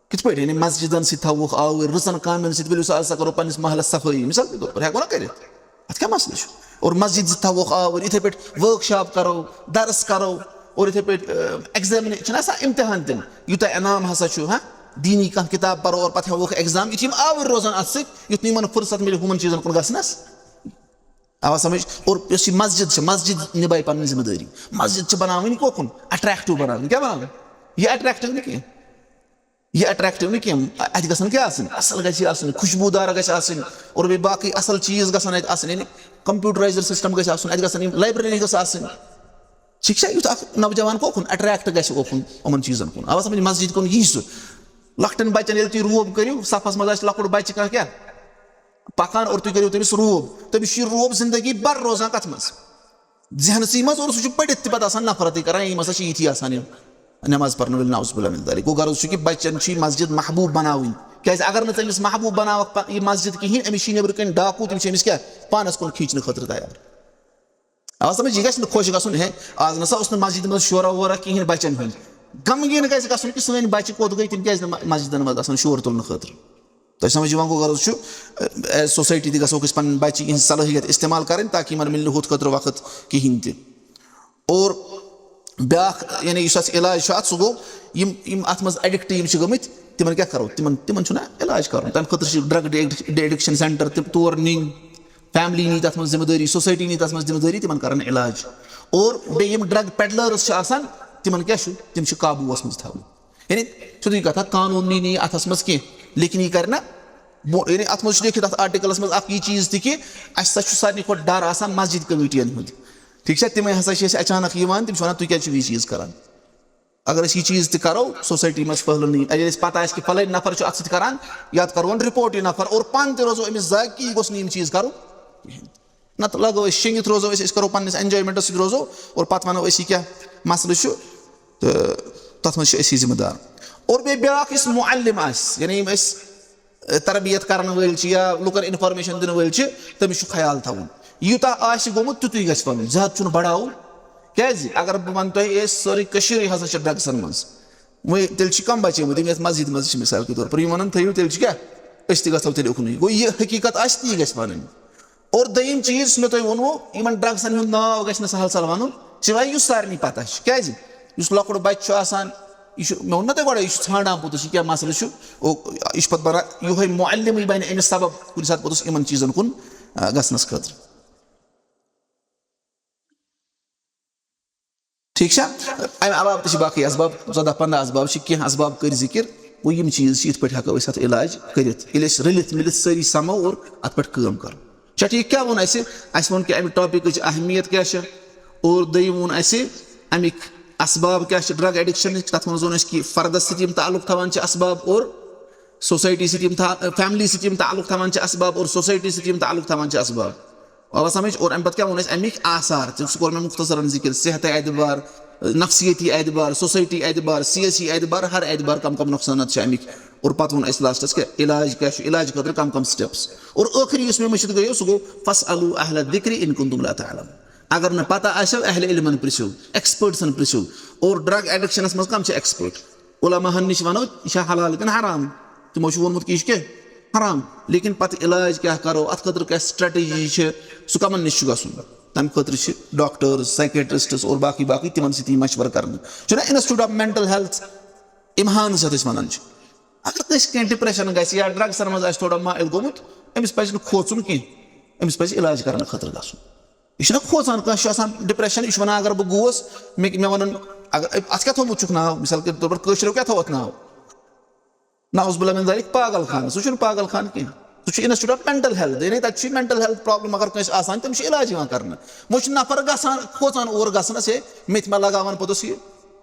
کِتھ پٲٹھۍ؟ یعنی مسجدن سۭتۍ تھاووکھ آوٕرۍ، رٕژن کامٮ۪ن سۭتۍ، ؤلِو سا، آز سا کرو پننِس محلس صفٲیی، مثال کے طور پر ہٮ۪کو نا کٔرِتھ، اتھ کیٛاہ مسلہٕ چھُ؟ اور مسجد سۭتۍ تھاووکھ آوٕرۍ، یِتھے پٲٹھۍ workshop کرو، درس کرو، اور یِتھے پٲٹھۍ، اہ، examine چھِنہ آسان امتحان دِنہٕ، یوٗتاہ انعام ہسا چھُ، ہاں، دیٖنی کانٛہہ کِتاب پرو اور پتہٕ ہٮ۪ووکھ exam، یِتھ یِم آوٕرۍ روزان اتھ سۭتۍ، یُتھ نہٕ یِمن فرصت مِلہِ ہُمن چیٖزن کُن گژھنس۔ آوا سمجھ؟ اور یۄس یہِ مسجد چھِ، مسجد نِبھایہِ پنٕنۍ ذمہٕ دٲری۔ مسجد چھِ بناوٕنۍ کوکُن؟ Attractive بناوٕنۍ۔ کیٛاہ بناوٕنۍ؟ یہِ attractive نہٕ کینٛہہ۔ یہِ attractive نہٕ کینٛہہ۔ اتہِ گژھن کیٛاہ آسٕنۍ؟ اصل گژھِ یہِ آسٕنۍ، خوشبوٗدار گژھِ آسٕنۍ، اور بیٚیہِ باقٕے اصل چیٖز گژھن اتہِ آسٕنۍ۔ یعنی computerized system گژھِ آسُن، اتہِ گژھن یِم library گژھِ آسٕنۍ۔ ٹھیٖک چھا؟ یُتھ اکھ نوجوان کوکُن attract گژھِ اوکُن، یِمن چیٖزن کُن۔ اوا سمجھ؟ مسجد کُن یی سُہ۔ لۄکٹٮ۪ن بچن ییٚلہِ تُہۍ روب کٔرِو، صفس منٛز آسہِ لۄکُٹ بچہِ کانٛہہ کیٛاہ؟ پکان اور تُہۍ کٔرِو تٔمِس روب، تٔمِس چھُ یہِ روب زندگی بھر روزان کتھ منٛز؟ ذہنسٕے منٛز، اور سُہ چھُ پٔرِتھ تہِ پتہٕ آسان نفرتٕے کران، یِم ہسا چھِ یِتھی آسان یِم نماز پرنہٕ وٲلۍ، نعوذ باللہ من ذالک۔ گوٚو غرض چھُ کہِ بچن چھُ یہِ مسجد محبوب بناوٕنۍ، کیازِ اگر نہٕ ژٕ أمِس محبوب بناوکھ پہ-، یہِ مسجد کِہیٖنۍ، أمِس چھُ نیٚبرٕ کَنۍ ڈاکوٗ، تِم چھِ أمِس کیٛاہ پانس کُن کھینچنہٕ خٲطرٕ تیار۔ آ سمجھ، یہِ گژھِ نہٕ خۄش گژھُن، ہے، آز نسا اوس نہٕ مسجد منٛز شورا وورا کِہیٖنۍ بچن ہُنٛد۔ غمگیٖن گژھِ گژھُن کہِ سٲنۍ بچہِ کوٚت گٔے، تِم کیازِ نہٕ م-، مسجدن منٛز آسان شور تُلنہٕ خٲطرٕ۔ تۄہہِ سمجھ یِوان؟ گوٚو غرض چھُ، ٲ، as society تہِ گژھو أسۍ پنٕنۍ بچہِ یِہنٛز صلٲحیت استعمال کرٕنۍ تاکہِ یِمن مِلہِ نہٕ ہُتھ خٲطرٕ وقت کِہیٖنۍ تہِ۔ اور بیٛاکھ، یعنی یُس اَتھ علاج چھُ اَتھ، سُہ گوٚو یِم، یِم اَتھ منٛز addict یِم چھِ گٔمٕتۍ، تِمن کیٛاہ کرو؟ تِمن، تِمن چھُنہ علاج کرُن۔ تَمہِ خٲطرٕ چھِ drug addict-، addiction centre تِم تور نِنۍ، family نی تَتھ منٛز ذمہٕ دٲری، society نی تَتھ منٛز ذمہٕ دٲری، تِمن کرن علاج۔ اور بیٚیہِ یِم drug peddlers چھِ آسان، تِمن کیٛاہ چھُ؟ تِم چھِ قابوٗوَس منٛز تھاوٕنۍ۔ یعنی سیوٚدُے کتھا، قانون نی نہٕ یہِ اتھس منٛز کینٛہہ، لیکن یہِ کرِ نہ بو-، یعنی اتھ منٛز چھُ لیکھِتھ اتھ articleس منٛز اکھ یہِ چیٖز تہِ کہِ اسہِ سا چھُ سارنٕے کھۄتہٕ ڈر آسان مسجد کمیٹین ہُنٛد۔ ٹھیٖک چھا؟ تِمے ہسا چھِ اسہِ اچانک یِوان، تِم چھِ ونان، "تُہۍ کیازِ چھِو یہِ چیٖز کران؟" اگر أسۍ یہِ چیٖز تہِ کرو society منٛز پھٔہلُن نہٕ، اگر اسہِ پتہ آسہِ کہِ فلٲنۍ نفر چھُ اتھ سۭتۍ کران، یا تہِ کرون report یہِ نفر، اور پانہٕ تہِ روزو أمِس زاگہِ کہِ یہِ گوٚژھ نہٕ یِم چیٖز کرُن کِہینۍ۔ نتہٕ لگو أسۍ شٔنگِتھ روزو أسۍ، أسۍ کرو پننِس enjoymentس سۭتۍ روزو اور پتہٕ ونو أسۍ یہِ کیٛاہ مسلہٕ چھُ، تہٕ تتھ منٛز چھِ أسی ذمہٕ دار۔ اور بیٚیہِ بیٛاکھ یُس معلم آسہِ، یعنی یِم أسۍ، ٲ، تربیت کرن وٲلۍ چھِ یا لُکن information دِنہٕ وٲلۍ چھِ، تٔمِس چھُ خیال تھاوُن۔ یوٗتاہ آسہِ گوٚمُت تیُتُے گژھِ ونُن، زیادٕ چھُنہٕ بڑاوُن۔ کیٛازِ؟ اگر بہٕ ونہٕ تۄہہِ، أسۍ سٲرٕے کٔشیٖرٕے ہسا چھِ drugsن منٛز، وۄنۍ تیٚلہِ چھِ کم بچیمٕتۍ، یِم یتھ مسجد منٛز چھِ مثال کے طور پر، یِم ونن تھٲیِو تیٚلہِ چھِ کیٛاہ، أسۍ تہِ گژھو تیٚلہِ اُکنُے۔ گوٚو یہِ حقیٖقت آسہِ تی گژھِ ونٕنۍ۔ اور دوٚیِم چیٖز یُس مےٚ تۄہہِ ووٚنوُ، یِمن drugsن ہُنٛد ناو گژھِ نہٕ سہل سہل وَنُن، سِوایے یُس سارنٕے پَتہ چھُ۔ کیٛازِ؟ یُس لۄکُٹ بَچہٕ چھُ آسان، یہِ چھُ، مےٚ ووٚن نہ تۄہہِ گۄڈَے، یہِ چھُ ژھانٛڈان پوٚتُس، یہِ کیٛاہ مسلہٕ چھُ، او، یہِ چھُ پَتہٕ بَنان، یِہوٚے معلمٕے بَنہِ أمِس سبب کُنہِ ساتہٕ پوٚتُس یِمَن چیٖزَن کُن، آ، گژھنَس خٲطرٕ۔ ٹھیٖک چھا؟ اَمہِ علاوٕ تہِ چھِ باقٕے اسباب، ژۄداہ پنٛداہ اسباب چھِ، کینٛہہ اسباب کٔرۍ ذِکِر۔ گوٚو یِم چیٖز چھِ، یِتھ پٲٹھۍ ہٮ۪کو أسۍ اَتھ علاج کٔرِتھ، ییٚلہِ أسۍ رٔلِتھ مِلِتھ سٲری سَمو اور اَتھ پٮ۪ٹھ کٲم کَرو۔ چھا ٹھیٖک؟ کیٛاہ ووٚن اَسہِ؟ اَسہِ ووٚن کہِ اَمہِ ٹاپِکٕچ اہمیت کیٛاہ چھےٚ، اور دوٚیِم ووٚن اَسہِ اَمِکۍ اَسباب کیٛاہ چھِ ڈرٛگ ایڈِکشَنٕکۍ۔ تَتھ منٛز ووٚن اَسہِ کہِ فردَس سۭتۍ یِم تعلق تھاوان چھِ اَسباب اور سوسایٹی سۭتۍ یِم تھا-، فیملی سۭتۍ یِم تعلق تھاوان چھِ اَسباب اور سوسایٹی سۭتۍ یِم تعلق تھاوان چھِ اَسباب۔ آوا سمجھ؟ اور اَمہِ پَتہٕ کیٛاہ ووٚن اَسہِ؟ اَمِکۍ آثار، تِم سُہ کوٚر مےٚ مختصرن ذِکِر، صحتِ اعتبار، نفسیتی اعتبار، سوسایٹی اعتبار، سیٲسی اعتبار، ہر اعتبار کم کم نۄقصانات چھِ اَمِکۍ۔ اور پَتہٕ ووٚن اَسہِ لاسٹَس کہِ علاج کیٛاہ چھُ، علاج خٲطرٕ کم کم سٹیپس۔ اور ٲخری یُس مےٚ مٔشِتھ گٔیو، سُہ گوٚو فَاسْأَلُوا أَهْلَ الذِّكْرِ إِن كُنتُمْ لَا تَعْلَمُونَ۔ اگر نہٕ پَتہ آسٮ۪و، اہلِ علمَن پرٛژھِو، ایکسپٲرٹسَن پرٛژھِو۔ اور ڈرگ ایڈکشنَس منٛز کم چھِ ایکسپٲرٹ؟ علماء ہن نِش وَنو، یہِ چھا حلال کِنہٕ حرام؟ تِمو چھُ ووٚنمُت کہِ یہِ چھُ کیٛاہ؟ حرام۔ لیکن پتہٕ علاج کیٛاہ کرو، اتھ خٲطرٕ کیٛاہ سٹریٹجی چھِ، سُہ کمن نِش چھُ گژھُن؟ تمہِ خٲطرٕ چھِ ڈاکٹرز، سائیکیٹرسٹس اور باقی باقی تِمن سۭتۍ مشورٕ کرنہٕ۔ چھُنہ انسٹیٹیوٹ آف مینٹل ہیلتھ، امہانس یتھ أسۍ ونان چھِ۔ اگر کٲنٛسہِ کینٛہہ ڈپریشن گژھِ یا ڈرگسن منٛز آسہِ تھوڑا مایل گوٚمُت، أمِس پزِ نہٕ کھوژُن کینٛہہ، أمِس پزِ علاج کرنہٕ خٲطرٕ گژھُن۔ یہِ چھُنہ کھوژان کانٛہہ، چھُ آسان ڈپریشن، یہِ چھُ ونان اگر بہٕ گوس، مےٚ مےٚ ونن، اگر اتھ کیٛاہ تھوٚومُت چھُکھ ناو، مثال کے طور پر کٲشریو کیٛاہ تھوٚو اتھ ناو؟ نعوذ باللہ من ذالک، پاگل خانہ۔ سُہ چھُنہٕ پاگل خانہ کینٛہہ، سُہ چھُ انسٹیٹیوٹ آف مینٹل ہیلتھ، یعنی تَتہِ چھُ مینٹل ہیلتھ پرابلم اگر کٲنٛسہِ آسان، تٔمِس چھُ علاج یِوان کرنہٕ۔ وۄنۍ چھُ نفر گژھان، کھوژان اور گژھنس، ہے مےٚ تہِ ما لگاوان پوٚتُس یہِ،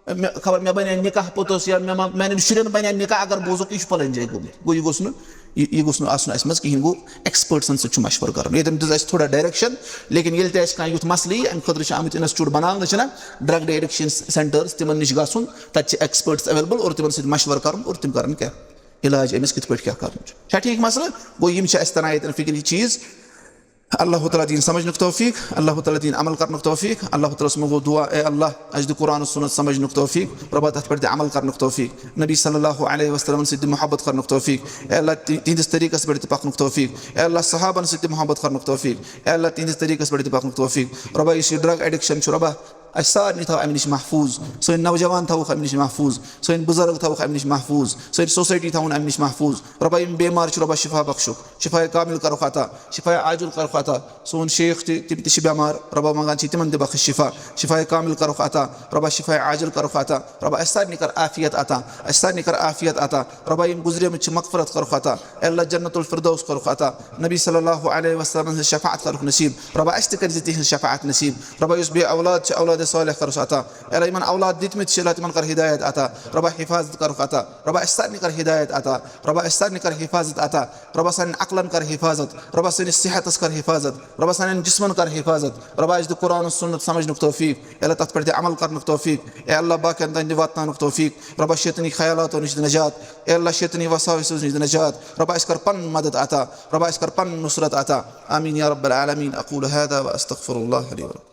مےٚ خبر مےٚ بنیا نکاح پوٚتُس یا مےٚ ما، میانٮ۪ن شُرٮ۪ن بنیا نکاح، اگر بوزُکھ یہِ چھُ فلٲنۍ جایہِ گوٚمُت، گوٚو یہِ گوٚژھ نہٕ، یہِ یہِ گوٚژھ نہٕ آسُن اَسہِ منٛز کِہینۍ۔ گوٚو ایکسپٲرٹسن سۭتۍ چھُ مشورٕ کرُن، ییٚتٮ۪ن دِژ اَسہِ تھوڑا ڈایریکشن، لیکن ییٚلہِ تہِ اَسہِ کانٛہہ یُتھ مسلہٕ یی، اَمہِ خٲطرٕ چھُ آمُت انسٹیٹیوٹ بناونہٕ، چھِنہ ڈرگ ایڈکشن سینٹرز، تِمن نِش گژھُن، تَتہِ چھِ ایکسپٲرٹس ایویلیبل اور تِمن سۭتۍ مشورٕ کرُن اور تِم کرن کیٛاہ؟ علاج أمِس کِتھ پٲٹھۍ کیٛاہ کرُن چھُ۔ چھا ٹھیٖک مسلہٕ؟ گوٚو یِم چھِ اَسہِ تران ییٚتٮ۪ن فِکرِ یہِ چیٖز۔ اللہ تعالیٰ دِیِن سمجھنُک توفیق، اللہ تعالیٰ دِیِن عمل کرنُک توفیق۔ اللہ تعالیٰ سُنٛد گوٚو دعا، اے اللہ، اَسہِ دِ قرآن و سنت سمجھنُک توفیق، رۄبا تَتھ پٮ۪ٹھ دِ عمل کرنُک توفیق۔ نبی صلی اللہ علیہ وسلم سۭتۍ دِ محبت کرنُک توفیق، اے اللہ، تِ-، تِہنٛدِس طریٖقس پٮ۪ٹھ تہِ پَکنُک توفیق، اے اللہ، صحابن سۭتۍ تہِ محبت کرنُک توفیق، اے اللہ، تِہنٛدِس طریٖقس پٮ۪ٹھ تہِ پَکنُک توفیق۔ رۄبا، یُس یہِ ڈرگ ایڈکشن چھُ، رۄبا، اَسہِ سارنٕے تھاو اَمہِ نِش محفوٗظ، سٲنۍ نوجوان تھاوُکھ اَمہِ نِش محفوٗظ، سٲنۍ بُزرگ تھاوُکھ اَمہِ نِش محفوٗظ، سٲنۍ سوسایٹی تھاوُن اَمہِ نِش محفوٗظ۔ رۄبا، یِم بیمار چھِ، رۄبا، شفا بخشُکھ، شفاے کامل کرُکھ عطا، شفاے عاجل کرُکھ عطا۔ سون شیخ تہِ، تِم تہِ چھِ بیمار، رۄبا، منٛگان چھِ تِمن تہِ بخش شفا، شفاے کامل کرُکھ عطا، رۄبا، شفاے عاجل کرُکھ عطا۔ رۄبا، اَسہِ سارنٕے کر عافیت عطا، اَسہِ سارنٕے کر عافیت عطا۔ رۄبا، یِم گُزریمٕتۍ چھِ، مغفرت کرُکھ عطا، اے اللہ، جنت الفردوس کرُکھ عطا۔ نبی صلی اللہ علیہ وسلم ہٕنٛز شفاعت کرُکھ نصیب۔ رۄبا، اَسہِ تہِ کٔرۍ زِ تِہنٛز شفاعت نصیب۔ رۄبا، یُس بے اولاد چھُ، اولاد صالح کرُس عطا۔ اے اللہ، یِمن اولاد دِتمٕتۍ چھِ، اللہ، تِمن کر ہدایت عطا۔ رۄبا، حفاظت کرُکھ عطا۔ رۄبا، اَسہِ سارنٕے کر ہدایت عطا۔ رۄبا، اَسہِ سارنٕے کر حفاظت عطا۔ رۄبا، سانٮ۪ن عقلن کر حفاظت۔ رۄبا، سٲنِس صحتس کر حفاظت۔ رۄبا، سانٮ۪ن جسمن کر حفاظت۔ رۄبا، اَسہِ دِ قرآن و سنت سمجھنُک توفیق۔ اے اللہ، تتھ پٮ۪ٹھ دِ عمل کرنُک توفیق۔ اے اللہ، باقین تام دِ واتناونُک توفیق۔ رۄبا، شیطٲنی خیالاتو نِش دِ نجات۔ اے اللہ، شیطٲنی وساوسو نِش دِ نجات۔ رۄبا، اَسہِ کر پنُن مدد عطا۔ رۄبا، اَسہِ کر پنٕنۍ نصرت عطا۔ آمین یا رب العالمین۔ اقول هذا واستغفر الله لي ولكم۔